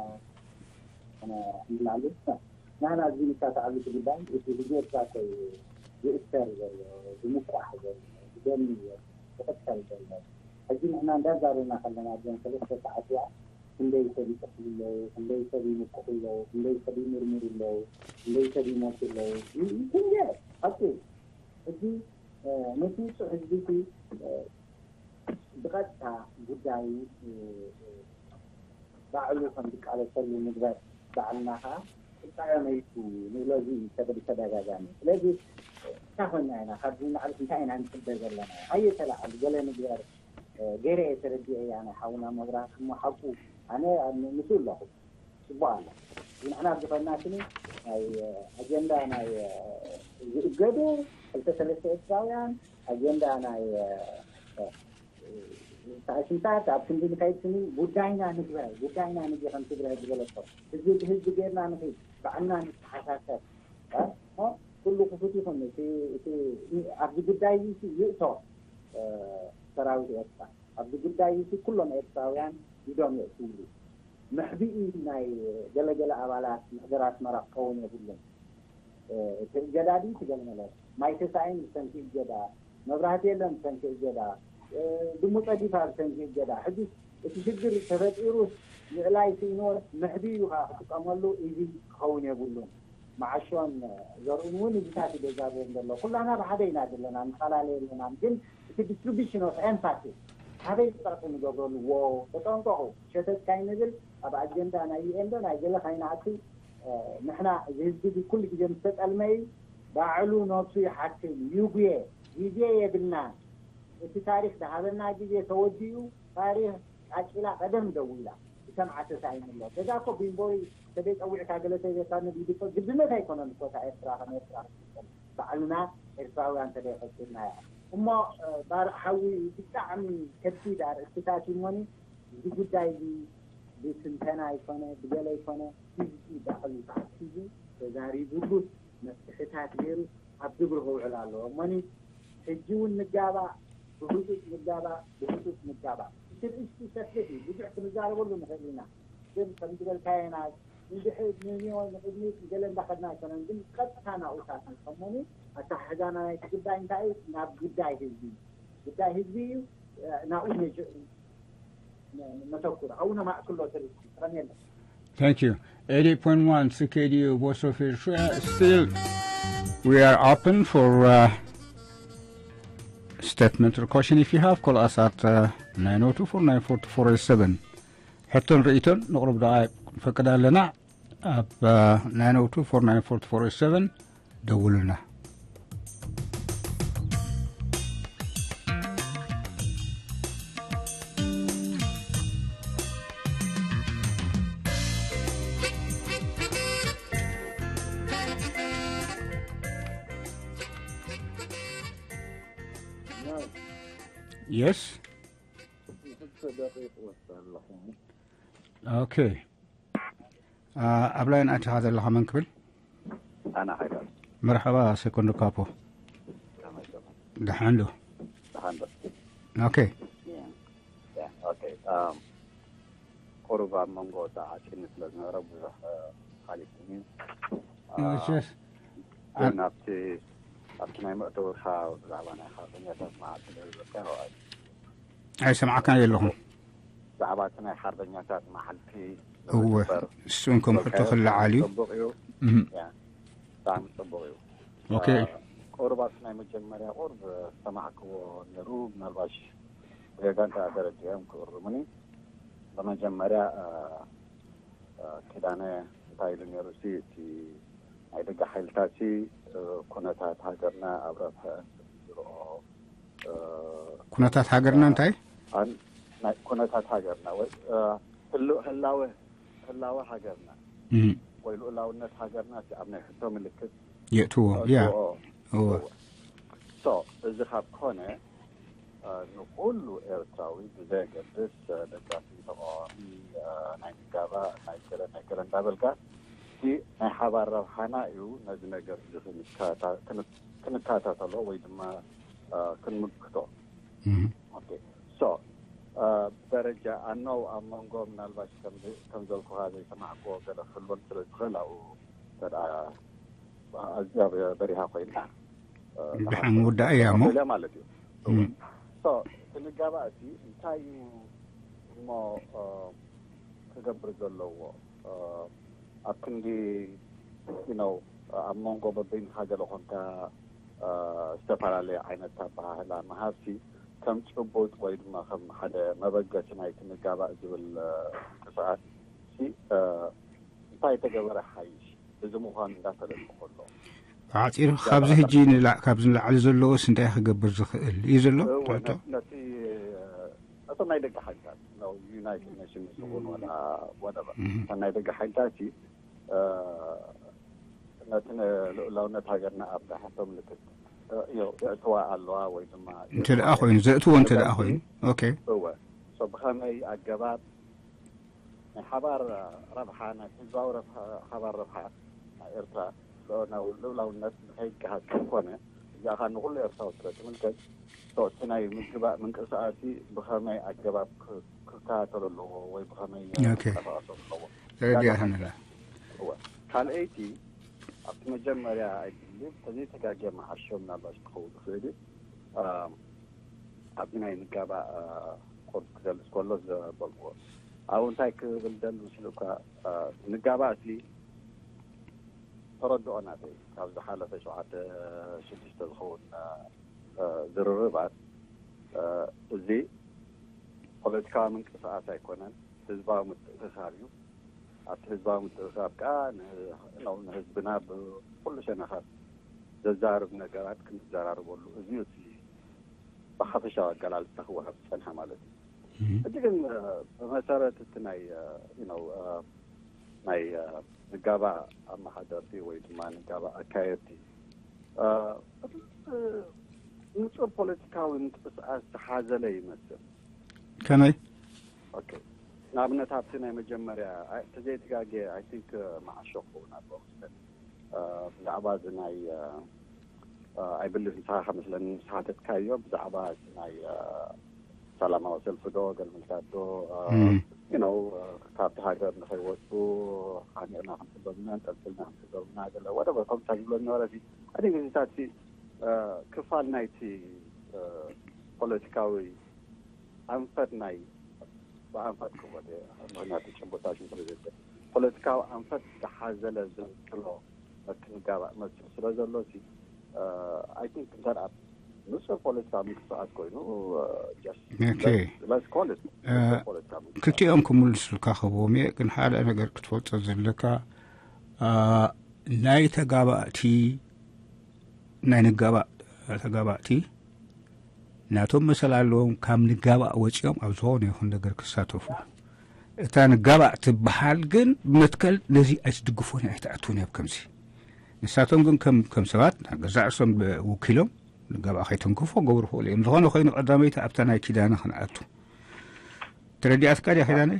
ንላሉ ንሕና ኣብዚ ንካታዓሉ እቲ ጉዳይ እቲ ህዝቢ ኤርትራ ኮይ ዝእሰር ዘሎ ዝምቋሕ ዘሎ ዝደሚ ዘሎ ዝቕተል ዘሎ ሕጂ ንሕና እንዳዛረብና ከለና እዘን ሰለስተ ሰዓት እዚኣ ክንደይ ሰብ ይጠፍኡ ኣለዉ፣ ክንደይ ሰብ ይምክሑ ኣለዉ፣ ክንደይ ሰብ ይምርምሩ ኣለዉ፣ ክንደይ ሰብ ይሞቱ ኣለዉ። ይትንገር ሓቂ ሕጂ ነቲ ውጹዕ ህዝቢ እቲ ብቐጥታ ጉዳዩ ባዕሉ ከም ዝቃለሰሉ ንግበር። ባዕልና ኸዓ ቁጣዮ መይቱ ንብሎ እዚ እዩ ተበ- ተደጋጋሚ። ስለዚ እንታይ ኮይና ኢና ካብዚ ንዓርፍ እንታይ ኢና ንፅበ ዘለና? ኣየ ተለዓሉ ገለ ንግበር ገይረ እየ ተረዲኤ እያ ናይ ሓውና መብራህቲ እሞ ሓቁ ኣነ ኣብ ምስኡ ኣለኹ። ፅቡቅ ኣሎ። ንሕና ኣብዚ ኮይና ስኒ ናይ ኣጀንዳ ናይ ዝእገዱ ክልተ ሰለስተ ኤርትራውያን ኣጀንዳ ናይ ተኣሽምታት ኣብ ክንዲ ንከይድ ስኒ ጉዳይና ንግበር ጉዳይና ንግ ከም ትግራይ ዝበለቶ ህዝቢ ብህዝቢ ገይርና ንኽድ ባዕልና ንተሓሳሰብ ኩሉ ክፉት ይኹን። ኣብዚ ጉዳይ ይእቶ ሰራዊት ኤርትራ ኣብዚ ጉዳይ እዚ ኩሎም ኤርትራውያን ኢዶም የእትውሉ። መሕብኢ ናይ ገለገለ ኣባላት ምሕደር ኣስመራ ክኸውን የብሉን። እቲ እገዳ ድዩ ትገልመለ ማይ ተሳኢን ብሰንኪ እገዳ፣ መብራህቲ የለን ብሰንኪ እገዳ፣ ድሙ ጸዲፋ ብሰንኪ እገዳ። ሕጂ እቲ ሽግር ተፈጢሩስ ምእላይ ስኢንዎ መሕብኢ እዩ ከዓ ክጥቀመሉ። እዚ ክኸውን የብሉን። መዓሾን ዘርእን እውን እዚታት እዩ ዘዛርቦም ዘሎ። ኩላና ብሓደ ኢና ዘለና፣ ንፈላለ የለናን። ግን እቲ distribution of empathy ኣበይ ጥርቂ ንገብረሉ? ዎ ተጠንቀቑ፣ ሸተት ካይንብል ኣብ ኣጀንዳ ናይ ዩኤን ዶ ናይ ገለ ካይንኣቱ። ንሕና እዚ ህዝቢ እዚ ኩሉ ግዜ ምስ ተጠልመ እዩ ባዕሉ ነብሱ ይሓክም። ዩጉየ ግዜ የብልናን። እቲ ታሪኽ ዝሃበና ግዜ ተወዲኡ። ታሪኽ ቃጭላ ቀደም ደው ኢላ ዝሰምዓ ተሳኢኑ ኣሎ። ገዛ እኮ ቢምቦይ ተደይ ጸዊዕካ ገለ ተይበካ ንቢድ እኮ ግድነት ኣይኮነን እኮ እታ ኤርትራ ከም ኤርትራ ክትቀጽል። ባዕልና ኤርትራውያን ተደይ ፈኪርና እያ። እሞ ባርዕ ሓዊ ብጣዕሚ ከቢድ ኣርእስትታት እዩ እሞኒ። እዚ ጉዳይ እዚ ብትንተና ይኮነ ብገለ ይኮነ ህዝቢ ባዕሉ ተኣኪቡ ተዛሪቡሉ መፍትሕታት ገይሩ ኣብ ግብሪ ክውዕል ኣለዎ እሞኒ። ሕጂ እውን ንጋባእ፣ ብህፁፅ ንጋባእ፣ ብህፁፅ ንጋባእ። እቲ ርእስቲ ሰፊሕ እዩ፣ ብዙሕ ክንዛረበሉ ንኽእል ኢና። ግን ከም ዝበልካዮ ናይ እንድሕር ንንዮ ንቕድሚት ንገለ እንዳኸድና ኣይኮነን፣ ግን ቀጥታ ናብኡ ታትና ከሞኒ ኣተሓሕዛና ናይቲ ጉዳይ እንታይ እዩ? ናብ ጉዳይ ህዝቢ እዩ። ጉዳይ ህዝቢ እዩ። ናብኡ ነተኩር። ኣብኡ ነማእክሎ ትርኢት ጥረን የለን። Thank you. Eighty point one C K D U Voice of Eritrea. Still, we are open for uh, statement or question. If you have, call us at uh, nine oh two four nine four two four eight seven. ሕቶን ርእይቶን ንቕርብ ደቓ ንፈቅድ ኣለና። ኣብ uh, nine oh two four nine four two four eight seven ደውሉና። Yes. Okay. ኣብ ላይን ኣቲኻ ዘለኻ መን ክብል? ኣነ ሓይዳር። መርሓባ ሴኮንዶ ካፖ። ከመይ ደሓን ዶ? ደሓን ዶ? ኦኬ። ኦኬ። ቁሩብ ኣብ መንጎ ተዓቂኒ ስለ ዝነበረ ብዙሕ ሓሊፉኒ። መቸስ ግን ኣብቲ ኣብቲ ናይ መእተውርካ ብዛዕባ ናይ ሓርበኛታት መዓልቲ ዝብል ኣይሰማዕካን ኣለኹ። ብዛዕባ እቲ ናይ ሓርበኛታት መዓልቲ እወ፣ እሱ እንከም ሕቶ ክለዓል እዩ። ጽቡቕ እዩ። ብጣዕሚ ጽቡቕ እዩ። ኦኬ። ቁሩብ ኣብቲ ናይ መጀመርያ ቁሩብ ዝተማዕክዎ ነይሩ። ምናልባሽ ብጌጋ እንተ ደረዲኦም ክእርሙኒ። ብመጀመርያ ኪዳነ እንታይ ኢሉ ነይሩ ሲ እቲ ናይ ደገ ሓይልታት ሲ ኩነታት ሃገርና ኣብ ረብሐ ዝርኦ። ኩነታት ሃገርና እንታይ? ኩነታት ሃገርና ወይ ህላወ ህላወ ሃገርና ወይ ልኡላውነት ሃገርና ሲ ኣብ ናይ ሕቶ ምልክት የእትዎ። ያ እዎ። ሶ እዚ ካብ ኮነ ንኩሉ ኤርትራዊ ብዘየገድስ ደጋፊ ተቃዋሚ ናይ ምጋባእ ናይ ገለ ናይ ገለ እንዳበልካ እቲ ናይ ሓባር ረብሓና እዩ ነዚ ነገር እዚ ክንከታተሎ ወይ ድማ ክንምክቶ። ሶ ብደረጃ ኣነው ኣብ መንጎ ምናልባሽ ከም ዘልኩካ ዘይሰማዕክዎ ገለ ክህልወን ስለ ዝኽእል ኣብኡ ተኣ ኣዝያ በሪሃ ኮይና ብድሓን ውዳእ እያ እሞ ማለት እዩ። እቲ ንጋባእ እቲ እንታይ እዩ እሞ ክገብር ዘለዎ ኣብ ክንዲ ነው ኣብ መንጎ በበይንካ ገለ ኮንካ ዝተፈላለየ ዓይነት ኣበሃህላ ምሃብሲ ከም ጭቡጥ ወይ ድማ ከም ሓደ መበገሲ ናይቲ ንጋባእ ዝብል ምንቅስቃስ እንታይ ተገበረ ሓይሽ እዚ ምዃኑ እንዳፈለጥኩ ከሎ ብሓፂሩ ካብዚ ሕጂ ንላ- ካብዚ ንላዕሊ ዘለዎስ እንታይ ክገብር ዝኽእል እዩ ዘሎ እወ፣ ትሕቶ ነ- ነቲ እቶም ናይ ደቂ ሓይልታት ነው ዩናይትድ ኔሽንስ ይኹን ወላ ወደበር እቶም ናይ ደቂ ሓይልታት ሲ ነቲ ልኡላውነት ሃገርና ኣብ ዳሕቶ ምልክት የእትዋ ኣለዋ ወይ ድማ እንተ ደኣ ኮይኑ ዘእትዎ እንተ ደኣ ኮይኑ ኦኬ እወ ብኸመይ ኣገባብ ናይ ሓባር ረብሓ ናይ ህዝባዊ ሓባር ረብሓ ናይ ኤርትራ ልኡላውነት ንኸይገሃስ ከይኮነ እዚኣ ኸኣ ንኹሉ ኤርትራዊ ስለ ትምልከት እቲ ናይ ምግባእ ምንቅስቃሲ ብኸመይ ኣገባብ ክከታተሎ ኣለዎ ወይ ብኸመይ ከንቀሳቀሶ ኣለዎ ተረዲኣትኒ ኣላ እወ ካልኣይቲ ኣብቲ መጀመርያ ኣይግሊ ተዘይተጋግየ መዓሾ ምናልባሽ ክኸውን ይኽእል እዩ ኣብዚ ናይ ንጋባእ ቁርብ ክገልፅ ከሎ ዝበልክዎ ኣብኡ እንታይ ክብል ደሊ ምስሉካ ንጋባእ ሲ ተረድኦ ናተይ ካብ ዝሓለፈ ሸውዓተ ሽዱሽተ ዝኸውን ዝርርባት እዚ ፖለቲካዊ ምንቅስቃስ ኣይኮነን፣ ህዝባዊ ምትእስሳር እዩ። ኣብቲ ህዝባዊ ምትእስሳር ከዓ ንህዝብና ብኩሉ ሸነኻት ዘዛርብ ነገራት ክንዘራርበሉ፣ እዚ እቲ ብሓፈሻዊ ኣገላልፃ ክወሃብ ዝፀንሐ ማለት እዩ። ሕጂ ግን ብመሰረት እቲ ናይ ናይ ንጋባ ኣመሓደርቲ ወይ ድማ ንጋባ ኣካየድቲ ንፁር ፖለቲካዊ ምንቅስቃስ ዝሓዘለ ይመስል። ከመይ? ንኣብነት ኣብቲ ናይ መጀመርያ ተዘይተጋጌ ኣይ ቲንክ መዓሾ ክኸውን ኣለዎ መስለኒ ብዛዕባ እዚ ናይ ኣይብልሽ ንስኻ ከመስለኒ ዝሓተትካዮ ብዛዕባ ናይ ሰላማዊ ሰልፊ ዶ ገልምልታት ዶ ነው ካብቲ ሃገር ንኸይወፁ ሓኒቕና ክንስዶምና እንጠልጥልና ክንስዶምና ገለ ወደ ከምታ ዝብሎ ዝነበረ እዚ ኣይ ቲንክ እዚታት ክፋል ናይቲ ፖለቲካዊ ኣንፈት ናይ ብኣንፈት ክወደ ምክንያቱ ጭቡጣሽን ስለ ዘለ ፖለቲካዊ ኣንፈት ዝሓዘለ ዝንጥሎ መክንጋባእ መስል ስለ ዘሎ ሲ ኣይ ቲንክ እንተ ንፁር ፖለቲካ ምንቅስቃስ ኮይኑ ክልቲኦም ክምልሱልካ ክህብዎም እየ። ግን ሓደ ነገር ክትፈልጦ ዘለካ ናይ ተጋባእቲ ናይ ንጋባእ ተጋባእቲ ናቶም መሰል ኣለዎም። ካብ ንጋባእ ወፂኦም ኣብ ዝኾነ ይኹን ነገር ክሳተፉ እታ ንጋባእ ትበሃል ግን ብመትከል ነዚ ኣይትድግፎን ኣይትኣትውን እያ። ከምዚ ንሳቶም ግን ከም ከም ሰባት ገዛእ ርእሶም ወኪሎም ንጋባእ ከይትንክፎ ገብሩ ክእሉ እዮም። ዝኾነ ኮይኑ ቀዳመይቲ ኣብታ ናይ ኪዳነ ክንኣቱ ተረዲኣትካ ድያ ኪዳነ?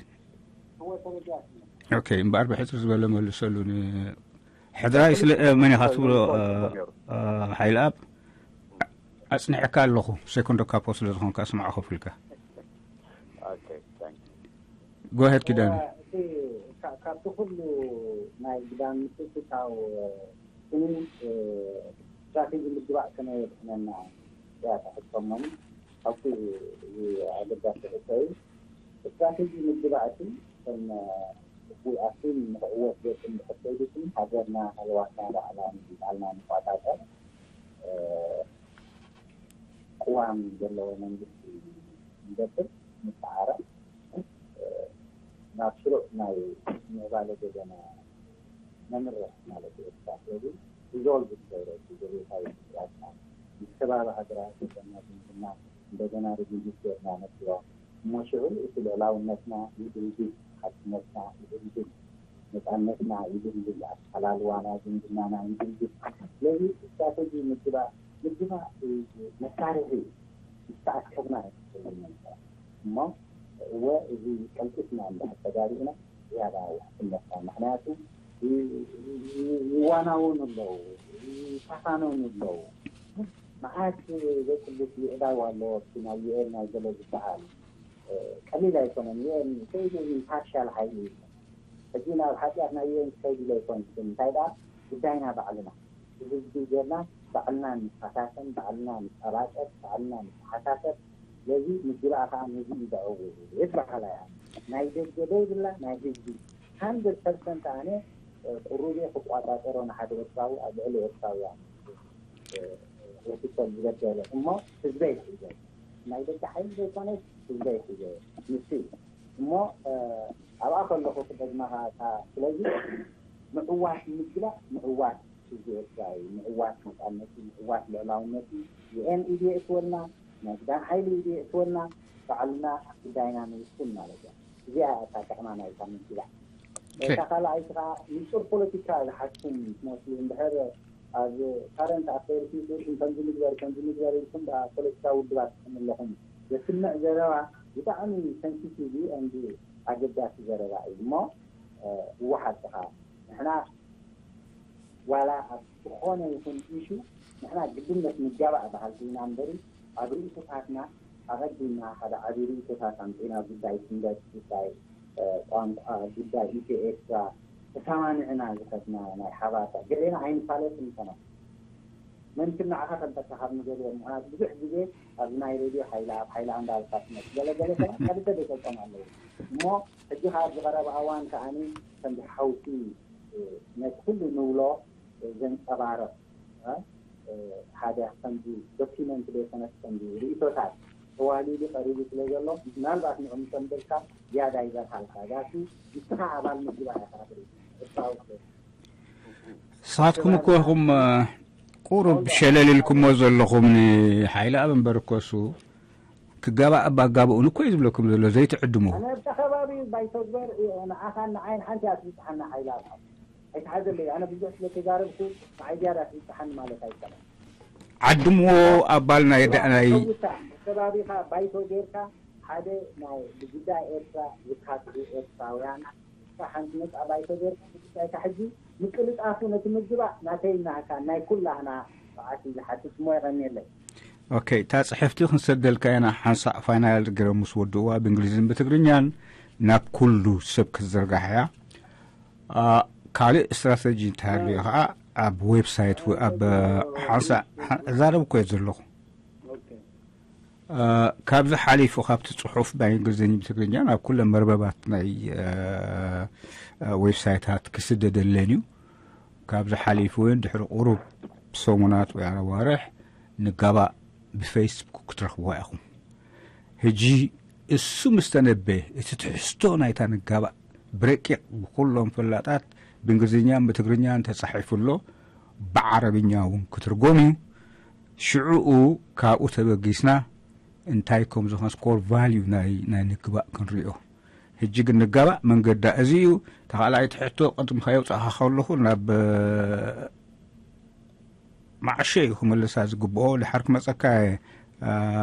ኦኬ እምበኣር ብሕፅር ዝበለ መልሰሉ። ሕድራይ ስለ መን ኢኻ ትብሎ ሓይልኣብ ኣፅኒዕካ ኣለኹ። ሴኮንዶ ካፖ ስለ ዝኾንካ ስማዕ ከፍልካ ጎሄድ ኪዳነ። ካብቲ ኩሉ ናይ ግዳም ምትእትታው ስኒ ስትራቴጂ ምግባእ ከመይ የድሕነና እያ ትሕቶሞኒ። ካብቲ ኣገዳሲ ሕቶ እዩ። ስትራቴጂ ምግባእ እቲ ከም ውይ ኣቲ ንክዕወት ዘብል እንድሕር ከይዱ ግን ሃገርና ሃለዋትና ባዕላ ንባዕልና ንቆፃፀር ቅዋም ዘለዎ መንግስቲ ንገብር ንተዓረቕ ናብ ስሩዕ ናይ ምዕባለ ጎደና ነምርሕ ማለት እዩ። ኤርትራ ስለዚ ሪዞልቭ ዝገብረ እቲ ዘቤታዊ ችግራትና ምስ ከባቢ ሃገራት ዘለና ዝምድና እንደገና ርግቢት ጌርና ነስሮ እሞ ሽዑ እቲ ልዕላውነትና ይድልድል፣ ሓድነትና ይድልድል፣ ነፃነትና ይድልድል፣ ኣተሓላልዋና ዝምድናና ይድልድል። ስለዚ ስትራተጂ ምግባእ ምግባእ መሳርሒ እዩ። ዝተኣከብና ኣይንፈልጥን ነንሕና እሞ እወ እዚ ቀልጢፍና እንድሕር ተጋሪእና ዝያዳ ዋሕስነትና ምክንያቱ ይዋናወኑ ኣለዉ ይፋፋነኑ ኣለዉ መዓት ዘይቅዱስ ይእዳው ኣለዎ ኣብቲ ናይ ዩኤን ናይ ገለ ዝበሃል ቀሊል ኣይኮነን ዩኤን ከይዱ ኢምፓርሻል ሓይሊ እዩ ሕጂ ናብ ሓጢኣት ናይ ዩኤን ክኸይድ ኢለ ኣይኮንኩን እንታይ ደኣ ጉዳይና ባዕልና ብህዝቢ ጌርና ባዕልና ንተሓሳሰብ ባዕልና ንፀባጨብ ባዕልና ንተሓሳሰብ ስለዚ ምድላእ ከዓ ነዚ እዩ ዘዕውት በሃላይ እየ ናይ ደገ ዘይብላ ናይ ህዝቢ hundred percent ኣነ ቁሩብ እየ ክቋፃፀሮ ንሓደ ኤርትራዊ ኣብ ልዕሊ ኤርትራውያን ወሲኮል ዝበደለ እሞ ህዝበይ ሒዘ ናይ ደገ ሓይሊ ዘይኮነስ ህዝበይ ሒዘ ንሱ እዩ እሞ ኣብኣ ከለኹ ክደግመኻ እታ ስለዚ ምዕዋት ምግባእ ምዕዋት ህዝቢ ኤርትራ እዩ ምዕዋት ነፃነት እዩ ምዕዋት ልዕላውነት እዩ ዩኤን ኢድየ እትወልና ናይ ግዳን ሓይሊ ኢድየ እትወልና ባዕልና ጉዳይና ንውስን ማለት እያ እዚኣ እታ ጥዕማ ናይታ ምግባእ እታ ካልኣይቲ ከዓ ንፁር ፖለቲካ ዝሓስኩም ትመስሉ እንድሕር ኣብ ካረንት ኣፌርስ ኢንክሉሽን ከምዚ ምግበር ከምዚ ምግበር ኢልኩም ፖለቲካ ውድባት ትኹም ኣለኹም ዘስምዕ ዘረባ ብጣዕሚ ሰንሲቲቭ እዩ and ኣገዳሲ ዘረባ እዩ እሞ ህወሓት ከዓ ንሕና ዋላ ኣብ ዝኾነ ይኹን ኢሹ ንሕና ግድነት ንጋባእ በሃልቲ ኢና እምበሪ ኣብ ርእይቶታትና ኣቐዲምና ሓደ ዓብዪ ርእይቶታት ኣምፂእና ጉዳይ ስንደት ጉዳይ ቋንቋ ጉዳይ ኢትዮ ኤርትራ ተሰማሚዕና ዝኸድና ናይ ሓባር ገሌና ኣይንፋለጥን ይኾና መምክን ንዓኻ ከንጠካ ካብ ንገሊኦም ምክንያቱ ብዙሕ ግዜ ኣብዚ ናይ ሬድዮ ሓይላ ኣብ ሓይላ እንዳበልካ ትመፅ ገለገለ ሰባት ካብ ደገ ይፈልጦም ኣለዉ እሞ ሕጂ ከዓ ኣብዚ ቀረባ እዋን ከዓኒ ከምዚ ሓውሲ ነቲ ኩሉ ንብሎ ዘንፀባርቕ ሓደ ከምዚ ዶኪመንት ዘይኮነስ ከምዚ ርእይቶታት ተዋሊሉ ቀሪቡ ስለ ዘሎ፣ ምናልባት ንዕምቶም ደልካ ዝያዳ ይበርሃልካ። ዛሲ ንስኻ ኣባል ምግባእ ኢኻ ትርኢ። እሳው ስለ ንስኻትኩም እኮ ኢኹም ቁሩብ ሸለል ኢልኩሞ ዘለኹም ንሓይሊ ኣብ እምበር እኮ እሱ ክጋባእ ኣብ ኣጋብኡን እኮ እዩ ዝብለኩም ዘሎ ዘይትዕድምዎ። ኣነ ኣብታ ከባቢ ባይተግበር ንዓኻን ንዓይን ሓንቲ እያ ትብፅሓና ሓይሊ ኣብኣ ኣይትሓዘለይ። ኣነ ብዙሕ ስለ ተዛረብኩ ንዓይ ዝያዳ ትብፅሓኒ ማለት ኣይኮነን። ዓድምዎ ኣባል ናይ ዳ- ናይ ሰውታ ከባቢኻ ባይቶ ጌርካ ሓደ ናይ ብጉዳይ ኤርትራ ዝካትዑ ኤርትራውያን ሓንቲ ነፃ ባይቶ ጌርካ ብጉዳይካ ሕጂ ምቅልጣፉ ነቲ ምግባእ ናተይ ናካ ናይ ኩላህና ሰዓት እዩ ዝሓትት እሞ የቐንየለይ። ኦኬ፣ እታ ፅሕፍቲ ክንሰደልካ ኢና ሓንሳእ ፋይናል ገይሮም ምስ ወድእዋ ብእንግሊዝን ብትግርኛን ናብ ኩሉ ሰብ ክትዝርጋሕ እያ። ካልእ ስትራተጂ እንተሃልዩ ከዓ ኣብ ዌብሳይት ኣብ ሓንሳእ እዛረብ እኮ እየ ዘለኹ። ካብዚ ሓሊፉ ካብቲ ፅሑፍ ናይ እንግሊዝኛ ብትግርኛ ናብ ኩለን መርበባት ናይ ዌብሳይታት ክስደደለን እዩ። ካብዚ ሓሊፉ እውን ድሕሪ ቁሩብ ሰሙናት ወይ ኣዋርሕ ንጋባእ ብፌስቡክ ክትረኽብዋ ኢኹም። ሕጂ እሱ ምስ ተነበየ እቲ ትሕዝቶ ናይታ ንጋባእ ብረቂቕ ብኩሎም ፈላጣት ብእንግሊዝኛን ብትግርኛን ተፃሒፉ ኣሎ። ብዓረብኛ እውን ክትርጎም እዩ። ሽዕኡ ካብኡ ተበጊስና እንታይ ከም ዝኾነስ ኮር ቫልዩ ናይ ናይ ንግባእ ክንሪኦ። ሕጂ ግን ንጋባእ መንገዳ እዚ እዩ። ተኻልኣይቲ ሕቶ ቅድሚ ከየውፃእኻ ከለኹ ናብ ማዕሸ እዩ ክመልሳ ዝግብኦ። ድሓር ክመፀካ እየ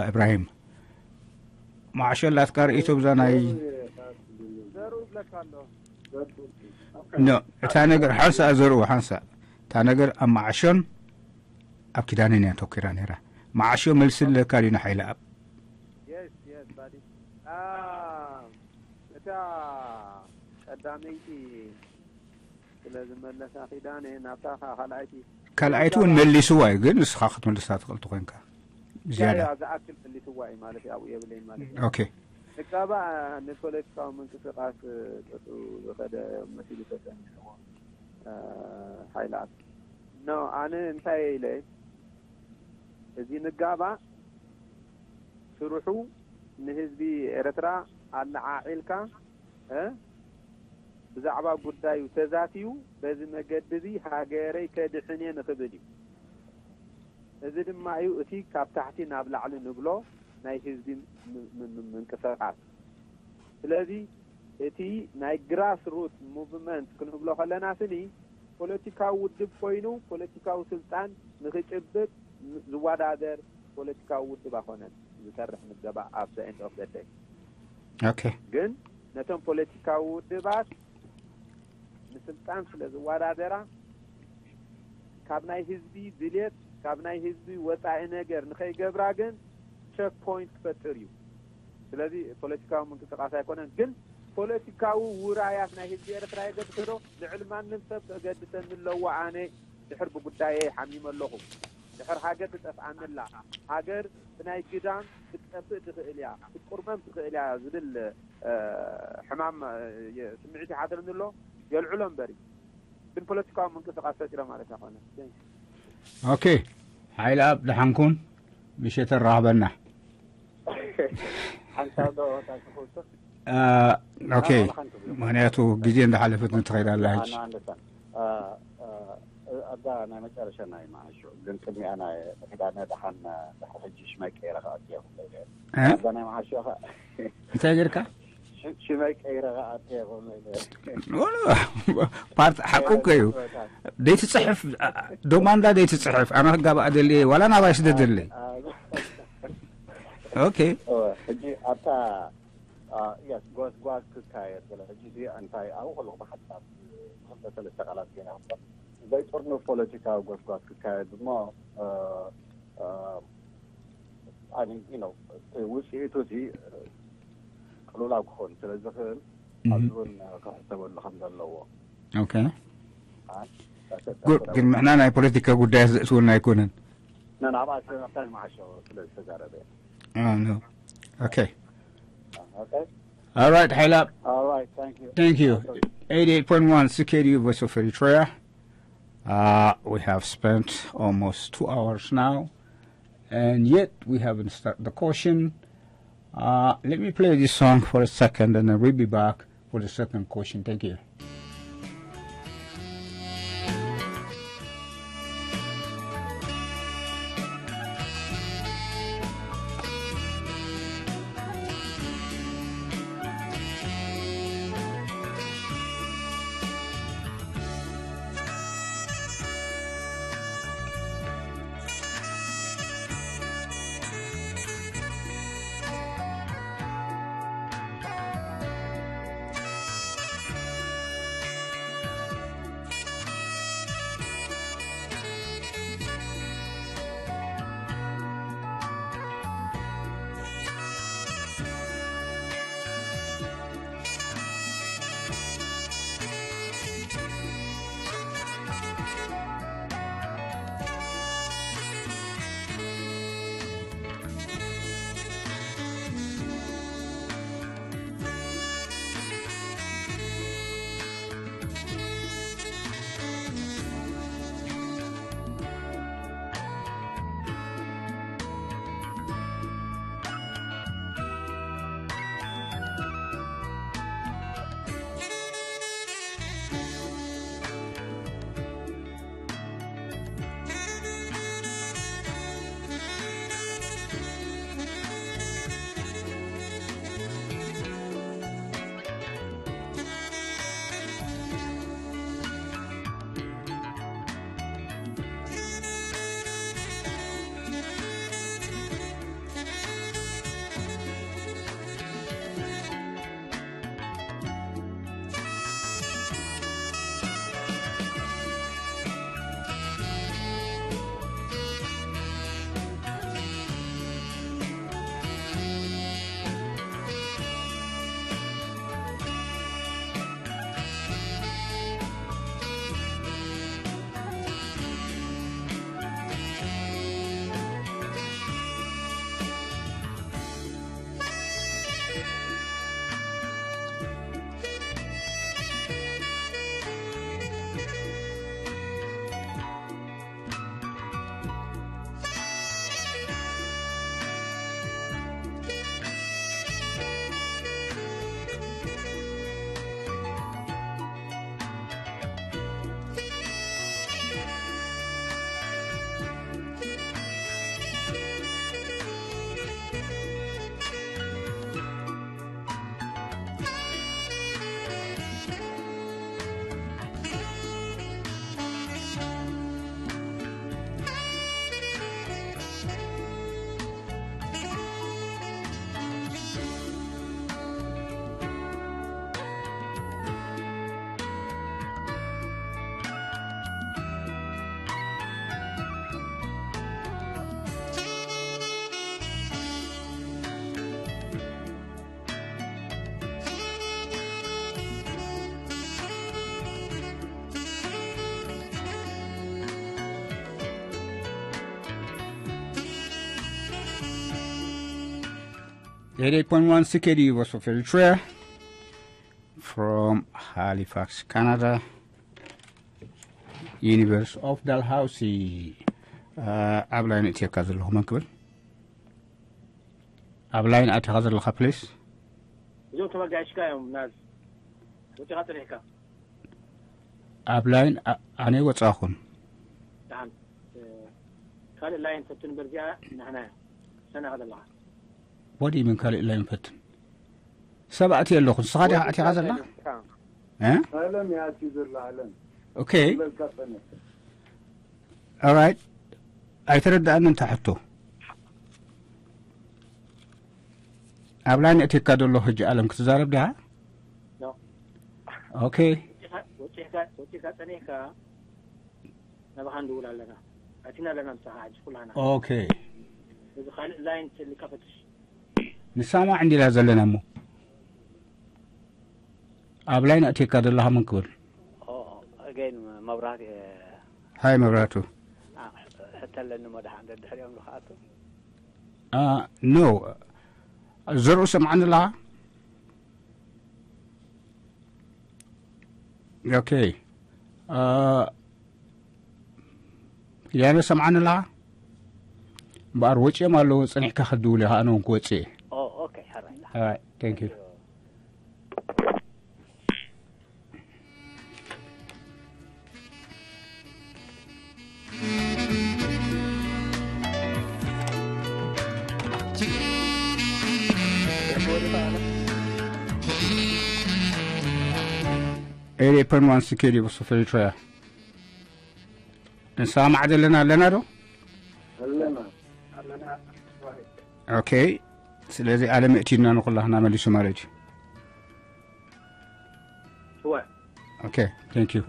እብራሂም። ማዕሸ ላትካ ርእይቶ ብዛ ናይ ኖ እታ ነገር ሓንሳእ ዘርኡ ሓንሳእ እታ ነገር ኣብ ማዕሾን ኣብ ኪዳንን እያ ተኪራ ነይራ። ማዕሾ መልሲ ኣለካ ድዩ ንሓይለ ኣብ የስ የስ ባዲ እታ ቀዳመይቲ ስለ ዝመለሳ ኪዳነ ናብታ ካልኣይቲ ካልኣይቲ እውን መሊስዋ እዩ ግን ንስኻ ክትመልሳ ትኽእል ተኮይንካ ዝያዳ ዝኣክል መሊስዋ እዩ ማለት ኣብኡ የብለይን ማለት እዩ ኦኬ ንጋባ ንፖለቲካዊ ምንቅስቃስ ጠጡ ዝኸደ መሲሉ ተሰሚዕዎ ሓይላት ኖ ኣነ እንታይ ኢለ እዚ ንጋባ ስርሑ ንህዝቢ ኤርትራ ኣለዓዒልካ ብዛዕባ ጉዳዩ ተዛትዩ በዚ መገዲ እዚ ሃገረይ ከድሕን እየ ንኽብል እዩ። እዚ ድማ እዩ እቲ ካብ ታሕቲ ናብ ላዕሊ ንብሎ ናይ ህዝቢ ምንቅስቓስ። ስለዚ እቲ ናይ ግራስ ሩት ሙቭመንት ክንብሎ ከለና ስኒ ፖለቲካዊ ውድብ ኮይኑ ፖለቲካዊ ስልጣን ንኽጭብጥ ዝወዳደር ፖለቲካዊ ውድብ ኣኾነን ዝሰርሕ ምዝገባ ኣብ the end of the day okay ግን ነቶም ፖለቲካዊ ውድባት ንስልጣን ስለ ዝወዳደራ ካብ ናይ ህዝቢ ድልየት ካብ ናይ ህዝቢ ወፃኢ ነገር ንኸይገብራ ግን ቸክ ፖይንት ክፈጥር እዩ። ስለዚ ፖለቲካዊ ምንቅስቃስ ኣይኮነን ግን ፖለቲካዊ ውራያት ናይ ህዝቢ ኤርትራ የገድሰዶ ልዕሊ ማንም ሰብ ከገድሰኒ ኣለዎ ኣነ ድሕር ብጉዳየ ሓሚመ ኣለኹ። ድሕር ሃገር ትጠፍኣኒ ኣላ። ሃገር ብናይ ግዳም ክትጠፍእ ትኽእል እያ፣ ክትቁርመም ትኽእል እያ ዝብል ሕማም ስምዒት ይሓድረኒ ኣሎ። የልዕሎ እምበር ግን ፖለቲካዊ ምንቅስቃስ ፈጢረ ማለት ኣይኮነ። ኦኬ ሓይለ ኣብ ደሓንኩን ምሸት ኣራኽበና። ሓንሳብ ዶ እታ ክፍውስኽ ኦኬ ምክንያቱ ግዜ እንዳሓለፈት ንትኸይድ ኣላ ሕጂ ኣንደሳ ኣብዛ ናይ መጨረሻ ናይ መዓሾ ግን ቅድሚያ ናይ ክዳነ ደሓን ድሕሪ ሕጂ ሽመይ ቀይረ ክኣትየ ክብለ እ? ኣብዛ ናይ መዓሾ ኸ እንታይ ጌርካ ሽመይ ቀይረ ክኣትየ ክብለ ፓርት ሓቁ እኮ እዩ ደይትፅሕፍ ዶማንዳ ደይትፅሕፍ ኣነ ክጋባእ ደልየ ዋላ ናባይ ስደደለይ ኦኬ ሕጂ ኣብታ የስ ጓስጓስ ክካየድ ገለ ሕጂ እዚ እንታይ ኣብኡ ከለኹ ብሓሳብ ብክልተ ሰለስተ ቃላት ገና ክበር ዘይጥርኑፍ ፖለቲካዊ ጓስጓስ ክካየድ እሞ ውፅኢቱ እዚ ቅሉላው ክኸውን ስለ ዝኽእል ኣብዚ እውን ክሕሰበሉ ከም ዘለዎ ኦኬ ጉድ ግን ምሕና ናይ ፖለቲካ ጉዳያት ዘእትወልና ኣይኮነን ነናብኣ ስለምታይ መዓሾ ስለ ዝተዛረበ ኦኬ All right, Hailap. All right, thank you. Thank you. eighty-eight point one C K D U Voice of Eritrea. Uh, we have spent almost two hours now, and yet we haven't started the caution. Uh, let me play this song for a second and then we'll be back for the second question. Thank you. Eighty-eight point one C K D U Voice of Eritrea from Halifax, Canada, University of Dalhousie. ኣብ ላይን እትየካ ዘለኹ መን ክብል? ኣብ ላይን ኣቲኻ ዘለኻ ፕሊስ? እዞም ተመጋይሽካ እዮም ናዝ ወፂኻ ጥሪሕካ። ኣብ ላይን ኣነ ወፃኹን። ደሓን ካልእ ላይን ፈትን በርዚኣ ናህና ሰናኻ ዘለኻ። ወዲምን ካልእ ላይን ፈትን? ሰብ ኣትየ ኣለኹ። ንስኻ ዲኻ ኣቲኻ ዘላ? ኣለም ያቲ ዘላ ኣለም። ኦኬ። በልካ ጸነ። ኦራይት። ኣይተረዳእንን እታ ሕቶ። ኣብ ላይን ኣቲካ ዘሎ ሕጂ ኣለም ክትዛረብ ዲኻ? ኖ። ኦኬ። ወጺኻ ጸኒሕካ ናባኻ ንድውል ኣለና። ኣቲና ኣለና ምሳኻ ሕጂ ኩላና። ኦኬ። እዚ ካልእ ላይን ስእልካ ፈትሽ። ንሳማ ዕንዲላ ዘለና እሞ። ኣብ ላይን ኣቲካ ዘለኻ መን ክብል? ኦ፣ ኣገይን መብራህቲ፣ ሃይ መብራቱ። ኣ፣ ሕቶ ኣለኒ እሞ ደሓን ደድሕሪኦም ዝኸኣቱ። ኖ፣ ዘርኡ ሰምዓኒ ኣለኻ? ኦኬ። ኪዳነ ሰምዓኒ ኣለኻ? እምበኣር ወፂኦም ኣለዉ፣ ፀኒሕካ ክትድውል ኢኻ፣ ኣነ እውን ክወፅእ እየ። ኦ፣ ኦኬ። All right, thank you. ኤሌፐን ዋን ስኬዲ ብሱፈሪትሮያ ንሰማዕ ዘለና ኣለና ዶ? ኣለና። ኦኬ። ስለዚ ኣለም እቲና ንኩላህና መሊሱ ማለት እዩ። እወ። ኦኬ፣ thank you።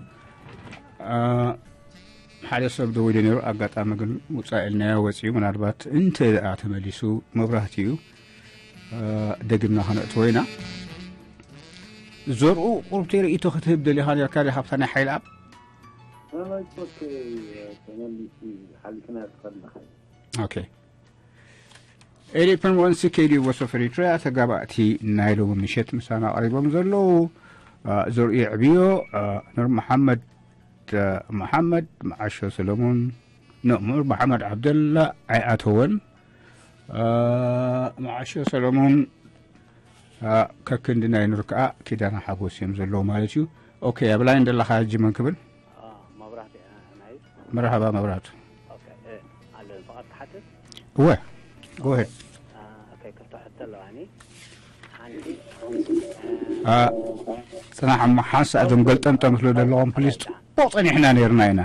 ሓደ ሰብ ደዊሉ ነይሩ፣ ኣጋጣሚ ግን ውፃእ ኢልናዮ ወፂኡ። ምናልባት እንተ ደኣ ተመሊሱ መብራህቲ እዩ፣ ደግምና ከነእትዎ ኢና። ዘርኡ ቁርብቲ ርእይቶ ክትህብ ደሊኻ ነርካ ዲኻ ኣብታ ናይ ሓይል ኣብ ተመልሶ ተመሊሱ ሓሊፍና ትኸድና ሓይል ኦኬ። ኤሌፐን ዋን ስኬዲ ወሶፈሪትሪያ ተጋባእቲ ናይ ሎሚ ምሸት ምሳና ቀሪቦም ዘለዉ ዘርኢ ዕብዮ፣ ኑር መሓመድ መሓመድ፣ መዓሾ ሰለሙን፣ ኑር መሓመድ ዓብደላ ኣይኣተወን። መዓሾ ሰለሙን ከክንዲ ናይ ኑር ከዓ ኪዳና ሓጎስ እዮም ዘለዉ ማለት እዩ። ኦኬ፣ ኣብ ላይን ደለኻ ሕጂ መን ክብል? መብራህቲ ናይስ መርሓባ መብራህቱ። ኣለኒ ፍቓድ ክሓትት እወ፣ ጎሄድ። ክልተ ሕቶ ኣለዋኒ። ሓንቲ ጽናሕ እሞ ሓንሳእ እዞም ገልጠምጠም ስለ ዘለዎም ፕሊስ፣ ጽቡቕ ጸኒሕና ነይርና ኢና።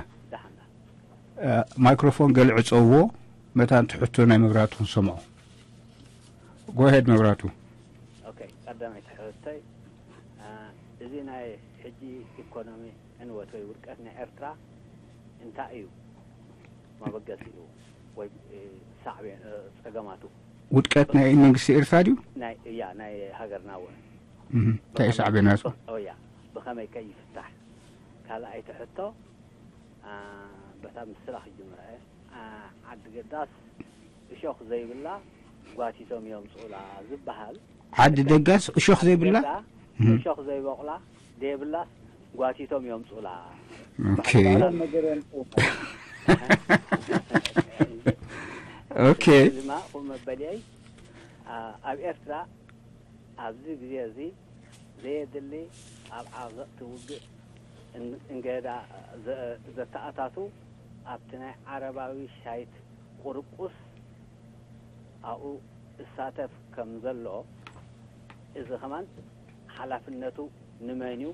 ማይክሮፎን ገለ ዕጸውዎ፣ መታን ትሕቶ ናይ መብራቱ ክንሰምዖ። ጎሄድ መብራቱ። ኦኬ፣ ቀዳመይቲ ሕቶይ፣ እዚ ናይ ሕጂ ኢኮኖሚ ዕንወት ወይ ውድቀት ናይ ኤርትራ እንታይ እዩ መበገሲኡ ወይ ሳዕቤን ጸገማቱ? ውድቀት ናይ መንግስቲ ኤርትራ ድዩ? ናይ እያ ናይ ሃገርና እውን እንታይ እዩ ሳዕቤናቱ? እያ ብኸመይ ከይፍታሕ? ካልኣይቲ ሕቶ በታ ምስላ ክጅምራ እየ። ዓዲ ገዳስ እሾኽ ዘይብላ ጓቲቶም እዮም ጽኡላ ዝበሃል ዓዲ ደጋስ እሾኽ ዘይብላ እሾኽ ዘይበቑላ ዘይብላስ ጓቲቶም እዮም ጽኡላ። ኦኬ ኦኬ ድማ ኹም መበልየይ ኣብ ኤርትራ ኣብዚ ግዜ እዚ ዘየድሊ ኣብ ዓዘቕቲ ውግእ እንገዳ ዘተኣታቱ ኣብቲ ናይ ዓረባዊ ሻይት ቁርቁስ ኣብኡ እሳተፍ ከም ዘሎ እዚ ከማን ሓላፍነቱ ንመን እዩ?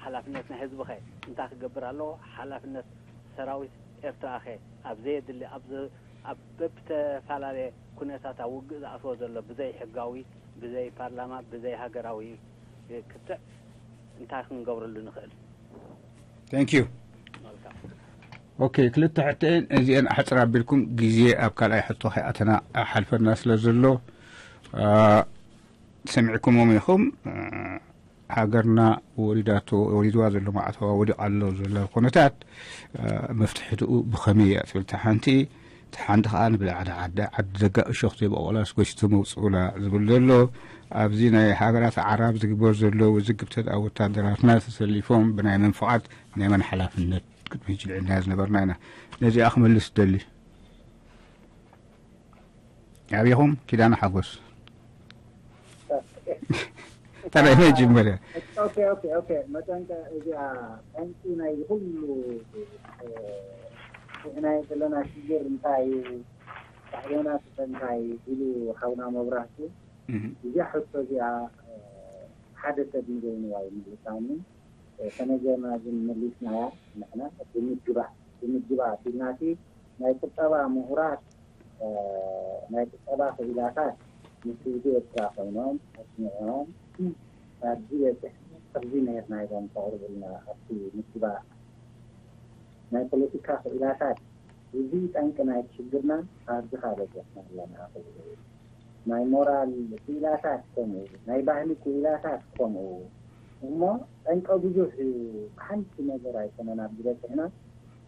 ሓላፍነት ናይ ህዝቢ ኸ እንታይ ክገብር ኣለዎ? ሓላፍነት ሰራዊት ኤርትራ ኸ ኣብ ዘየድሊ ኣብ በብተፈላለየ ኩነታት ኣብ ውግእ ዝኣትዎ ዘሎ ብዘይ ሕጋዊ ብዘይ ፓርላማ ብዘይ ሃገራዊ ክትዕ እንታይ ክንገብረሉ ንኽእል? Thank you። ኦኬ ክልተ ሕቶኤን እዚኤን ኣሕፅር ኣቢልኩም ግዜ ኣብ ካልኣይ ሕቶ ከይኣተና ሓልፈና ስለ ዘሎ ሰሚዕኩሞም ኢኹም። ሃገርና ወሪዳቶ ወሪድዋ ዘሎ ማዕተዋ ወዲቕ ኣሎ ዘሎ ኩነታት መፍትሕትኡ ብኸመይ እያ ትብል እታ ሓንቲ። እታ ሓንቲ ከዓ ንብላ ዓዲ ዓዲ ዓዲ ደጋ እሾኽ ዘይበቆላስ ጎሲቶም መውፅኡላ ዝብል ዘሎ ኣብዚ ናይ ሃገራት ዓራብ ዝግበር ዘሎ ውዝግብ ተዳ ወታደራትና ተሰሊፎም ብናይ መን ፍቓድ ናይ መን ሓላፍነት ቅድሚ ሕጂ ልዕልና ዝነበርና ኢና። ነዚኣ ክመልስ ደሊ ኣቢኹም ኪዳነ ሓጎስ ተለይ መጀመርያ ኦኬ ኦኬ ኦኬ መጠንቀ እዚኣ ጠንቂ ናይ ኩሉ ናይ ዘለና ሽግር እንታይ እዩ? ሳዕቤናት እንታይ ኢሉ ሓውና መብራህቱ እዚኣ ሕቶ እዚኣ ሓደ ሰብ ንዘይንዋይ ምልሳኒ ተነገርና ግን መሊስናያ ንሕና ብምግባእ ብምግባእ ፊልናቲ ናይ ቁጠባ ምሁራት ናይ ቁጠባ ክኢላታት ምስ ህዝቢ ኤርትራ ኮይኖም ኣስሚዖም ኣብዚ በፂሕና ኣብዚ ነይርና ኢሎም ከቕርቡልና ኣብቲ ምትባዕ ናይ ፖለቲካ ክኢላታት እዚ ጠንቂ ናይ ሽግርና ኣብዚ ካብ በፂሕና ኣለና ክብሉ ናይ ሞራል ክኢላታት ከምኡ ናይ ባህሊ ክኢላታት ከምኡ እሞ ጠንቀ ብዙሕ እዩ ብሓንቲ ነገር ኣይኮነን ኣብዚ በፂሕና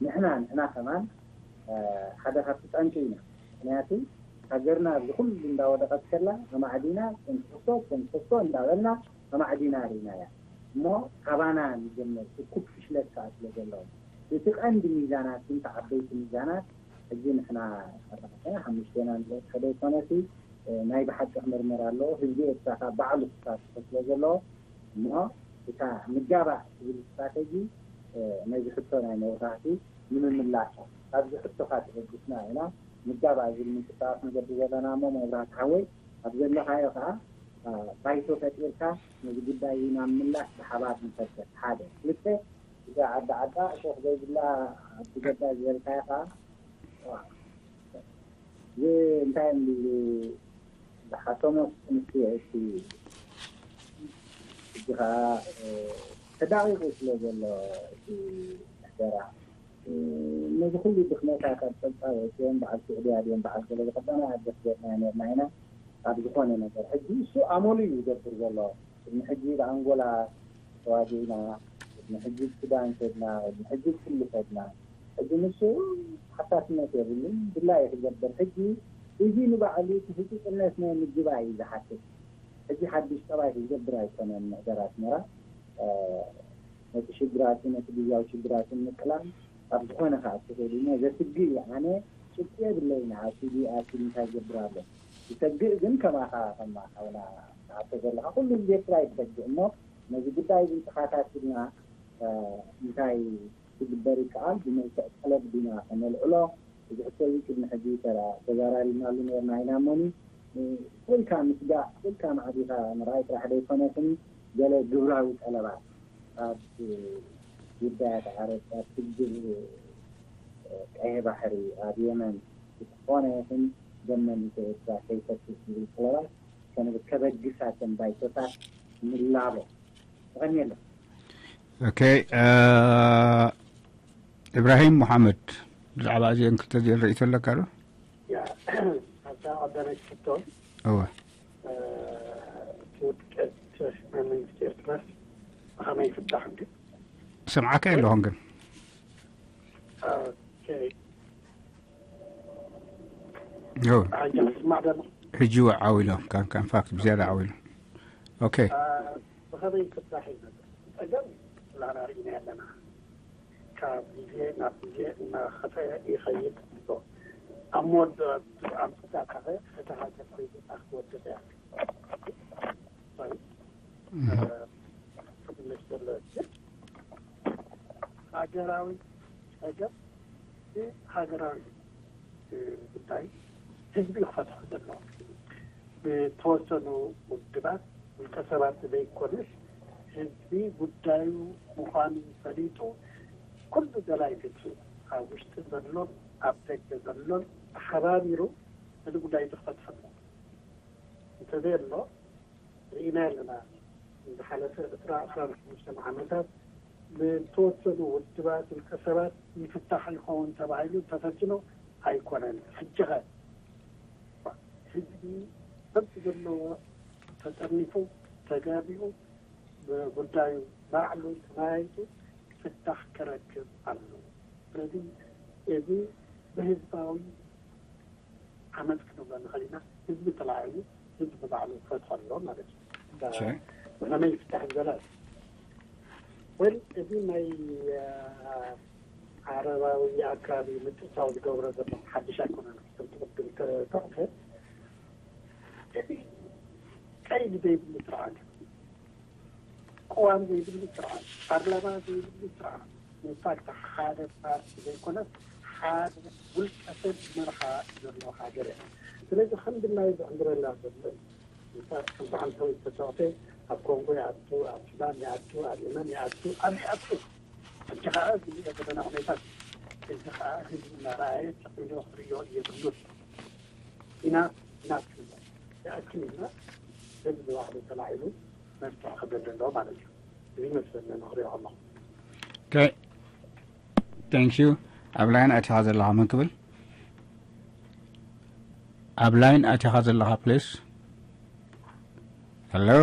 ንሕና ንሕና ከማን ሓደ ካብቲ ጠንቂ ኢና። ምክንያቱ ሃገርና ኣብዚ ኩሉ እንዳወደቐት ከላ ኣማዕዲና ጨንጭሶ ጨንጭሶ እንዳበልና ኣማዕዲና ርኢናያ። እሞ ካባና ንጀምር እኩብ ፍሽለት ከዓ ስለ ዘለዎም እቲ ቀንዲ ሚዛናት ግን ዓበይቲ ሚዛናት ሕጂ ንሕና ኣርባዕተና ሓሙሽቴና ንበፅሐ ዘይኮነሲ ናይ ብሓቂ ክምርመር ኣለዎ። ህዝቢ ኤርትራ ካብ ባዕሉ ክሳተፎ ስለ ዘለዎ እሞ እታ ምጋባእ ትብል ስትራተጂ ነዚ ሕቶ ናይ መብራህቲ ንምምላስ ካብዚ ሕቶኻ ተበግስና ኢና። ምጋባእ ዝብል ምንቅስቃስ ንገብር ዘለና እሞ መብራህቲ ሓወይ ኣብ ዘለኻዮ ከዓ ባይቶ ፈጢርካ ነዚ ጉዳይ ናብ ምላሽ ብሓባር ንፈጥር ሓደ ክልተ እዛ ዓዲ ዓዳ እሾኽ ዘይብላ ኣብቲ ገዳ ዝበልካዮ ከዓ እዚ እንታይ እዮም ዝብሉ ዝሓተሞ ምስ እቲ ሕጂ ከዓ ተዳቂቁ ስለ ዘሎ እቲ ሕደራ ነዚ ኩሉ ድክመታት ኣብ ፀብፃብ እትዮም በዓል ስዑድያ ድዮም በዓል ገለ ዝቀዳና ኣደስገጥና ነርና ኢና ኣብ ዝኾነ ነገር ሕጂ እሱ ኣመሉ እዩ ዝገብር ዘሎ ቅድሚ ሕጂ ብኣንጎላ ተዋጊእና ቅድሚ ሕጂ ብሱዳን ከድና ቅድሚ ሕጂ ብኩሉ ከድና ሕጂ ንሱ ሓሳስነት የብሉን ድላዩ ክገብር ሕጂ እዚ ንባዕሉ እቲ ህፁፅነት ናይ ምጅባእ እዩ ዝሓትት ሕጂ ሓድሽ ጠባይ ክገብር ኣይኮነን ምሕደር ኣስመራ ነቲ ሽግራቱ ነቲ ግዝያዊ ሽግራቱ ንምቅላል ኣብ ዝኾነ ከዓ እትኽእል እሞ ዘስግእ እዩ ኣነ ጭብጢ የብለይን ኣሲዲ ኣሲድ እንታይ ይገብር ኣሎ ይሰግእ ግን ከማኻ ከማኻ ውላ ትሓቶ ዘለኻ ኩሉ ግዜ ጥራይ ትሰግእ እሞ ነዚ ጉዳይ እዚ ተኻታቲልና እንታይ ክግበር ይከኣል ብመልክዕ ጠለብ ዲና ከነልዕሎ እዚ ሕቶ እዚ ቅድሚ ሕጂ ተራ ተዛራሪብናሉ ነርና ኢና እሞኒ ወይ ከዓ ምስጋእ ወይ ከዓ ማዕቢኻ ምርኣይ ጥራሕ ዘይኮነስን ገለ ግብራዊ ጠለባት ኣብ ጉዳያት ዓረብ ኣብ ሽግር ቀይሕ ባሕሪ ኣብ የመን ዝኾነ ይኹን ደም መሊሰ ኤርትራ ከይፈስስ ዝብል ጠለባት ከበግሳ ከም ባይቶታት ንላቦ የቐንየልና ኦኬ ኢብራሂም ሙሓመድ ብዛዕባ እዚአን ክልተ እዚአን ርእይቶ ኣለካ ዶ ኣብዛ ቀዳመይቲ ሕቶ እወ እቲ ውድቀት ናይ መንግስቲ ኤርትራ ብኸመይ ይፍታሕ ግን ሰምዓካ ኣለኹም ግን ኦኬ እወ ሕጂ ክስማዕ ደሎ ሕጂ እወ ዓው ኢሎም ካን ካን ፋክት ብዝያዳ ዓው ኢሎም ኦኬ ብኸመይ ይፍታሕ እዩ ነበር ጸገም ላና ርኢና ኣለና ካብ ግዜ ናብ ግዜ እናኸፈ ይኸይድ ኣሎ ኣብ መወዳእቱ ኣምፅካ ከኸ እቲ ሃገር ከይብፃ ክትወድቕ እያ ትምልስ ዘሎ ግን ሃገራዊ ጸገም ሃገራዊ ጉዳይ ህዝቢ ክፈትሖ ዘለዎ ብተወሰኑ ውድባት ውልቀ ሰባት ዘይኮነስ ህዝቢ ጉዳዩ ምዃኑ ፈሊጡ ኩሉ ደላይ ፍትሒ ኣብ ውሽጢ ዘሎን ኣብ ደገ ዘሎን ተሓባቢሩ ነዚ ጉዳይ እዚ ክፈትሖ ኣለዎ እንተዘየሎ ርኢና ኣለና ዝሓለፈ ዕስራ ዕስራን ሓሙሽተን ዓመታት ብዝተወሰኑ ውድባት ውልቀ ሰባት ይፍታሕ ይኸውን ተባሂሉ ተፈቲኑ ኣይኮነን ሕጂ ኸ ህዝቢ መብት ዘለዎ ተጠርኒፉ ተጋቢኡ ጉዳዩ ባዕሉ ተመያይጡ ፍታሕ ክረክብ ኣለዎ ስለዚ እዚ ብህዝባዊ ዓመፅ ክንብሎ ንኽእል ኢና ህዝቢ ተላዒሉ ህዝቢ ባዕሉ ክፈትሖ ኣሎ ማለት እዩ ብኸመይ ይፍታሕ ዝበለ ወል እዚ ናይ ዓረባዊ ኣካባቢ ምጥሳው ዝገብሮ ዘሎ ሓድሽ ኣይኮነን ከምቲ ቅድም ተጠቕሰ እዚ ቀይዲ ዘይብሉ ስርዓት ቅዋም ዘይብሉ ስርዓት ፓርላማ ዘይብሉ ስርዓት ኢንፋክት ሓደ ፓርቲ ዘይኮነስ ሓደ ውልቀ ሰብ ዝመርሓ ዘሎ ሃገር እያ ስለዚ ከምዚ ናይ ዝዕምረላ ዘሎ እንተ ሓንቲ ሰበይቲ ተተቕፈ ኣብ ኮንጎ ይኣቱ ኣብ ሱዳን ይኣቱ ኣብ የመን ይኣቱ ኣብ ይኣቱ ሕጂ ከዓ ዝሪኦ ዘለና ኩነታት እዚ ከዓ ህዝቢ እናረኣየ ጠቒሎ ክሪኦ የብሉን ኢና ኢና ይኣክል ኢልና ህዝቢ ባዕሉ ተላዒሉ መፍትሒ ክብል ኣለዎ ማለት እዩ እዚ ይመስለኒ ንክሪኦ ከለኹ Okay. Thank you. ኣብ ላይን ኣቲኻ ዘለኻ መን ክብል ኣብ ላይን ኣቲኻ ዘለኻ please. Hello.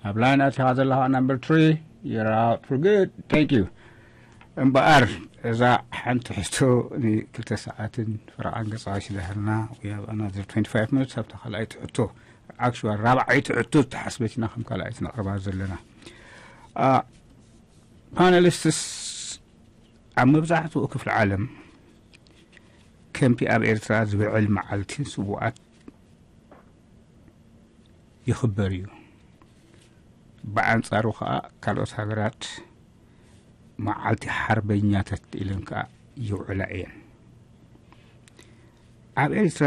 ኣብ ላይን ኣቲኻ ዘለኻ number three. You're out for good. Thank you. እምበኣር እዛ ሓንቲ ሕቶ ንክልተ ሰዓትን ፍርቓን ገጻ ሽዳህርና we have another twenty-five minutes ኣብታ ካልኣይቲ ሕቶ actually ራብዓይቲ ሕቶ ተሓስበት ኢና ከም ካልኣይቲ ነቕርባ ዘለና panelists ኣብ መብዛሕትኡ ክፍሊ ዓለም ከምቲ ኣብ ኤርትራ ዝውዕል መዓልቲ ስዉኣት ይኽበር እዩ። ብኣንጻሩ ከኣ ካልኦት ሃገራት መዓልቲ ሓርበኛታት ኢለን ከኣ ይውዕላ እየን። ኣብ ኤርትራ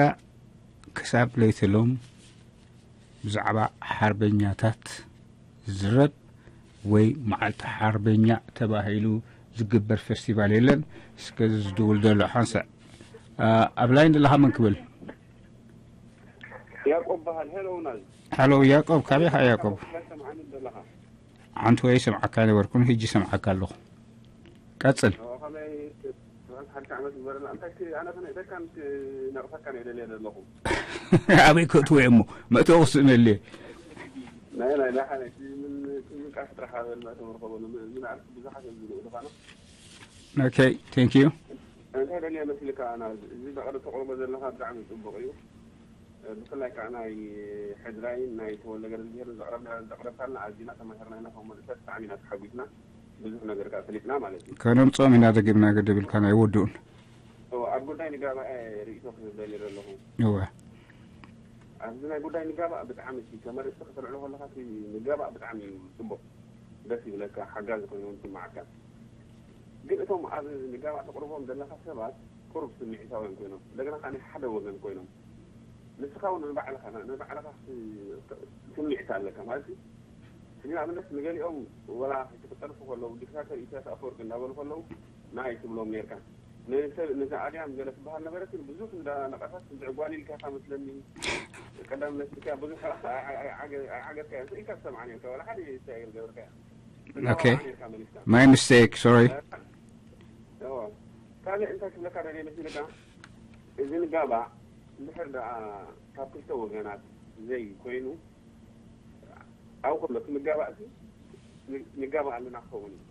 ክሳብ ለይተሎም ብዛዕባ ሓርበኛታት ዝዝረብ ወይ መዓልቲ ሓርበኛ ተባሂሉ ዝግበር ፈስቲቫል የለን። እስከ ዝድውል ዘሎ ሓንሳእ፣ ኣ፣ ኣብ ላይን ዘለኻ መን ክብል? ያዕቆብ በሃል። ሄሎ ናዝ ሃሎ ያዕቆብ፣ ካበይ ኢኻ ያዕቆብ? ሰምዓኒ ዘለኻ? ሓንቲ ወይ ሰምዓካ ነበርኩን፣ ሕጂ ሰምዓካ ኣለኹ። ቀጽል። ከመይ ሓንቲ ዓመት ዝበረና እንታይ ኣነ ክነእደካን ክነቕፈካን እየ ደልየ ዘለኹ። ኣበይ ከእትዎ እየ እሞ መእተዊ ክስእነልየ። ናይ ናይ ናይ ሓነ ምን ምንቃፍ ጥራሕ በል መእተዊ ርከበሉ ምን ዓርክ ብዙሓት እዮም ዝልእሉ ካና Okay, thank you. እንታይ ደልየ መስልካ ና እዚ በቐደም ተቕርቦ ዘለኻ ብጣዕሚ ፅቡቕ እዩ። ብፍላይ ከዓ ናይ ሕድራይን ናይ ተወልደ ገረዝጊሄርን ዘቕረብካልና ኣዚና ተማሂርና ኢና። ከም መንእሰያት ብጣዕሚ ኢና ተሓጒስና። ብዙሕ ነገር ከዓ ፈሊጥና ማለት እዩ። ከነምፅኦም ኢና፣ ደጊምና ግድብ ኢልካ ናይ ወድኡን። እወ፣ ኣብ ጉዳይ ንጋባእ ርእይቶ ክህብ ደልየ ዘለኹ። እወ። ኣብዚ ናይ ጉዳይ ንጋባእ ብጣዕሚ እቲ ተመሪፅቲ ከተልዕሎ ከለካ እቲ ንጋባእ ብጣዕሚ እዩ ፅቡቅ፣ ደስ ይብለካ፣ ሓጋዚ ኮይኑ እውን ይስማዓካ። ግን እቶም ኣብ ንጋባእ ተቅርቦም ዘለካ ሰባት ቁሩብ ስምዒታውያን ኮይኖም፣ እንደገና ከዓ ናይ ሓደ ወገን ኮይኖም፣ ንስኻ እውን ንባዕልኻ ንባዕልኻ ስምዒት ኣለካ ማለት እዩ። ንኣብነት ንገሊኦም ወላ ክጠልፉ ከለዉ ዲክታተር ኢሳያስ ኣፈወርቂ እንዳበሉ ከለዉ ናይ ትብሎም ነርካ። ንሰብ ነዚ ኣድያም ገለ ትበሃል ነበረት ግን ብዙሕ እንዳ ነቐፈት እንድዕጓል ኢልካ ኢኻ መስለኒ። ቀዳም ነስካ ብዙሕ ዓገዝካ ኢልካ ትሰምዓ ነርካ ወላ ሓደ ኢሳኤል ገብርካ Okay. My mistake, sorry. ካልእ እንታይ ክብለካ ደልየ መሲልካ እዚ ንጋባእ እንድሕር ደኣ ካብ ክልተ ወገናት ዘይ ኮይኑ ኣብኡ ከሎ እቲ ምጋባእ እዚ ንጋባእ ኣለና ክኸውን እዩ።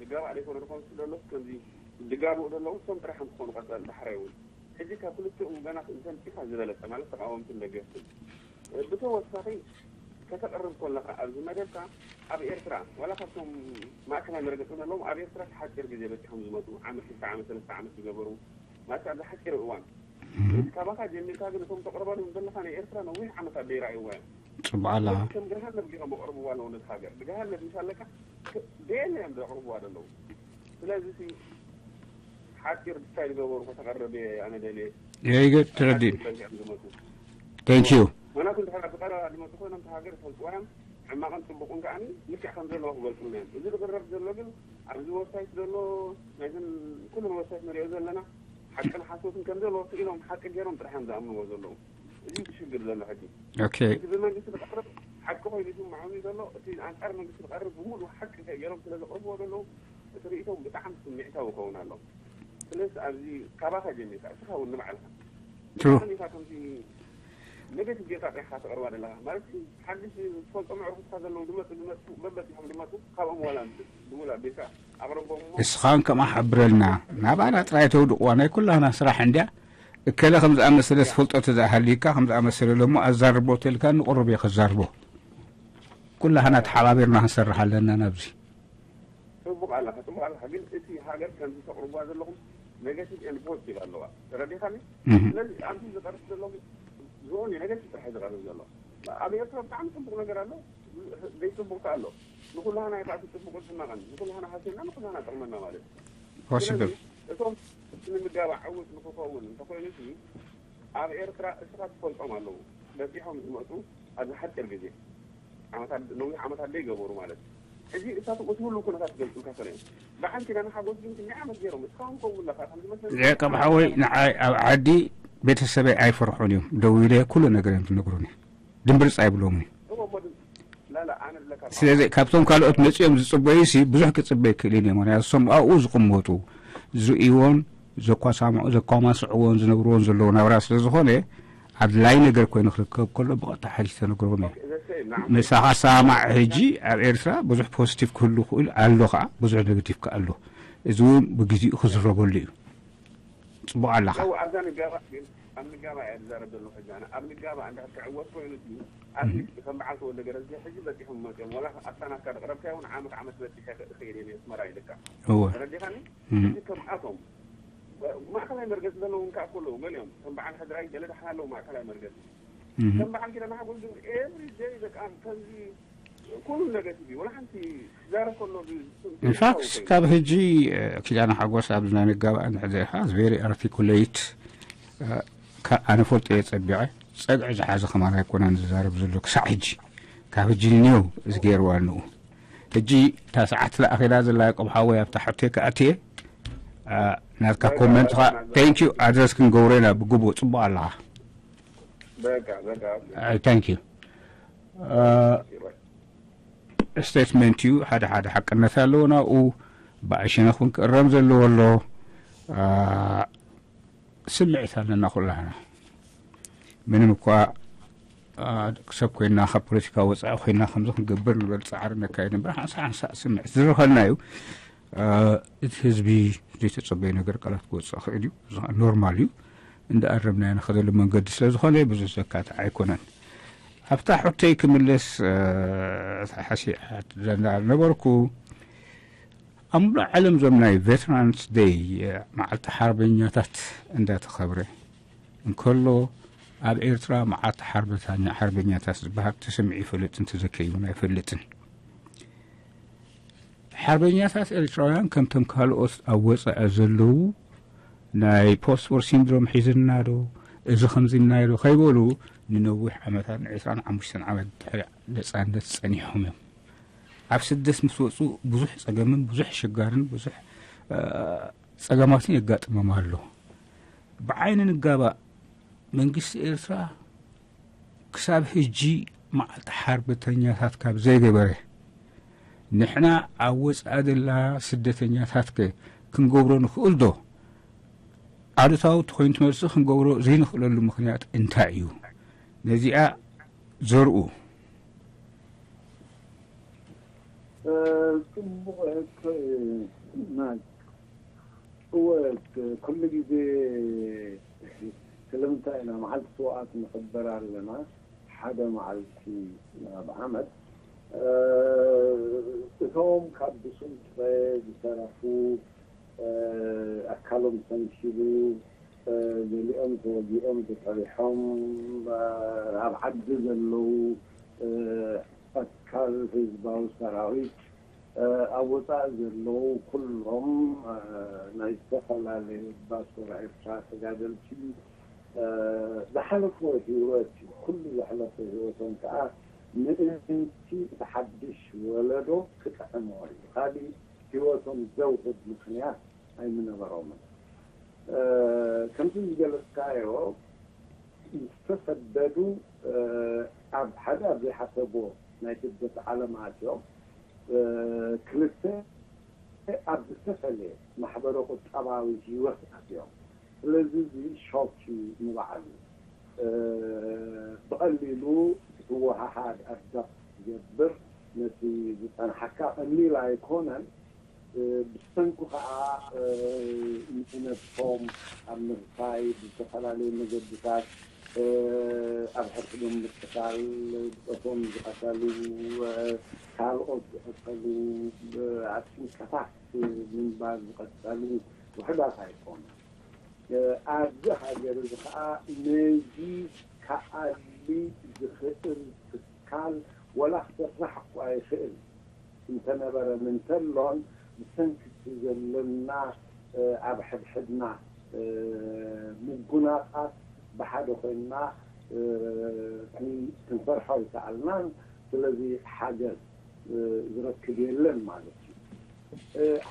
ንጋባእ ዘይኮነ ድኾን ስለ ኣሎ ከምዚ ዝጋብኡ ዘለዉ እሶም ጥራሕ እዮም ክኾኑ ቀፃሊ ዳሕራይ እውን ሕጂ ካብ ክልቲኦም ወገናት እንተምፂኻ ዝበለፀ ማለት ተቃወምትን ደገፍትን። ብተወሳኺ ከተቕርብ ከለኻ ኣብዚ መደብካ ኣብ ኤርትራ ዋላ ካብቶም ማእከላይ መረገፂ ዘለዎም ኣብ ኤርትራ ሓፂር ግዜ በፂሖም ዝመፁ ዓመት ክልተ ዓመት ሰለስተ ዓመት ዝገበሩ ማለት ኣብዚ ሓፂር እዋን ካባኻ ጀሚርካ ግን እቶም ተቕርበሎም ዘለኻ ናይ ኤርትራ ነዊሕ ዓመታት ደይረኣይዋ እዮም። ፅቡቅ ኣለኻ። ከም ገሃነብ ዲኻ መቕርብዋ ኣለዉ ነቲ ሃገር ብገሃነብ ምስ ኣለካ ደየለ እዮም ዘቕርብዋ ዘለዉ። ስለዚ ሓፂር ስታይል ገበሩ ከተቐርብ ኣነ ደልየ። ይገድ ተረዲእ። በዚሖም ዝመፁ Thank you. ምክንያቱ እንድሕር ብቀረባ ዝመፁ ኮይኖም እቲ ሃገር ይፈልጥዋ እዮም። ሕማቕን ፅቡቕን ከዓ ልክዕ ከም ዘለዎ ክገልፁልና እዮም። እዚ ዝቕረብ ዘሎ ግን ኣብዚ ወብሳይት ዘሎ ናይዘን ኩለን ወብሳይት ንሪኦ ዘለና ሓቅን ሓሶትን ከም ዘለዎ ስኢሎም ሓቂ ገይሮም ጥራሕ እዮም ዝኣምንዎ ዘለዉ። እዚ እቲ ሽግር ዘሎ ሕጂ። Okay. እቲ ብመንግስቲ ዝቐርብ ሓቂ ኮይኑ ይስምዖም እዩ ዘሎ። እቲ ኣንፃር መንግስቲ ዝቐርብ ብምሉእ ሓቂ ገይሮም ስለ ዘቕርብዎ ዘለዉ እቲ ርእይቶም ብጣዕሚ ስምዒታዊ ይኸውን ኣሎ። ስለዚ ኣብዚ ካባኻ ጀሚርካ እስኻ እውን ንባዕልኻ True. ኢኻ ከምዚ ኔጌቲቭ ጌርካ ጥራሕ ኢኻ ተቕርባ ዘለኻ ማለት ሓድሽ ዝፈልጦም ኣዕሩኽትካ ዘለዉ ዝመፁ ዝመፁ በበፂሖም ዝመፁ ካብኦም ዋላ ድውል ኣቢልካ ኣቕርቦም እሞ እስኻን ከምኣ ሓብረልና። ናባና ጥራይ ተውድቕዋ ናይ ኩላህና ስራሕ እንድያ። እከለ ከም ዝኣመሰለ ዝፈልጦ ተዝኣሃሊካ ከም ዝኣመሰለ ሎሞ ኣዛርቦ ተልካ ንቕርብ እየ ከዛርቦ። ኩላህና ተሓባቢርና ክንሰርሕ ኣለና ናብዚ። ፅቡቅ ኣለካ ፅቡቅ ኣለካ ግን እቲ ሃገር ከምዚ ተቕርብዋ ዘለኹም ኔጋቲቭ ኤንድ ፖዚቲቭ ኣለዋ ተረዲኻኒ እህ። ስለዚ ኣብዚ ዝቐርብ ዘሎ ዝሆን ኔጋቲቭ ጥራሕ እዩ ዝቐርብ ዘሎ ኣብ ኤርትራ ብጣዕሚ ፅቡቅ ነገር ኣሎ ዘይፅቡቅ ኣሎ ንኩላህና ይባእቲ ፅቡቅ ዝማቐን ንኩላህና ሃሲና ንኩላህና ጥቕመና ማለት እዩ ፖሲብል ስለዚ እቶም እቲ ንምጋባእ ዕውት ንክኸውን እንተኮይኑ እቲ ኣብ ኤርትራ እስኻ ትፈልጦም ኣለዉ በፂሖም ዝመፁ ኣብዚ ሓፂር ግዜ ዓመታት ነዊሕ ዓመታት ዘይገበሩ ማለት እዩ ሕዚ እሳቶም እቲ ህሉው ኩነታት ክገልፁልካ ሰለ እዮም ብሓንቲ ኢና ንሓጎስ ግን ክንደይ ዓመት ገይሮም እስኻውን ከምኡ ኣለካ ከም ዝመስለኒ ያዕቆብ ሓወይ ንዓይ ኣብ ዓዲ ቤተሰበይ ኣይፈርሑን እዮም። ደው ኢለ ኩሉ ነገር እዮም ዝነግሩኒ። ድምብርፅ ኣይብሎምን እዮም። እሞ እሞ ድም- ላላ ኣነ ዝለካ ስለዚ ካብቶም ካልኦት መፂኦም ዝፅበዩ ሲ ብዙሕ ክፅበ ይክእልን እዮም። ምክንያቱ እሶም ኣብኡ ዝቕመጡ ዝርእይዎን ዘኳሳምዑ ዘኳማስዕዎን ዝነብርዎን ዘለዉ ናብራ ስለ ዝኾነ ኣድላይ ነገር ኮይኑ ክርከብ ከሎ ብቐጥታ ሓሊፍ ተነግሮም እዩ። ዘሰይ ናዓ ምሳኻ ሰማዕ ሕጂ ኣብ ኤርትራ ብዙሕ ፖዚቲቭ ክህሉ ክእል ኣሎ ከዓ ብዙሕ ኔጋቲቭ ከዓ ኣሎ። እዚ እውን ብግዜኡ ክዝረበሉ እዩ። ፅቡቅ ኣለኻ። ው ኣብዛ ንጋባእ ግን ኣብ ንጋባእ እያ ዝዛረብ ዘለኹ ሕጂ ኣነ ኣብ ንጋባእ እንድሕር ክዕወት ኮይኑ እቲ ኣብዚ ከም በዓል ተወልደ ገረዝጊ ሕጂ በፂሖም መፅኦም ዋላ ኣብታ ናትካ ዝቕረብካዮ እውን ዓመት ዓመት በፂሐ እኽእል እየ ኣስመራ ኢልካ እወ ተረዲኻኒ እም። እዚ ከምኣቶም ማእከላይ መርገፂ ዘለዎም ከዓ እኮ ኣለዉ። መን እዮም? ከም በዓል ሕድራይ ገለ ደሓን ኣለዉ ማእከላይ መርገፂ። ከም በዓል ኪዳነ ሓጎስ ግን ኤቭሪ ደይ በቃ ከምዚ ኩሉ ነገቲቭ እዩ። ወላ ሓንቲ ክዛረብ ከሎ ብ- ኢንፋክት ካብ ሕጂ እ፣ ኪዳነ ሓጎስ ኣብዚ ናይ ምጋባእ እንድሕር ዘይካ ቨሪ ኣርቲኩሌት ኣነ ፈልጦ እየ ጸቢቐ ጸግዒ ዝሓዘ ከማን ኣይኮነን ዝዛረብ ዘሎ ክሳዕ ሕጂ ካብ ሕጂ ኒው እዚ ገይርዋ ኣለዉ ሕጂ እታ ሰዓት ለኣኺላ ዘላ ያቆብ ሓወይ ኣብታ ሕቶይ ክኣትየ እ፣ ናትካ ኮመንት ኻ ቴንክ ዩ ኣድረስ ክንገብሮ ኢና ብግቡእ ጽቡቕ ኣለኻ በቃ በቃ ኦኬ። ታንክ ዩ ስቴትመንት እዩ ሓደ ሓደ ሓቅነት ኣለዎ ናብኡ ብኣይ ሸነኽ እውን ክእረም ዘለዎ ኣሎ ኣ፣ ስምዒት ኣለና ኩላህና ምንም እኳ ኣ፣ ደቂ ሰብ ኮይና ካብ ፖለቲካ ወፃኢ ኮይና ከምዚ ክንገብር ንበል ፃዕሪ ነካየድ እምበር ሓንሳ ሓንሳ ስምዒት ዝርከልና እዩ ኣ፣ እቲ ህዝቢ ዘይተፀበየ ነገር ቃላት ክወፅእ ክእል እዩ እዚ ከዓ ኖርማል እዩ እንዳኣረምናዮ ንኸደሉ መንገዲ ስለ ዝኾነ ብዙ ዘካትዕ ኣይኮነን ኣብታ ሕቶይ ክምልስ እ፣ እታ ሓሲኣት ነበርኩ ኣብ ሙሉእ ዓለም ዞም ናይ ቬተራንስ ደይ መዓልቲ ሓርበኛታት እንዳተኸብረ እንከሎ ኣብ ኤርትራ መዓልቲ ሓርበታኛ ሓርበኛታት ዝበሃል ተሰሚዑ ይፈልጥን ተዘከዩ እውን ኣይፈልጥን ሓርበኛታት ኤርትራውያን ከምቶም ካልኦት ኣብ ወፃኢ ዘለዉ ናይ ፖስት ዎር ሲንድሮም ሒዝና ዶ እዚ ከምዚ ኢልና ዶ ከይበሉ ንነዊሕ ዓመታት ንዕስራን ሓሙሽተን ዓመት ድሕሪ ነፃነት ፀኒሖም እዮም ኣብ ስደት ምስ ወፁ ብዙሕ ፀገምን ብዙሕ ሽጋርን ብዙሕ እ፣ ፀገማትን የጋጥሞም ኣሎ ብዓይኒ ንጋባእ መንግስቲ ኤርትራ ክሳብ ሕጂ መዓልቲ ሓርበተኛታት ካብ ዘይገበረ ንሕና ኣብ ወፃኢ ዘላ ስደተኛታት ከ ክንገብሮ ንኽእል ዶ ኣሉታዊ ተኮይኑ ትመልሲ ክንገብሮ ዘይንኽእለሉ ምኽንያት እንታይ እዩ ነዚኣ ዘርኡ ጽቡቕ ሕቶ እዩ ናይ እወ ኩሉ ግዜ ስለምንታይ ኢና መዓልቲ ስውኣት ንኽበር ኣለና ሓደ መዓልቲ ኣብ ዓመት እቶም ካብ ብሱም ጥረ ዝተረፉ ኣካሎም ሰንኪሉ ገሊኦም ተወጊኦም ተጠሪሖም ኣብ ዓዲ ዘለዉ ኣካል ህዝባዊ ሰራዊት ኣብ ወፃኢ ዘለዉ ኩሎም ናይ ዝተፈላለዩ ባሶራ ኤርትራ ተጋደልቲ ዝሓለፍዎ ህይወት እዩ ኩሉ ዘሕለፎ ህይወቶም ከዓ ምእንቲ እቲ ሓድሽ ወለዶ ክጥዕሞ እዩ ካሊእ ህይወቶም ዘውህድ ምኽንያት ኣይምነበሮምን ከምቲ ዝገለፅካዮ ዝተሰደዱ ኣብ ሓደ ኣብ ዘይሓሰብዎ ናይ ስደት ዓለም ኣትዮም ክልተ ኣብ ዝተፈለየ ማሕበረ ቁጠባዊ ህይወት ኣትዮም ስለዚ እዚ ሾክ እዩ ንባዕሉ ብቐሊሉ ክትወሃሃድ ኣዳፕት ትገብር ነቲ ዝፀንሓካ ቀሊል ኣይኮነን ብሰንኩ ከዓ ንእነቶም ኣብ ምርሳይ ብዝተፈላለዩ መገድታት ኣብ ሕድሕዶም ምቅታል ብፆቶም ዝቐተሉ ካልኦት ዝቐተሉ ኣብ ጭንቀታት ምንባር ዝቐፀሉ ውሕዳት ኣይኮኑ ኣብዚ ሃገር እዚ ከዓ ነዚ ከኣሊ ዝኽእል ትካል ወላ ክስራሕ እኳ ይኽእል እንተነበረን እንተሎን ብሰንኪ እቲ ዘለና ኣብ ሕድሕድና ምጉናፃት ብሓደ ኮይንና ክንሰርሖ ኣይከኣልናን ስለዚ ሓገዝ ዝረክብ የለን ማለት እዩ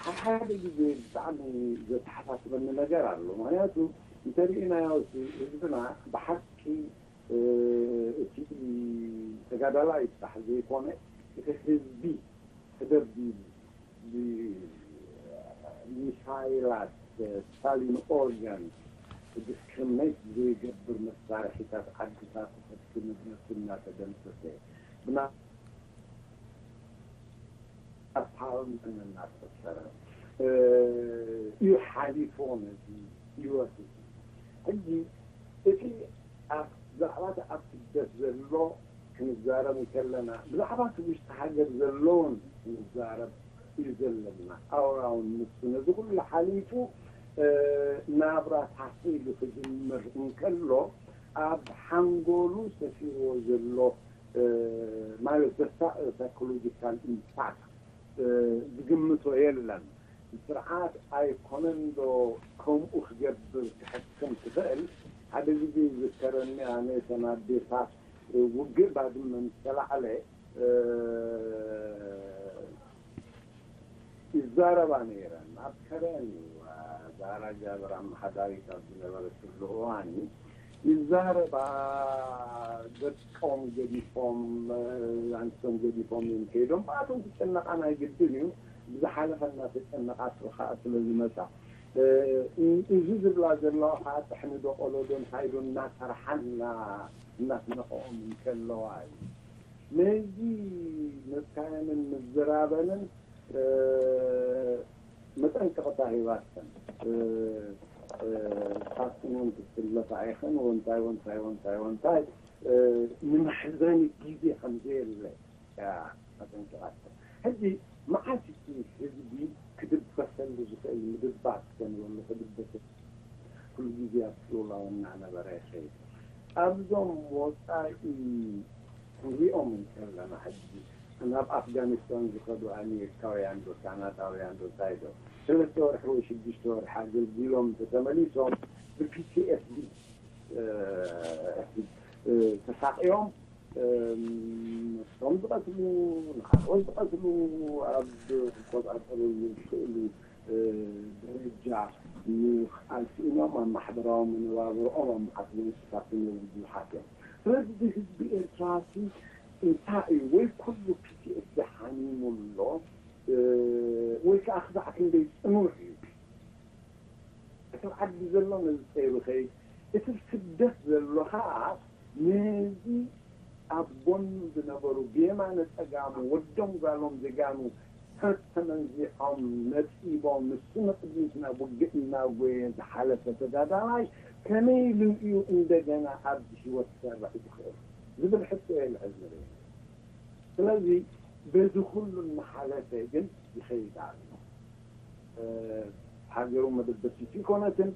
ሓደ ሓደ ግዜ ብጣዕሚ ዘተሓሳስበኒ ነገር ኣሎ ምክንያቱ እንተሪኢናዮ ህዝብና ብሓቂ እቲ ተጋዳላይ ጥራሕ ዘይኮነ እቲ ህዝቢ ተደብዲቡ ብሚሳይላት ስታሊን ኦርጋን ዲስክሪሚኔት ዘይገብር መሳርሒታት ዓድታቱ ከብቲ ንብረቱ እናተደምሰሰ ብና ኣፓወርመንት እናተፈጠረ እዩ ሓሊፎ ነዚ ህይወት እዚ ሕጂ እቲ ብዛዕባ እቲ ኣብ ስደት ዘሎ ክንዛረብ እንከለና ብዛዕባ እቲ ውሽጢ ሃገር ዘለውን ክንዛረብ እዩ ዘለና ኣውራውን ንሱ ነዚ ኩሉ ሓሊፉ ናብራ ታኺሉ ክጅምር እንከሎ ኣብ ሓንጎሉ ሰፊርዎ ዘሎ ማለት ዘሳቕ ሳይኮሎጂካል ኢምፓክት ዝግምቶ የለን። ስርዓት ኣይኮነን ዶ ከምኡ ክገብር ክሕክም ክኽእል? ሓደ ግዜ ይዝከረኒ ኣነ እተን ኣዴታት ውግእ ባድመ ምስ ተላዕለ ይዛረባ ነይረን። ኣብ ከረን እዩ ዛራ ጃብር ኣመሓዳሪት ኣብ ዝነበረትሉ እዋን ይዛረባ። ደቆም ገዲፎም ኣንስቶም ገዲፎም እዮም ከይዶም። ብኣቶም ክጨነቓ ናይ ግድን እዩ። ብዝሓለፈ እናተጨነቓ ከዓ ስለ ዝመፃ እዚ ዝብላ ዘለዋ ከዓ ጥሕኒ ዶ ቆሎ ዶ እንታይ ዶ እናሰርሓ እናስነቐኦም እንከለዋ እዩ። ነዚ ምብካየንን ምዝራበንን መጠንቀቕታ ሂባተን ሳስንን ክትፍለፋ ኣይኸን ወንታይ ወንታይ ወንታይ ወንታይ ንመሕዘኒ ግዜ ከምዘየለ መጠንቀቓተን። ሕጂ መዓስ እቲ ህዝቢ ክድበሰሉ ዝኽእል ምድባስ ከንበሉ ክድበሰ ኩሉ ግዜ ኣብ ቅልውላው እናነበረ ይኸይድ። ኣብዞም ወፃኢ ንሪኦም እንከለና ሕጂ ናብ ኣፍጋኒስታን ዝኸዱ ኣሜሪካውያን ዶ ካናዳውያን ዶ እንታይ ዶ ሰለስተ ወርሒ ወይ ሽዱሽተ ወርሒ ኣገልጊሎም ተተመሊሶም ብፒቲኤስዲ ተሳቂዮም ነፍሶም ዝቐትሉ ንካልኦት ዝቐትሉ ኣብ ክቆፃፀሩ ዝኽእሉ ደረጃ ምኽኣል ስኢኖም ኣብ ማሕበራዊ መነባብሮኦም ኣብ መዓት ምንቅስቃስ ዝነብሩ ብዙሓት እዮም። ስለዚ ህዝቢ ኤርትራ ሲ እንታይ እዩ ወይ ኩሉ ፒቲኤስ ዝሓሚሙ ኣሎ ወይ ከዓ ክሳዕ ክንደይ ፅኑዕ እዩ? እቲ ዓዲ ዘሎ ነዚ ፀይሩ ከይድ እቲ ስደት ዘሎ ከዓ ነዚ ኣብ ጎኑ ዝነበሩ ብየማነ ፀጋሙ ወዶም ጓሎም ጀጋኑ ተመንዚዖም ነፂቦም ንሱ ንቅድሚት ናብ ውግእ እናጎየ ዝሓለፈ ተጋዳላይ ከመይ ኢሉ እዩ እንደገና ኣብዚ ህይወት ክሰርሕ ዝኽእል ዝብል ሕቶ የልዕል ንርኢ። ስለዚ በዚ ኩሉ እናሓለፈ ግን ይኸይድ ኣሎ። ሃገሩ መደበሲት ይኮነትን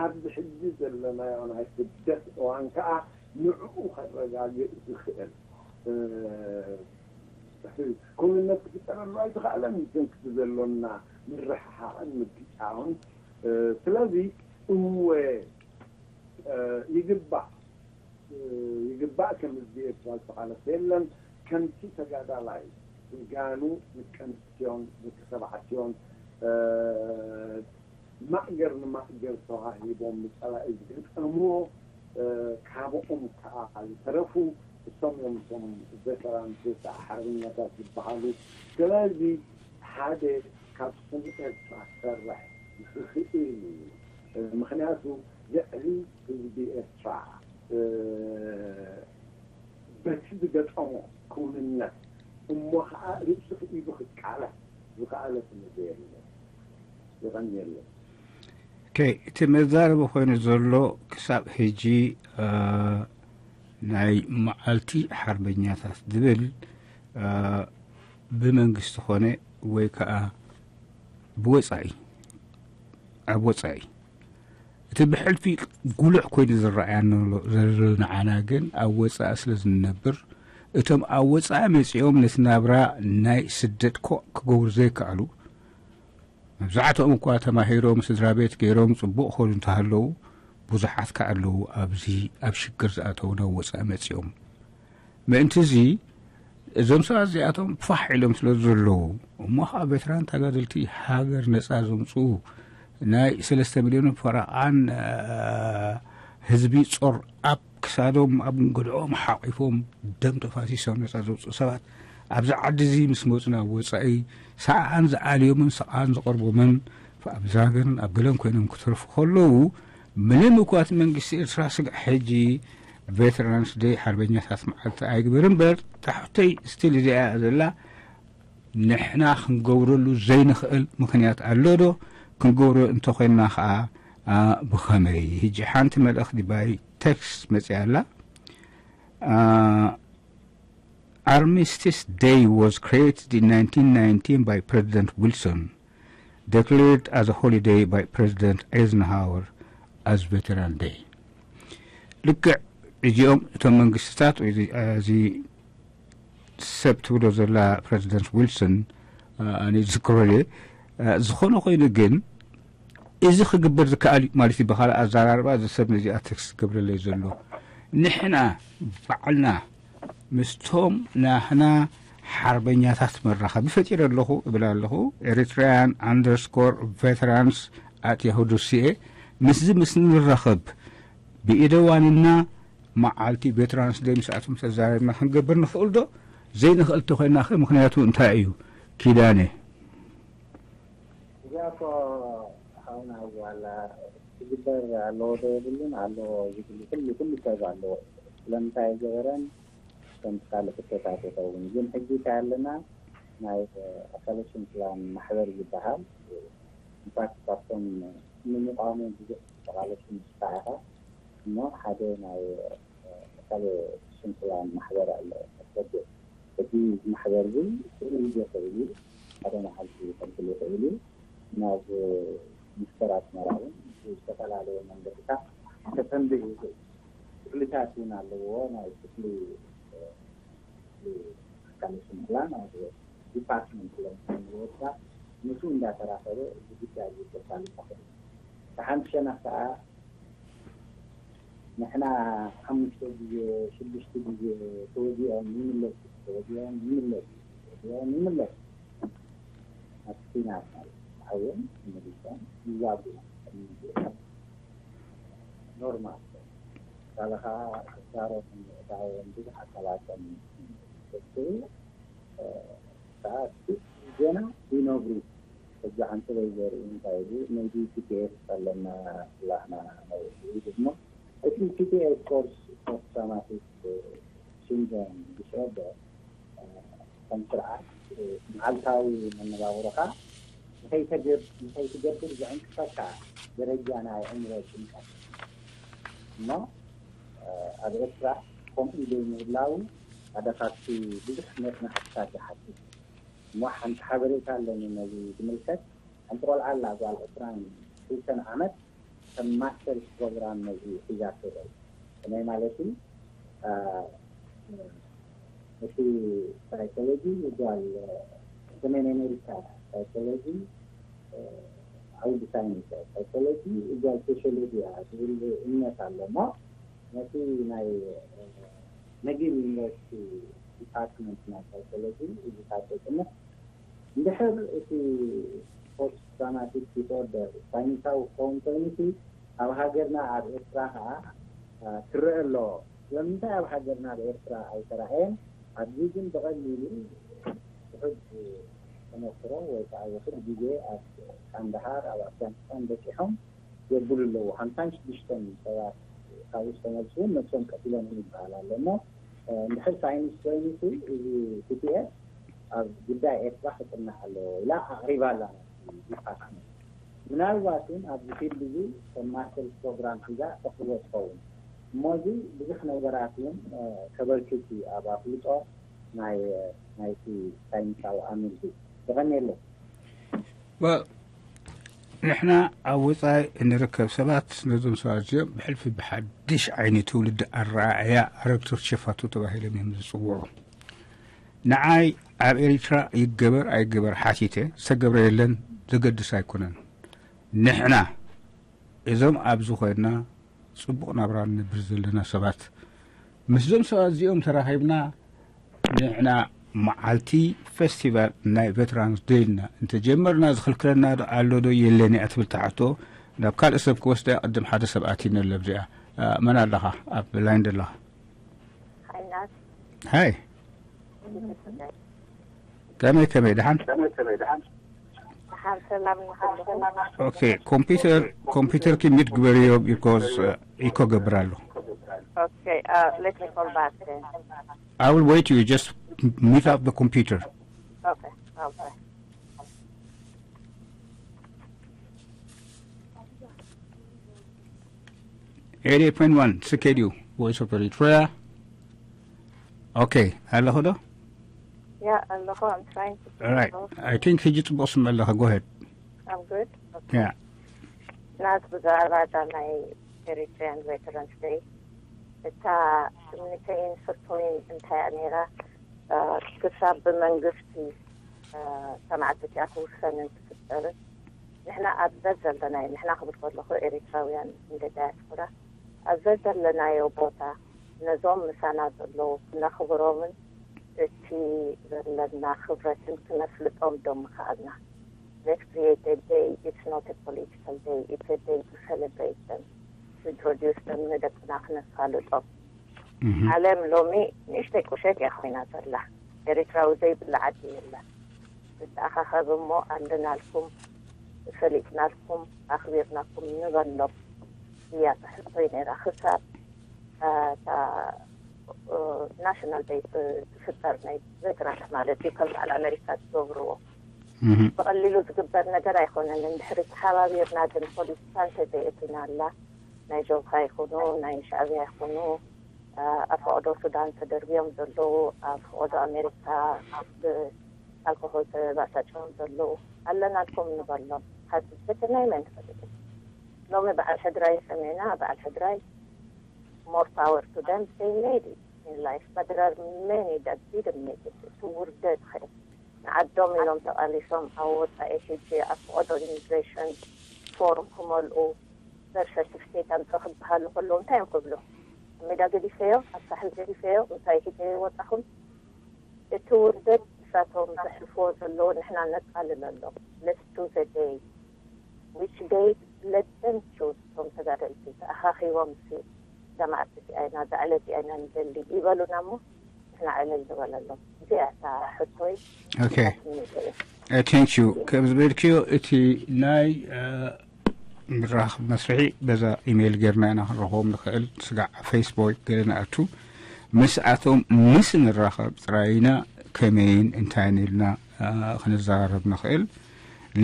ኣብዚ ሕጂ ዘለናዮ ናይ ስደት እዋን ከዓ ንዕኡ ከረጋግእ ዝኽእል ኩንነት ክፍጠረሉ ኣይተኻእለን። ዘንክቲ ዘሎና ምርሕሓቕን ምግጫውን ስለዚ እወ ይግባእ ይግባእ ከም ህዝቢ ኤርትራ ዝተቓለሰ የለን። ከምቲ ተጋዳላይ ጀጋኑ ደቂ ኣንስትዮን ደቂ ተባዕትዮን ማእገር ንማእገር ተዋሂቦም ንፀላኢ ዝገጠምዎ ካብኦም ከዓ ዝተረፉ እሶም እዮም እቶም ቬተራንስ ወይ ከዓ ሓርበኛታት ዝበሃሉ። ስለዚ ሓደ ካብ ስም ኤርትራ ክሰርሕ ዝኽእል እዩ። ምኽንያቱ ልዕሊ ህዝቢ ኤርትራ በቲ ዝገጠሞ ክውንነት እሞ ከዓ ርእሱ ክኢሉ ክቃለስ ዝኸኣለ ስለ ዘየለ የቐንየለን። እቲ መዛረቢ ኮይኑ ዘሎ ክሳብ ሕጂ ናይ መዓልቲ ሓርበኛታት ዝብል ብመንግስቲ ኮነ ወይ ከዓ ብወፃኢ ኣብ ወፃኢ እቲ ብሕልፊ ጉሉሕ ኮይኑ ዝረኣያ ዘሎ ንዓና ግን ኣብ ወፃኢ ስለ ዝንነብር እቶም ኣብ ወፃኢ መፂኦም ነቲ ናብራ ናይ ስደት ኮ ክገብሩ ዘይከኣሉ መብዛሕትኦም እኳ ተማሂሮም ስድራ ቤት ገይሮም ፅቡቕ ኮኑ እንተሃለዉ ብዙሓት ከ ኣለዉ ኣብዚ ኣብ ሽግር ዝኣተዉ ናብ ወፃኢ መፂኦም ምእንቲ እዚ እዞም ሰባት እዚኣቶም ፋሕ ኢሎም ስለ ዘለዉ እሞ ከዓ ቬትራን ተጋደልቲ ሃገር ነፃ ዘምፅኡ ናይ ሰለስተ ሚልዮን ፈረቓን ህዝቢ ጾር ኣብ ክሳዶም ኣብ ገድኦም ሓቒፎም ደም ተፋሲሶም ነፃ ዘውፅኡ ሰባት ኣብዚ ዓዲ እዚ ምስ መፁ ናብ ወፃኢ ሰዓን ዝኣልዮምን ሰዓን ዝቐርቦምን ኣብ ዛገርን ኣብ ገለን ኮይኖም ክትርፉ ከለዉ ምንም እኳ እቲ መንግስቲ ኤርትራ ስግዕ ሕጂ ቬተራንስ ደይ ሓርበኛታት መዓልቲ ኣይግበር እምበር ታሕተይ ስቲል እዚኣ ዘላ ንሕና ክንገብረሉ ዘይንኽእል ምኽንያት ኣሎ ዶ? ክንገብሮ እንተኾይንና ኸዓ ብኸመይ? ሕጂ ሓንቲ መልእኽቲ ባይ ቴክስት መፅያ ኣላ። Armistice Day was created in nineteen nineteen by President Wilson. declared as a holiday by President Eisenhower as Veteran Day. ልክዕ እዚኦም እቶም መንግስትታት ወይ እዚ ሰብ ትብሎ ዘላ ፕረዚደንት ዊልሰን ኣነ ዝዝክሮ እየ። ዝኾነ ኮይኑ ግን እዚ ክግበር ዝከኣል እዩ ማለት እዩ። ብካልእ ኣዘራርባ እዚ ሰብ ነዚኣ ቴክስት ክገብረለይ ዘሎ ንሕና ባዕልና ምስቶም ናህና ሓርበኛታት መራኸቢ ፈጢረ ኣለኹ እብል ኣለኹ። ኤሪትራያን underscore veterans at yahoo dot c a ምስዚ ምስ ንራኸብ ብኢደዋንና መዓልቲ ቬትራንስ ደይ ምስኣቶም ተዛረብና ክንገብር ንኽእል ዶ? ዘይንኽእል ተኮይና ኸ ምኽንያቱ እንታይ እዩ? ኪዳነ። እዚኣ እኮ ሓውና ዋላ ክግበር ኣለዎ ዶ የብሉን ኣለዎ ዝብል ኩሉ ኩሉ ሰብ ኣለዎ። ስለምንታይ ገበረን ከም ካልእ ክተታት ይኸውን ግን ሕጂ እንታይ ኣለና ናይ ኣካለ ስንኩላን ማሕበር ዝበሃል ኢንፋክት ካብቶም ንምቋሙ ብዙሕ ተቓለስቲ ንስኻ ኢኻ እሞ ሓደ ናይ ኣካለ ስንኩላን ማሕበር ኣሎ መስገድዮ እቲ ማሕበር ግን ስእሊ ይገብር እዩ ሓደ መዓልቲ ይፈልግል ይኽእል እዩ ናብ ሚኒስተር ኣስመራ እውን ብዝተፈላለየ መንገድታት ከተንብህ ይኽእል ክፍልታት እውን ኣለዎ ናይ ክፍሊ ኣካለ ስንኩላን ኣብ ዲፓርትመንት ለምሳሌ ወድካ ምስኡ እንዳተራኸበ እዚ ጉዳይ እዚ ከሳልጦ ክእል እቲ ሓንቲ ሸነኽ ከዓ ንሕና ሓሙሽተ ግዜ ሽዱሽተ ግዜ ተወዲኦም ይምለሱ ተወዲኦም ይምለሱ ተወዲኦም ይምለሱ ኣብቲ ኩናት ማለት ሓውን ተመሊሶም ይዋግኡ ኖርማል ካልኻ ክሳሮም ምእታዎም ብዙሕ ኣካላቶም ተክትቡ ከዓ ዜና ይነግሩ ሕጂ ሓንቲ ወይ ዘርኢ እንታይ ኢሉ maybe ቲፒኤስ ኣለና ብላዕና ነውዒ ኢሉ እሞ እቲ ቲፒኤስ ኮርስ ፖስት ትራማቲክ ሲንድሮም ዲስኦርደር ከም ስርዓት መዓልታዊ መነባብሮኻ ንኸይትገብር ዘዕንቅፈካ ደረጃ ናይ ኣእምሮ ጭንቀት እሞ ኣብ ኤርትራ ከምኡ ዘይምህላው ሓደ ካብቲ ብዙሕ መጽናዕትታት ዝሓትት እሞ ሓንቲ ሓበሬታ ኣለኒ ነዚ ዝምልከት ሓንቲ ቆልዓ ኣላ ጓል ዕስራን ክልተን ዓመት ከም ማስተርስ ፕሮግራም ነዚ ሒዛ ትውዕል ከመይ ማለት እዩ እቲ ሳይኮሎጂ ጓል ሰሜን ኣሜሪካ ሳይኮሎጂ ዓውዲ ሳይንስ ሳይኮሎጂ ጓል ሶሽዮሎጂ እያ ዝብል እምነት ኣሎ እሞ ነቲ ናይ መጊብ ዩኒቨርሲቲ ዲፓርትመንት ናይ ሳይኮሎጂ እዚ ካብ ተፅንሕ እንድሕር እቲ ፖስት ትራማቲክ ዲስኦርደር ሳይንሳዊ ክኸውን ኮይኑ እቲ ኣብ ሃገርና ኣብ ኤርትራ ከዓ ክረአ ኣለዎ ስለምንታይ ኣብ ሃገርና ኣብ ኤርትራ ኣይተራእየን ኣብዚ ግን ብቐሊሉ ውሕድ ተመክሮ ወይ ከዓ ውሕድ ግዜ ኣብ ካንዳሃር ኣብ ኣፍጋኒስታን በፂሖም የብሉ ኣለዉ ሓምሳን ሽዱሽተን ሰባት ካብኡ ዝተመልሱ እውን ነብሶም ቀቲሎም ይበሃል ኣሎ እሞ እንድሕር ሳይንስ ኮይኑ እዚ ቲፒኤስ ኣብ ጉዳይ ኤርትራ ክፅናዕ ኣለዎ ኢላ ኣቕሪባ ኣላ ዲፓርትመንት ምናልባት እውን ኣብዚ ፊልድ እዚ ከም ማስተርስ ፕሮግራም ሒዛ ተኽልዎ ትኸውን እሞ እዚ ብዙሕ ነገራት እውን ከበርክት እዩ ኣብ ኣፍልጦ ናይ ናይቲ ሳይንሳዊ ኣምር እዚ የቐንየለይ ንሕና ኣብ ወፃኢ እንርከብ ሰባት ነዞም ሰባት እዚኦም ብሕልፊ ብሓድሽ ዓይኒ ትውልዲ ኣረኣእያ ኣረግቶት ሸፋቱ ተባሂሎም እዮም ዝፅውዑ ንዓይ ኣብ ኤሪትራ ይገበር ኣይገበር ሓቲተ ዝተገብረ የለን ዘገድስ ኣይኮነን ንሕና እዞም ኣብዚ ኮይንና ፅቡቕ ናብራ ንነብር ዘለና ሰባት ምስዞም ሰባት እዚኦም ተራኺብና ንሕና መዓልቲ ፌስቲቫል ናይ ቨትራንስ ደይ ኢልና እንተጀመርና ዝኽልክለና ኣሎ ዶ የለን እያ ትብል ትሓቶ ናብ ካልእ ሰብ ክወስዳ ቅድም ሓደ ሰብ ኣቲነ ኣሎ ኣብዚኣ መን ኣለኻ ኣብ ላይን ዘለኻ ሃይ ከመይ ከመይ ደሓን ኦኬ ኮምፒውተር ኮምፒውተር ኪ ሚት ግበርዮ because ኢኮ ገብር ኣሎ Okay, uh, let me call back then. I will wait you just mute up the computer Okay, okay. eighty-eight point one Sikedu, Voice of Eritrea. Okay, ኣለኹ ዶ? Yeah, ኣለኹ. I'm trying to. All right. I think ሕጂ ጽቡቕ ስምዕ ኣለኻ. Go ahead. I'm good. Okay. Yeah. ናት ብዛዕባ እዛ ናይ Eritrean Veterans Day እታ ስምንተይን ፍርቶይን እንታይ እያ ነይራ? ክሳብ ብመንግስቲ ሰማዕቲ እቲኣ ክውሰንን ክፍጠርን ንሕና ኣብ በዘለናይ ንሕና ክብል ከለኹ ኤሪትራውያን እንደ ዳያስፖራ ኣብ ዘዘለናዮ ቦታ ነዞም ምሳና ዘለዉ ክነኽብሮምን እቲ ዘለና ክብረትን ክነፍልጦም ዶ ምኽኣልና? Let's create a day. It's not a political day. It's a day to celebrate them, to introduce them ንደቅና ክነፋልጦም። ዓለም ሎሚ ንእሽተይ ቁሸት እያ ኮይና ዘላ። ኤሪትራዊ ዘይብላ ዓዲ የላ። ንተኣኻኸብ እሞ ኣለናልኩም፣ ፈሊጥናልኩም፣ ኣኽቢርናኩም ንበሎም እያ ሕቶይ ነይራ። ክሳብ እታ ናሽናል ደይ ትፍጠር ናይ ቬትራንስ ማለት እዩ ከም በዓል ኣሜሪካ ዝገብርዎ ብቐሊሉ ዝግበር ነገር ኣይኮነን። እንድሕሪ ተሓባቢርና ግን ፖሊስታት እንተዘይእቲና ኣላ ናይ ጆብሃ ይኹኑ ናይ ሻዕብያ ይኹኑ ኣብ ፈቐዶ ሱዳን ተደርብዮም ዘለዉ ኣብ ፈቐዶ ኣሜሪካ ኣብ ኣልኮሆል ተባሳጭዮም ዘለዉ ኣለናልኩም ንበሎም። ሓዚ በቲ ናይ መን ትፈልጥ? ሎሚ በዓል ሕድራይ ሰሜና በዓል ሕድራይ more power to them. They made it in life but there are many that didn't make it. እቲ ውርደት ኸ ንዓዶም ኢሎም ተቓሊሶም ኣብ ወፃኢ ሕጂ ኣብ ፈቐዶ ኢሚግሬሽን ፎርም ክመልኡ በርት ሰርቲፊኬት ኣምፅኡ ክበሃሉ ከለዉ እንታይ እዮም ክብሉ? ኣብ ሜዳ ገዲፈዮ ኣብ ሳሕል ገዲፈዮ እንታይ ሒዘዮ ወፃኹም? እቲ ውርደት ንሳቶም ዘሕልፍዎ ዘለዉ ንሕና ነቃልለሎም። Let's choose a day. Which day? Let them choose። እቶም ተጋደልቲ ተኣኻኺቦም ሲ እዛ መዓልቲ እዚኣ ኢና እዛ ዕለት እዚኣ ኢና ንደሊ ይበሉና እሞ ንሕና ዕልል ንበለሎም። እዚኣ እታ ሕቶይ። Okay. Thank you። ከም ዝበልክዮ እቲ ናይ ምራኸብ መስርሒ በዛ ኢሜይል ጌርና ኢና ክንረኽቦም ንኽእል። ስጋዕ ፌስቡክ ገለ ንኣቱ ምስኣቶም ምስ ንራኸብ ጥራይ ኢና ከመይን እንታይን ኢልና ክንዘራረብ ንኽእል።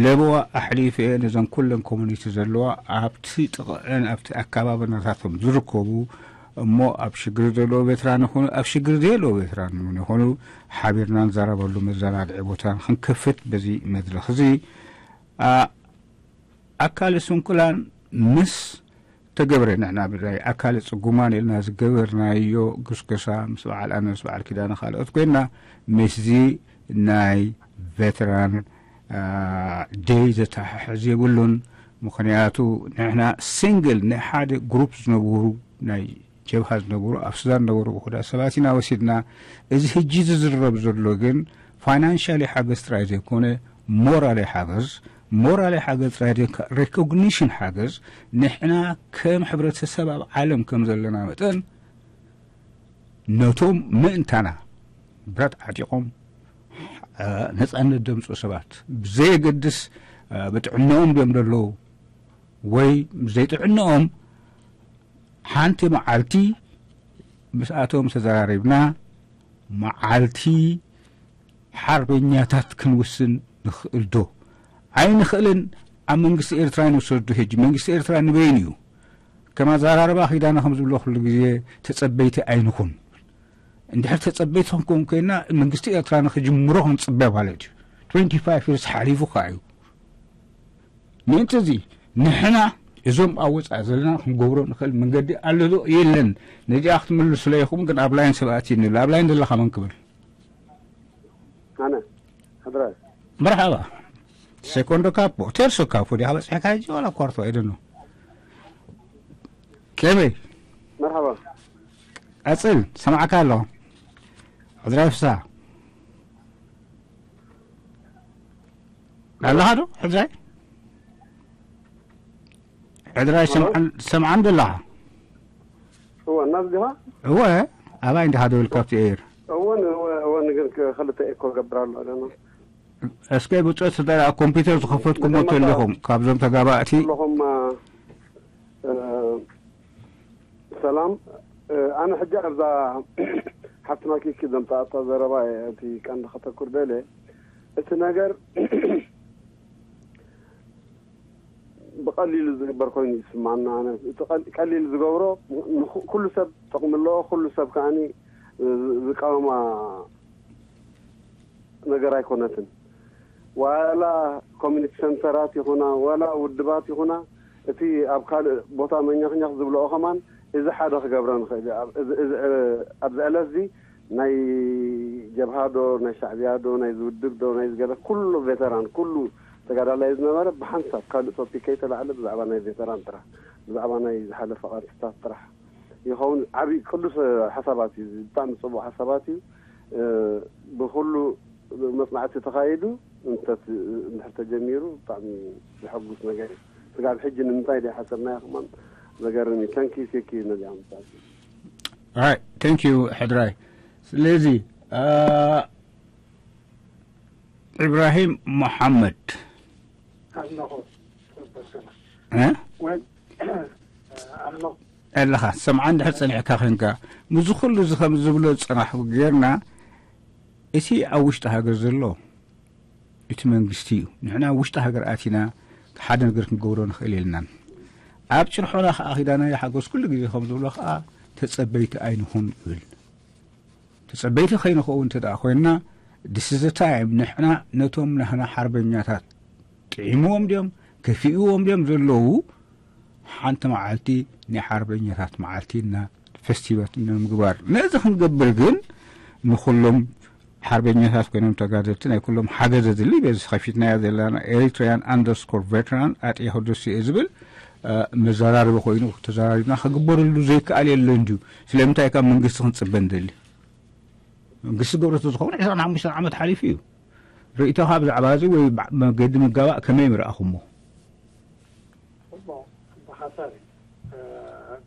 ለበዋ ኣሕሊፈ ነዘን ኩለን ኮሚኒቲ ዘለዋ ኣብቲ ጥቕዐን ኣብቲ ኣካባቢናታቶም ዝርከቡ እሞ ኣብ ሽግር ዘለዎ ቬትራን ይኹኑ ኣብ ሽግር ዘየለዎ ቬትራን እውን ይኹኑ ሓቢርና ንዛረበሉ መዘናግዒ ቦታ ክንከፍት በዚ መድረኽ እዚ ኣካል ስንኩላን ምስ ተገብረ ንሕና ብናይ ኣካል ጽጉማን ኢልና ዝገበርናዮ ጉስጎሳ ምስ በዓል ኣነ ምስ በዓል ኪዳነ ካልኦት ኮይና ምስዚ ናይ ቬተራን ደይ ዘተሓሕዝ የብሉን። ምኽንያቱ ንሕና ሲንግል ናይ ሓደ ግሩፕ ዝነበሩ ናይ ጀብሃ ዝነበሩ ኣብ ሱዳን ዝነበሩ ውሑዳት ሰባት ኢና ወሲድና። እዚ ሕጂ ዝዝረብ ዘሎ ግን ፋይናንሻሊ ሓገዝ ጥራይ ዘይኮነ ሞራሊ ሓገዝ ሞራሊ ሓገዝ ጥራይ ዘይኮነ ሬኮግኒሽን ሓገዝ ንሕና ከም ሕብረተሰብ ኣብ ዓለም ከም ዘለና መጠን ነቶም ምእንታና ብረት ዓጢቖም ነፃነት ዘምፅኡ ሰባት ብዘየገድስ ብጥዕናኦም ድዮም ዘለዉ ወይ ዘይጥዕናኦም ሓንቲ መዓልቲ ምስኣቶም ተዘራሪብና መዓልቲ ሓርበኛታት ክንውስን ንኽእል ዶ? ኣይንኽእልን። ኣብ መንግስቲ ኤርትራ ንውሰዱ ሕጂ መንግስቲ ኤርትራ ንበይኑ እዩ። ከም ኣዘራርባ ኪዳነ ከም ዝብሎ ኩሉ ግዜ ተጸበይቲ ኣይንኹን። እንድሕር ተጸበይቲ ክንከውን ኮይና መንግስቲ ኤርትራ ንኽጅምሮ ክንጽበ ማለት እዩ። ትወንቲ ፋይቭ ይርስ ሓሊፉ ከዓ እዩ። ምእንቲ እዚ ንሕና እዞም ኣብ ወፃኢ ዘለና ክንገብሮ ንኽእል መንገዲ ኣሎ ዶ የለን? ነዚኣ ክትምልሱ ለይኹም ግን ኣብ ላይን ሰባት ይንሉ ኣብ ላይን ዘለኻ መን ክብል ኣነ ሕድረ መርሓባ ሴኮንዶ ካፖ ቴርሶ ካፖ ዲኻ በፅሕካ ሕጂ ዋላ ኳርቶ ኣይደኖ ከመይ መርሓባ ቀፅል ሰማዕካ ኣሎ ሕድራይ ፍስሃ ኣለኻ ዶ ሕድራይ ሕድራይ ሰምዓን ደለኻ እወ እናዚ ዲኻ እወ ኣባይ እንዲኻ ደብል ካብቲ ኤር እወን እወ እወን ግን ክልተ ኤኮ ገብር ኣሎ ኣለና እስከ ብፆት ስደራ ኮምፒውተር ዝኸፈትኩሞ ተለኹም ካብዞም ተጋባእቲ ኣለኹም ሰላም ኣነ ሕጂ ኣብዛ ሓፍትና ኪኪ ዘምፃኣታ ዘረባ እቲ ቀንዲ ከተኩር ደለ እቲ ነገር ብቐሊሉ ዝግበር ኮይኑ ይስማና ቀሊል ዝገብሮ ኩሉ ሰብ ጥቕሚ ኣለዎ ኩሉ ሰብ ከዓ ዝቃወማ ነገር ኣይኮነትን ዋላ ኮሚኒቲ ሰንተራት ይኹና ዋላ ውድባት ይኹና፣ እቲ ኣብ ካልእ ቦታ መኛኽኛኽ ዝብልኦ ከማን እዚ ሓደ ክገብረ ንኽእል እዩ። ኣብ- እዚ- እዚ- ኣብዚ ዕለት እዚ ናይ ጀብሃ ዶ ናይ ሻዕብያ ዶ ናይ ዝውድብ ዶ ናይ ዝገለ ኩሉ ቬተራን ኩሉ ተጋዳላይ ዝነበረ ብሓንሳብ ካልእ ቶፒክ ከይተላዕለ ብዛዕባ ናይ ቬተራን ጥራሕ ብዛዕባ ናይ ዝሓለፈ ቃልስታት ጥራሕ ይኸውን። ዓብዪ ቅዱስ ሓሳባት እዩ። ብጣዕሚ ፅቡቅ ሓሳባት እዩ። ብኩሉ መፅናዕቲ ተኻይዱ እንድሕር ተጀሚሩ ብጣዕሚ ዘሐጉስ ነገር እዩ። ስጋብ ሕጂ ንምንታይ ደይ ሓሰብናዮ ከማን ዘገርም እዩ። ተንኪ ሴኪ ነዚኣ ምሳል All right, thank you ሕድራይ። ስለዚ ኢብራሂም መሓመድ ኣለኹ። ኣለኹ። ኣለኻ ሰምዓ እንድሕር ጸኒሕካ ኮንካ፣ ምስዚ ኩሉ እዚ ከም ዝብሎ ዝጸናሕኩ ጌርና፣ እቲ ኣብ ውሽጢ ሃገር ዘሎ እቲ መንግስቲ እዩ። ንሕና ኣብ ውሽጢ ሃገር ኣቲና ሓደ ነገር ክንገብሮ ንኽእል የልናን። ኣብ ጭርሖና ከዓ ኪዳናይ ሓጎስ ኩሉ ግዜ ከም ዝብሎ ከዓ ተጸበይቲ ኣይንኹን ይብል። ተጸበይቲ ከይንኸውን እንተ ደኣ ኮይንና፣ this is the time ንሕና ነቶም ናህና ሓርበኛታት ጥዒምዎም ድዮም ከፊእዎም ድዮም ዘለዉ ሓንቲ መዓልቲ ናይ ሓርበኛታት መዓልቲ እና ፈስቲቫል ኢና ምግባር። ነዚ ክንገብር ግን ንኹሎም ሓርበኛታት ኮይኖም ተጋደልቲ ናይ ኩሎም ሓገዝ ኣድሊ በዚ ከፊትናያ ዘለና ኤሪትሪያን ኣንደርስኮር ቨተራን ኣጥ የሆደሲ እየ ዝብል መዘራርቢ ኮይኑ ተዘራሪብና ክግበረሉ ዘይከኣል የለን ድዩ? ስለምንታይ ካብ መንግስቲ ክንፅበ ንደሊ? መንግስቲ ገብረ ተዝኸውን ዕስራን ሓሙሽተን ዓመት ሓሊፉ እዩ። ርእይቶኻ ብዛዕባ እዚ ወይ መገዲ ምጋባእ ከመይ ምረኣኹሞ? እሞ ብሓሳብ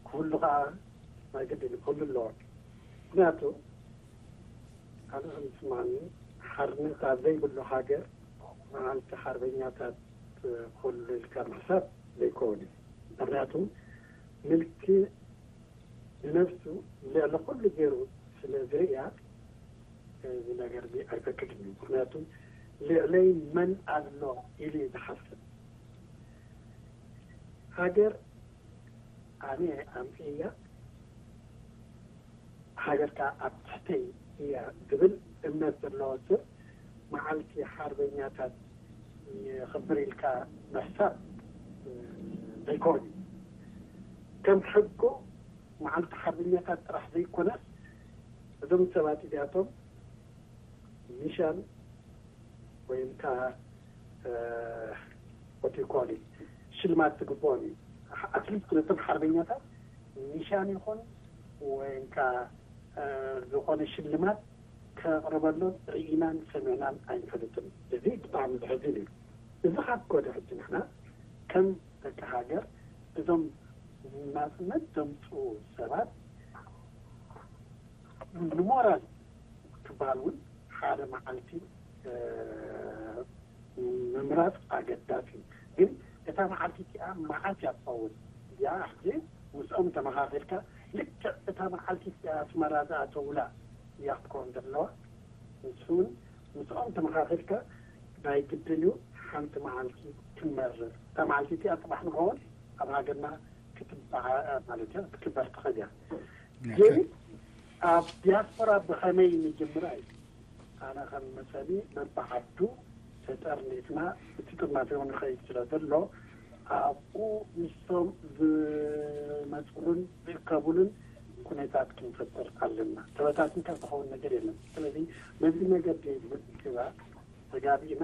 ክህሉ ከዓ ናይ ግድን ክህሉ ኣለዎ። ምክንያቱ ኣነ ከምዝስማኒ ሓርነት ኣብ ዘይብሉ ሃገር መዓልቲ ሓርበኛታት ክህሉ ኢልካ ምሕሳብ ዘይከውን እዩ። ምክንያቱ ምልኪ ንነብሱ ልዕሊ ኩሉ ገይሩ ስለ ዝርእያ እዚ ነገር እዚ ኣይፈቅድን እዩ። ምክንያቱ ልዕለይ መን ኣሎ ኢሉ እዩ ዝሓስብ። ሃገር ኣነ ኣምፅእያ፣ ሃገር ከዓ ኣብ ትሕተይ እያ ዝብል እምነት ዘለዎ ሰብ መዓልቲ ሓርበኛታት የኽብር ኢልካ ምሕሳብ ዘይከውን እዩ። ከም ሕጎ መዓልቲ ሓርበኛታት ጥራሕ ዘይኮነስ እዞም ሰባት እዚኣቶም ኒሻን ወይም ከዓ ወቲኮሊ ሽልማት ትግብኦም እዩ። ኣትሊስት ነቶም ሓርበኛታት ኒሻን ይኹን ወይም ከዓ ዝኾነ ሽልማት ከቕርበሎም ርኢናን ሰሚዕናን ኣይንፈልጥን። እዚ ብጣዕሚ ዘሕዝን እዩ። እዚ ካብ ኮደ ሕጂ ንሕና ከም ደቂ ሃገር እዞም ናፅነት ዘምፅኡ ሰባት ንሞራል ክበሃል እውን ሓደ መዓልቲ ምምራፅ ኣገዳሲ እዩ። ግን እታ መዓልቲ እቲኣ መዓስ እያ ትኸውን? እዚኣ ሕጂ ምስኦም ተመኻኺርካ ልክዕ እታ መዓልቲ እቲኣ ኣስመራ ዝኣተውላ እያ ክትከውን ዘለዋ። ንሱ እውን ምስኦም ተመኻኺርካ ናይ ግድን እዩ ሓንቲ መዓልቲ ክንመርር። እታ መዓልቲ እቲኣ ፅባሕ ንኸውን ኣብ ሃገርና ክትበዓ ማለት እያ ክትክበር ትኽእል እያ። ግን ኣብ ዲያስፖራ ብኸመይ ንጅምራ እዩ። ኣነ ከም መሰሊ በብዓዱ ተጠርኒፍና እቲ ጥርናፊ እውን ይኸይድ ስለ ዘሎ ኣብኡ ምስቶም ዝመፅሉን ዝእከቡሉን ኩነታት ክንፈጥር ኣለና። ተበታትንካ ዝኸውን ነገር የለን። ስለዚ በዚ መገዲ ምግባር ተጋቢእና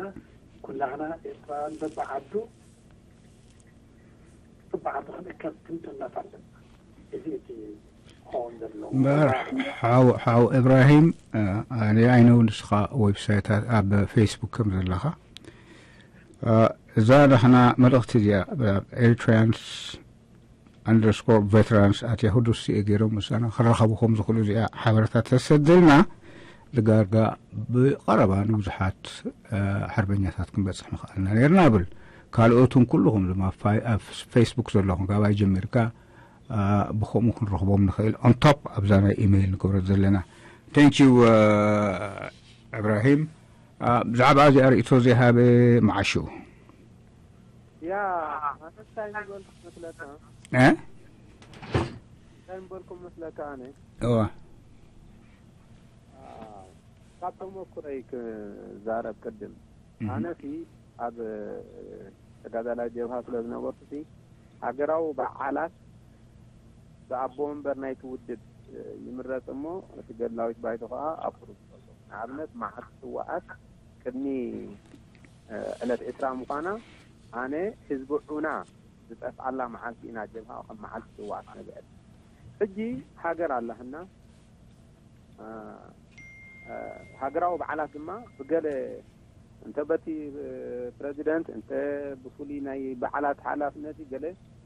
ኩላህና ኤርትራውያን በብዓዱ በብዓዱ ክንእከብ ክንጥርነፍ ኣለና። እዚ እቲ ክኸውን ዘለዎ። እምበር ሓው ሓው እብራሂም ኣነ ኣይነው ንስኻ ዌብሳይታት ኣብ ፌስቡክ ከም ዘለኻ እዛ ንሕና መልእኽቲ እዚኣ ኤሪትሪያንስ ኣንደርስኮር ቬተራንስ ኣት ያሁ ዶት ሲኤ ገይሮም ምሳና ክራኸቡ ከም ዝኽእሉ እዚኣ ሓበሬታ ተሰደልና ልጋርጋ ብቐረባ ንብዙሓት ሓርበኛታት ክንበፅሕ ምኽኣልና ነርና ብል። ካልኦትን ኩልኹም ዞም ኣብ ፌስቡክ ዘለኹም ካባይ ጀሚርካ ብከምኡ ክንረኽቦም ንኽእል ኦንቶፕ ኣብዛ ናይ ኢሜይል ንገብረት ዘለና። ቴንኪዩ እብራሂም። ብዛዕባ እዚኣ ርእቶ ዘይሃበ መዓሽኡ ያ ኣነስታይ ዝበልኩ መስለካ እ እንታይ ምበልኩም መስለካ ኣነ እዋ ካብ ተመኩረይ ክዛረብ ቅድም ኣነሲ ኣብ ተጋዳላይ ጀብሃ ስለ ዝነበርኩሲ ሃገራዊ በዓላት ብኣቦ ወንበር ናይቲ ውድብ ይምረጽ እሞ እቲ ገድላዊት ባይቶ ከኣ ኣፕሩቭ ይገብሮ። ንኣብነት መዓልቲ ስዋኣት ቅድሚ ዕለት ዕስራ ምዃና ኣነ ህዝቢ ዑና ዝጠፍኣላ መዓልቲ ኢና ጀብሃ ከም መዓልቲ ስዋኣት ነብዕል። ሕጂ ሃገር ኣላህና ሃገራዊ በዓላት ድማ ብገለ እንተ በቲ ፕረዚደንት እንተ ብፍሉይ ናይ በዓላት ሓላፍነት ገለ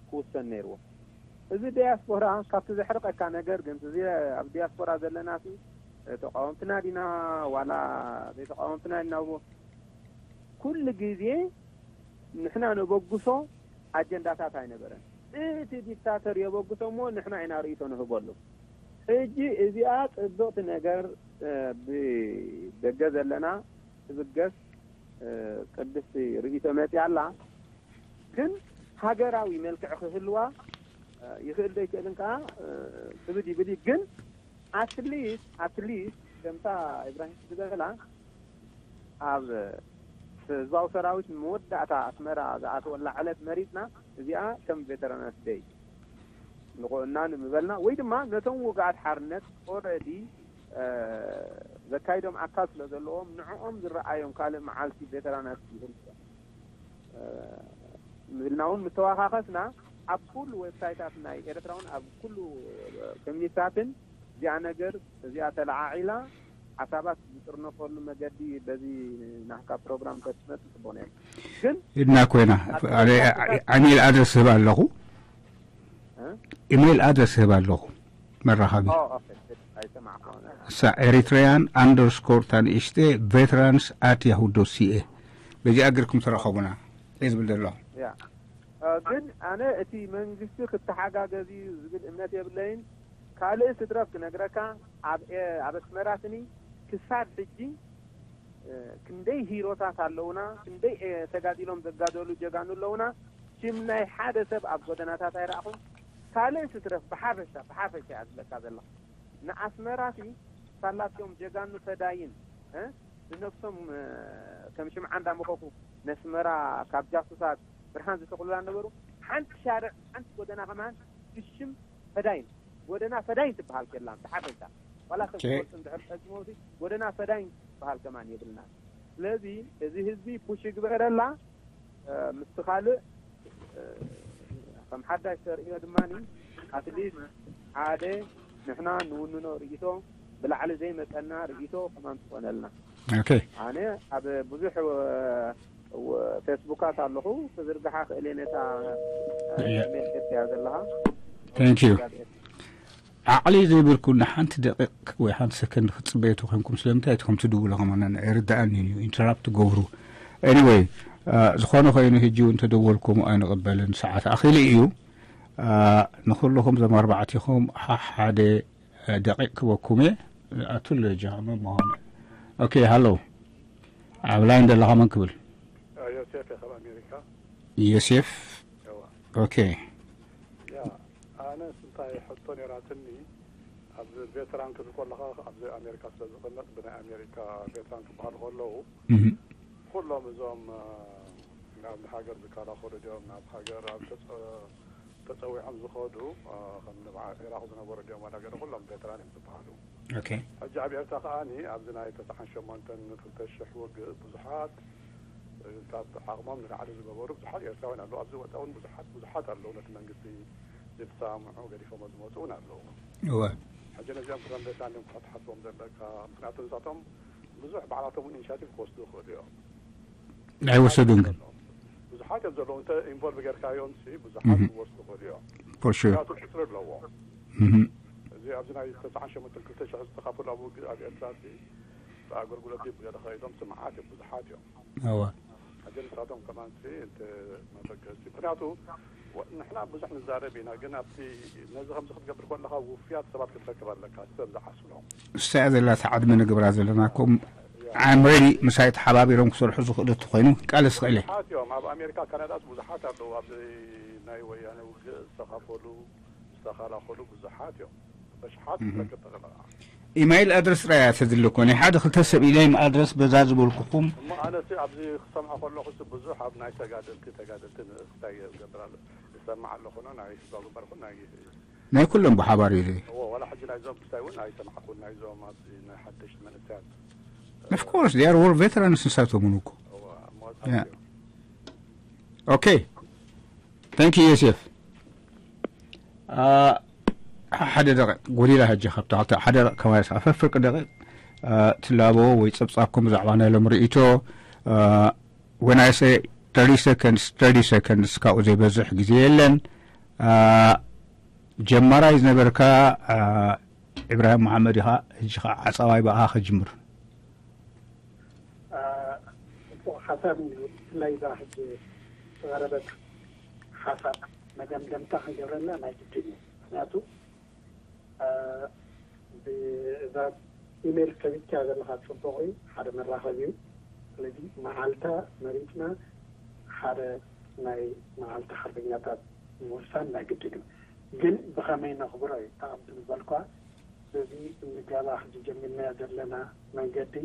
ክውሰን ነይርዎ። እዚ ዲያስፖራ ካብቲ ዘሕርቀካ ነገር ግን እዚ ኣብ ዲያስፖራ ዘለና ተቃወምትና ዲና ዋላ ዘይተቃወምትና ዲና ኩሉ ግዜ ንሕና ነበግሶ ኣጀንዳታት ኣይነበረን። እቲ ዲክታተር የበግሶ እሞ ንሕና ኢና ርእይቶ ንህበሉ። ሕጂ እዚኣ ጽብቕቲ ነገር ብደገ ዘለና ትብገስ ቅድስቲ ርእይቶ መጽያ ኣላ። ግን ሃገራዊ መልክዕ ክህልዋ ይኽእል ዶ ይክእልን ከኣ ክብድ ይብል እዩ። ግን ኣትሊስት ኣትሊስት ከምታ ኢብራሂም ዝበላ ኣብ ህዝባዊ ሰራዊት መወዳእታ ኣስመራ ዝኣተወላ ዕለት መሪጽና እዚኣ ከም ቬተራናት ደይ ንኾንና ንምበልና ወይ ድማ ነቶም ውግኣት ሓርነት ኦረዲ ዘካይዶም ኣካል ስለ ዘለዎም ንዕኦም ዝረኣዮም ካልእ መዓልቲ ቬተራናት ይህልፎ ምብልና እውን ምተዋኻኸስና ኣብ ኩሉ ዌብሳይታት ናይ ኤርትራ እውን ኣብ ኩሉ ኮሚኒቲታትን እዚኣ ነገር እዚኣ ተለዓዒላ ሓሳባት ዝጥርነፈሉ መገዲ በዚ ናህካ ፕሮግራም ተትመጽእ ጽቡቅ ነይሩ። ግን ኢድና ኮይና ኢሜል ኣድረስ ህብ ኣለኹ። ኢሜል ኣድረስ ህብ ኣለኹ መራኸቢ እሳ ኤሪትሪያን ኣንደርስኮር ታንእሽተ ቬተራንስ ኣት ያሁ ዶት ሲኤ በዚኣ ግርኩም ተረኸቡና እየ ዝብል ዘሎ። ግን ኣነ እቲ መንግስቲ ክተሓጋገዝ እዩ ዝብል እምነት የብለይን። ካልእ ስድረፍ ክነግረካ ኣብ ኣስመራ ስኒ ክሳብ ሕጂ ክንደይ ሂሮታት ኣለውና፣ ክንደይ ተጋዲሎም ዘጋደሉ ጀጋኑ ኣለውና። ሽም ናይ ሓደ ሰብ ኣብ ጎደናታት ኣይረኣኹን። ካልእ ስድረፍ ብሓፈሻ ብሓፈሻ እያ ዝብለካ ዘላ ንኣስመራሲ ሳላትዮም ጀጋኑ ፈዳይን ንነብሶም ከም ሽምዓ እንዳመኸኹ ነስመራ ካብ ጃሱሳት ብርሃን ዝተኽሉላ ነበሩ። ሓንቲ ሻርዕ ሓንቲ ጎደና ከማን ብሽም ፈዳይን ጎደና ፈዳይን ትበሃል የላን ብሓፈሻ ዋላ ሰብ ክፈልጡ እንድሕር ፀጊሞምሲ ጎደና ፈዳይን ትበሃል ከማን የብልና። ስለዚ እዚ ህዝቢ ፑሽ ይግበረላ ምስቲ ካልእ ከም ሓዳሽ ተርእዮ ድማ ኣትሊስት ሓደ ንሕና ንውንኖ ርእይቶ ብላዕሊ ዘይመፀና ርእይቶ ከማን ትኾነልና። ኣነ ኣብ ብዙሕ ፌስቡካት ኣለኹ ክዝርግሓ ክእል ነታ ኢሜል ገጽያ ዘለኻ። ዓቕሊ ዘይብልኩም ንሓንቲ ደቂቅ ወይ ሓንቲ ሰከንድ ክትጽበዩ ተኮንኩም ስለምንታይ እቲ ከምቲ ድውሎ ከማና ኣይርድኣንን እዩ ኢንተራፕት ገብሩ። Anyway ዝኾነ ኮይኑ ሕጂ እውን ተደወልኩም ኣይንቕበልን ሰዓት ኣኺሉ እዩ። ንኹልኹም ዘም ኣርባዕቲኹም ሓደ ደቂቅ ክበኩም እየ። ኣቱል ጃማ ምዃኑ ኦኬ ሃሎ ኣብ ላይን ዘለኻ መን ክብል? ዮሴፍ እየ ካብ ኣሜሪካ። ዮሴፍ ኦኬ። ኣነስ እንታይ ሕቶ ነይራትኒ ኣብዚ ቬተራን ክብል ከለኻ ኣብዚ ኣሜሪካ ስለ ዝቕመጥ ብናይ ኣሜሪካ ቬተራን ክበሃሉ ከለዉ ኩሎም እዞም ናብ ሃገር ዝከላኸሉ ድዮም ናብ ሃገር ኣብ ተፀዊዖም ዝኸዱ ከም ንብዓ ኢራቕ ዝነበሩ ድዮም ዋላ ገለ ኩሎም ቬተራን እዮም ዝበሃሉ። ሕጂ ኣብ ኤርትራ ከኣ ኣብዚ ናይ ተስዓን ሸሞንተን ክልተ ሽሕ ውግእ ብዙሓት ካብ ዓቕሞም ንላዕሊ ዝገበሩ ብዙሓት ኤርትራውያን ኣለዉ። ኣብዚ ወፃ እውን ብዙሓት ብዙሓት ኣለዉ ነቲ መንግስቲ ዘይተሰማምዑ ገዲፎሞ ዝመፁ እውን ኣለዉ። ሕጂ ነዚኦም ክረምቤታ እንዲም ክትሓስቦም ዘለካ ምክንያቱ ንሳቶም ብዙሕ ባዕላቶም እውን ኢኒሻቲቭ ክወስዱ ይኽእሉ እዮም። ኣይወሰዱን ግን ብዙሓት እዮም ዘለዉ እንተ ኢንቮልቭ ጌርካዮም ሲ ብዙሓት ክወስዱ ይኽእሉ እዮም። ፎር ሹር ምክንያቱ ቁፅሪ ኣለዎ። እዚ ኣብዚ ናይ ተስዓን ሸሞንተን ክልተ ሽሕ ዝተኻፈሉ ኣብ ውግእ ኣብ ኤርትራ ሲ ብኣገልግሎት ድዩ ብገለ ከይዶም ሲ መዓት እዮም ብዙሓት እዮም። እወ ሕጂ ንሳቶም ከማን ሲ እቲ መበገሲ ምክንያቱ ንሕና ብዙሕ ንዛረብ ኢና ግን ኣብቲ ነዚ ከምዚ ክትገብር ከለካ ውፍያት ሰባት ክትረክብ ኣለካ ሰብ ዝዓስሎም። እሳ እያ ዘላ ተዓድመ ንግብራ ዘለና ኮም ዓምረዲ ምሳይ ተሓባቢሮም ክሰርሑ ዝኽእሉ እንተኾይኑ ቃለስ ክእል እየ። ብዙሓት እዮም ኣብ ኣሜሪካ ካናዳስ ብዙሓት ኣለዉ ኣብዚ ናይ ወያነ ውግእ ዝተኻፈሉ ዝተኸላኸሉ ብዙሓት እዮም። በሽሓት ክትረክብ ትኽእል ኢኻ። ኢማይል ኣድረስ ጥራይ እያ ተድሊ እኮ። ናይ ሓደ ክልተ ሰብ ኢማይል ኣድረስ በዛ ዝበልኩኹም። እሞ ኣነ ሲ ኣብዚ ክሰምዖ ከለኹ ሲ ብዙሕ ኣብ ናይ ተጋደልቲ ተጋደልቲ ንእስታይ ገብር ኣሎ ዝሰማዕ ኣለኹ ኖ ናይ ህዝባዊ ግንባር ኩን ናይ ናይ ኩሎም ብሓባር እዩ። እዎ ዋላ ሕጂ ናይዞም ክስታይ እውን ኣይሰማዕኩን ናይዞም ኣብዚ ናይ ሓደሽቲ መንእሰያት Of course they are war veterans ንሳቶም እውን እኮ። እዎ እሞ Yeah. Okay. Thank you ዮሴፍ። ሓደ ደቂቕ ጎዲላ ሕጂ ካብታ ሓደ ደቂቕ ከባቢ ሰዓት ፍርቂ ደቂቕ ትላቦ ወይ ጸብጻብኩም ብዛዕባ ናይ ሎም ርእይቶ። When I say thirty seconds thirty seconds ካብኡ ዘይበዝሕ ግዜ የለን። ጀማራይ ዝነበርካ ኢብራሂም መሓመድ ኢኻ። ሕጂ ከዓ ዓጻዋይ ብኣኻ ክጅምር። ጽቡቕ ሓሳብ እዩ። ብፍላይ እዛ ሕጂ ዝቐረበት ሓሳብ መደምደምታ ክንገብረና ናይ ግድን እዩ። ምክንያቱ እዛ ኢሜይል ከቢድካ ዘለካ ጽቡቕ እዩ፣ ሓደ መራኸቢ እዩ። ስለዚ መዓልታ መሪጽና ሓደ ናይ መዓልቲ ሓርበኛታት ምውሳን ናይ ግድን እዩ። ግን ብኸመይ ነኽብሮ እዩ ተቐምቲ ዝበልኳ በዚ እንጋባ ሕጂ ጀሚርናዮ ዘለና መንገዲ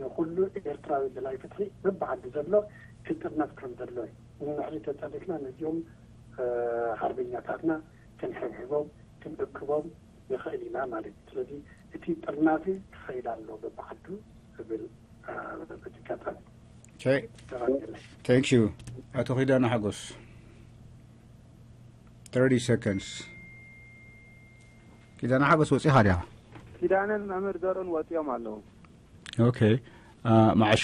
ንኩሉ ኤርትራዊ ደላይ ፍትሒ በብዓዲ ዘሎ ክጥርነፍ ከም ዘሎ እዩ። ንድሕሪት ተጸሊፍና ነዚኦም ሓርበኛታትና ክንሕብሕቦም ክንእክቦም ንኽእል ኢና ማለት እዩ። ስለዚ እቲ ጥርናፊ ክኸይድ ኣሎ በብዓዱ ዝብል በቲ ኣጋጣሚ Thank you ኣቶ ኪዳነ ሓጎስ። Thirty seconds። ኪዳነ ሓጎስ ወፂኻ ድያ? ኪዳነን መምህር ዘርእን ወፂኦም ኣለዉ። ኦኬ። መዓሾ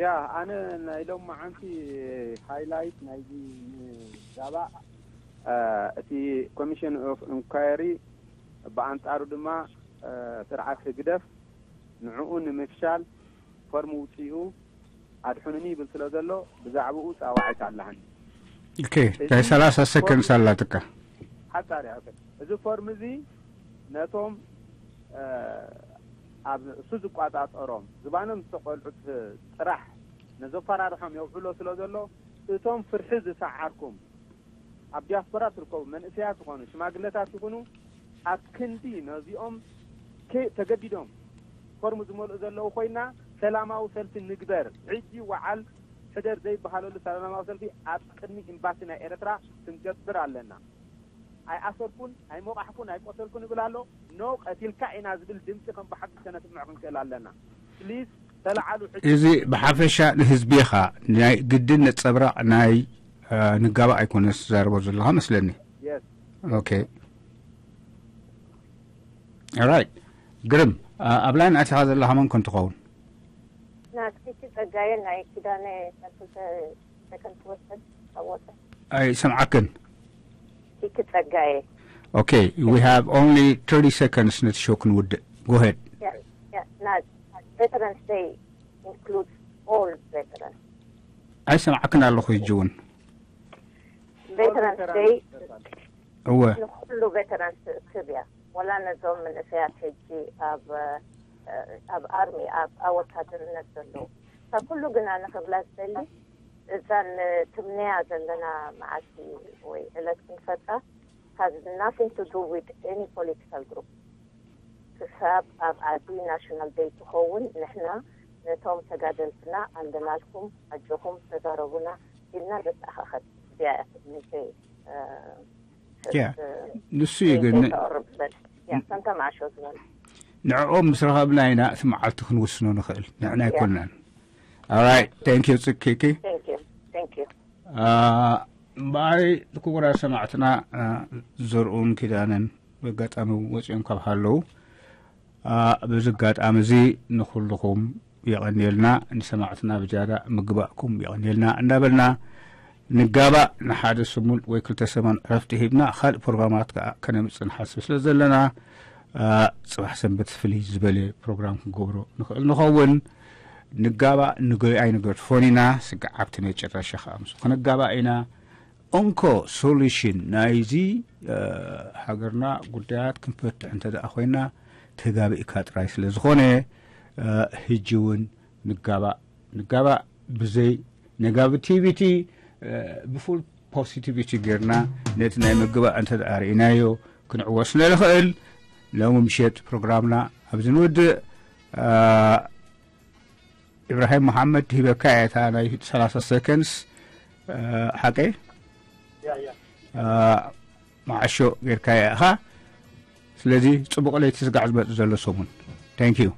ያ ኣነ ናይ ሎም መዓንቲ ሃይላይት ናይዚ ዛባ እቲ ኮሚሽን ኦፍ ኢንኳየሪ ብኣንጻሩ ድማ ስርዓት ህግደፍ ንዕኡ ንምፍሻል ፎርም ውፅኡ ኣድሕኑኒ ይብል ስለ ዘሎ ብዛዕባኡ ፃዋዒት ኣለሃኒ። ኦኬ ናይ ሰላሳ ሰከንድ ኣላትካ። ሓጻር እያ። እዚ ፎርም እዚ ነቶም ኣብ እሱ ዝቋጻጸሮም ዝባኖም ዝተቆልዑት ጥራሕ ነዘፈራርሖም የውዕሎ ስለ ዘሎ እቶም ፍርሒ ዝሰዓርኩም ኣብ ዲያስፖራ ትርከቡ መንእሰያት ዝኾኑ ሽማግለታት ይኹኑ ኣብ ክንዲ ነዚኦም ተገዲዶም ፎርም ዝመልኡ ዘለዉ ኮይና ሰላማዊ ሰልፊ ንግበር። ሕጂ ወዓል ሕደር ዘይበሃለሉ ሰላማዊ ሰልፊ ኣብ ቅድሚ ኤምባሲ ናይ ኤርትራ ክንገብር ኣለና። ኣይኣሰርኩን፣ ኣይሞቓሕኩን፣ ኣይቆሰልኩን ይብል ኣሎ። ኖ ቀቲልካ ኢና ዝብል ድምፂ ከም ብሓቂ ከነስምዕ ክንክእል ኣለና። ፕሊዝ ተለዓሉ ሕጂ። እዚ ብሓፈሻ ንህዝቢ ኢኻ ናይ ግድን ነፀብራቕ ናይ ንጋባ ኣይኮነስ ትዛረቦ ዘለኻ መስለኒ። የስ ኦኬ ኦራይት ግርም ኣብ ላይን ኣቲኻ ዘለኻ መን ኮን ትኸውን? ናትኪቲ ጸጋየ ናይ ኪዳነ ሰክልተ ሰከንድ ትወሰድ ኣወሰ ኣይሰምዓክን። ኪቲ ጸጋየ Okay, we have only thirty seconds ነቲ ሾው ክንውድእ። Go ahead. Yeah, yeah. Now, Veterans Day includes all veterans. ኣይሰምዓክን ኣለኹ ሕጂ እውን። Veterans Day እወ ንኩሉ ቬተራንስ ትእክብ እያ። ወላ ነዞም መንእሰያት ሕጂ ኣብ ኣብ ኣርሚ ኣብ ወታደርነት ዘለዉ ካብ ኩሉ ግና ንክብላ ዝደሊ እዛን ትምነያ ዘለና መዓልቲ ወይ ዕለት ክንፈጥራ has nothing to do with any political group። ክሳብ ኣብ ዓዲ ናሽናል ደይ ትኸውን ንሕና ነቶም ተጋደልትና ኣለናልኩም ኣጆኹም ተዛረቡና ኢልና ዘተኣኻኸብ እዚኣ እያ ትምኒተይ። ያ ንሱ እዩ ግን ተቕርብ በል ያ ከምታ መዓሾ ዝበል ንዕኦም ምስ ረኸብና ኢና እቲ መዓልቲ ክንውስኖ ንኽእል ንሕና ኣይኮንናን። Alright thank you ጽኪኪ። Thank you thank you እምበኣሪ ክቡራት ሰማዕትና ዘርኡን ኪዳነን በጋጣሚ ወፂኦም ካብ ሃለዉ በዚ ኣጋጣሚ እዚ ንኩልኹም የቐንየልና ንሰማዕትና ብዝያዳ ምግባእኩም የቐንየልና እንዳበልና ንጋባእ ንሓደ ስሙን ወይ ክልተ ሰማን ዕረፍቲ ሂብና ካልእ ፕሮግራማት ከዓ ከነምፅእ ንሓስብ ስለ ዘለና ፅባሕ ሰንበት ፍልይ ዝበለ ፕሮግራም ክንገብሮ ንኽእል ንኸውን። ንጋባእ ንገይ ኣይንገድፎን ኢና። ስግዓብቲ መጨረሻ ከዓ ምስ ክንጋባእ ኢና። እንኮ ሶሉሽን ናይዚ ሃገርና ጉዳያት ክንፈትሕ እንተ ደኣ ኮይና ተጋቢእካ ጥራይ ስለ ዝኾነ ህጂ እውን ንጋባእ ንጋባእ ብዘይ negativity ብፉል positivity ጌርና ነቲ ናይ ምግባእ እንተ ደኣ ርኢናዮ ክንዕወት ስለ ንኽእል ሎሚ ምሸት ፕሮግራምና ኣብዚ ንውድእ። እ፣ ኢብራሂም መሓመድ ሂበካ እየ እታ ናይ ሰላሳ ሰከንድስ፣ እ፣ ሓቀይ? እ፣ መዓሾ ጌርካ እየ ኢኻ። ስለዚ ጽቡቕ ለይቲ ዝጋዕ ዝመጽእ ዘሎ ሰሙን። Thank you።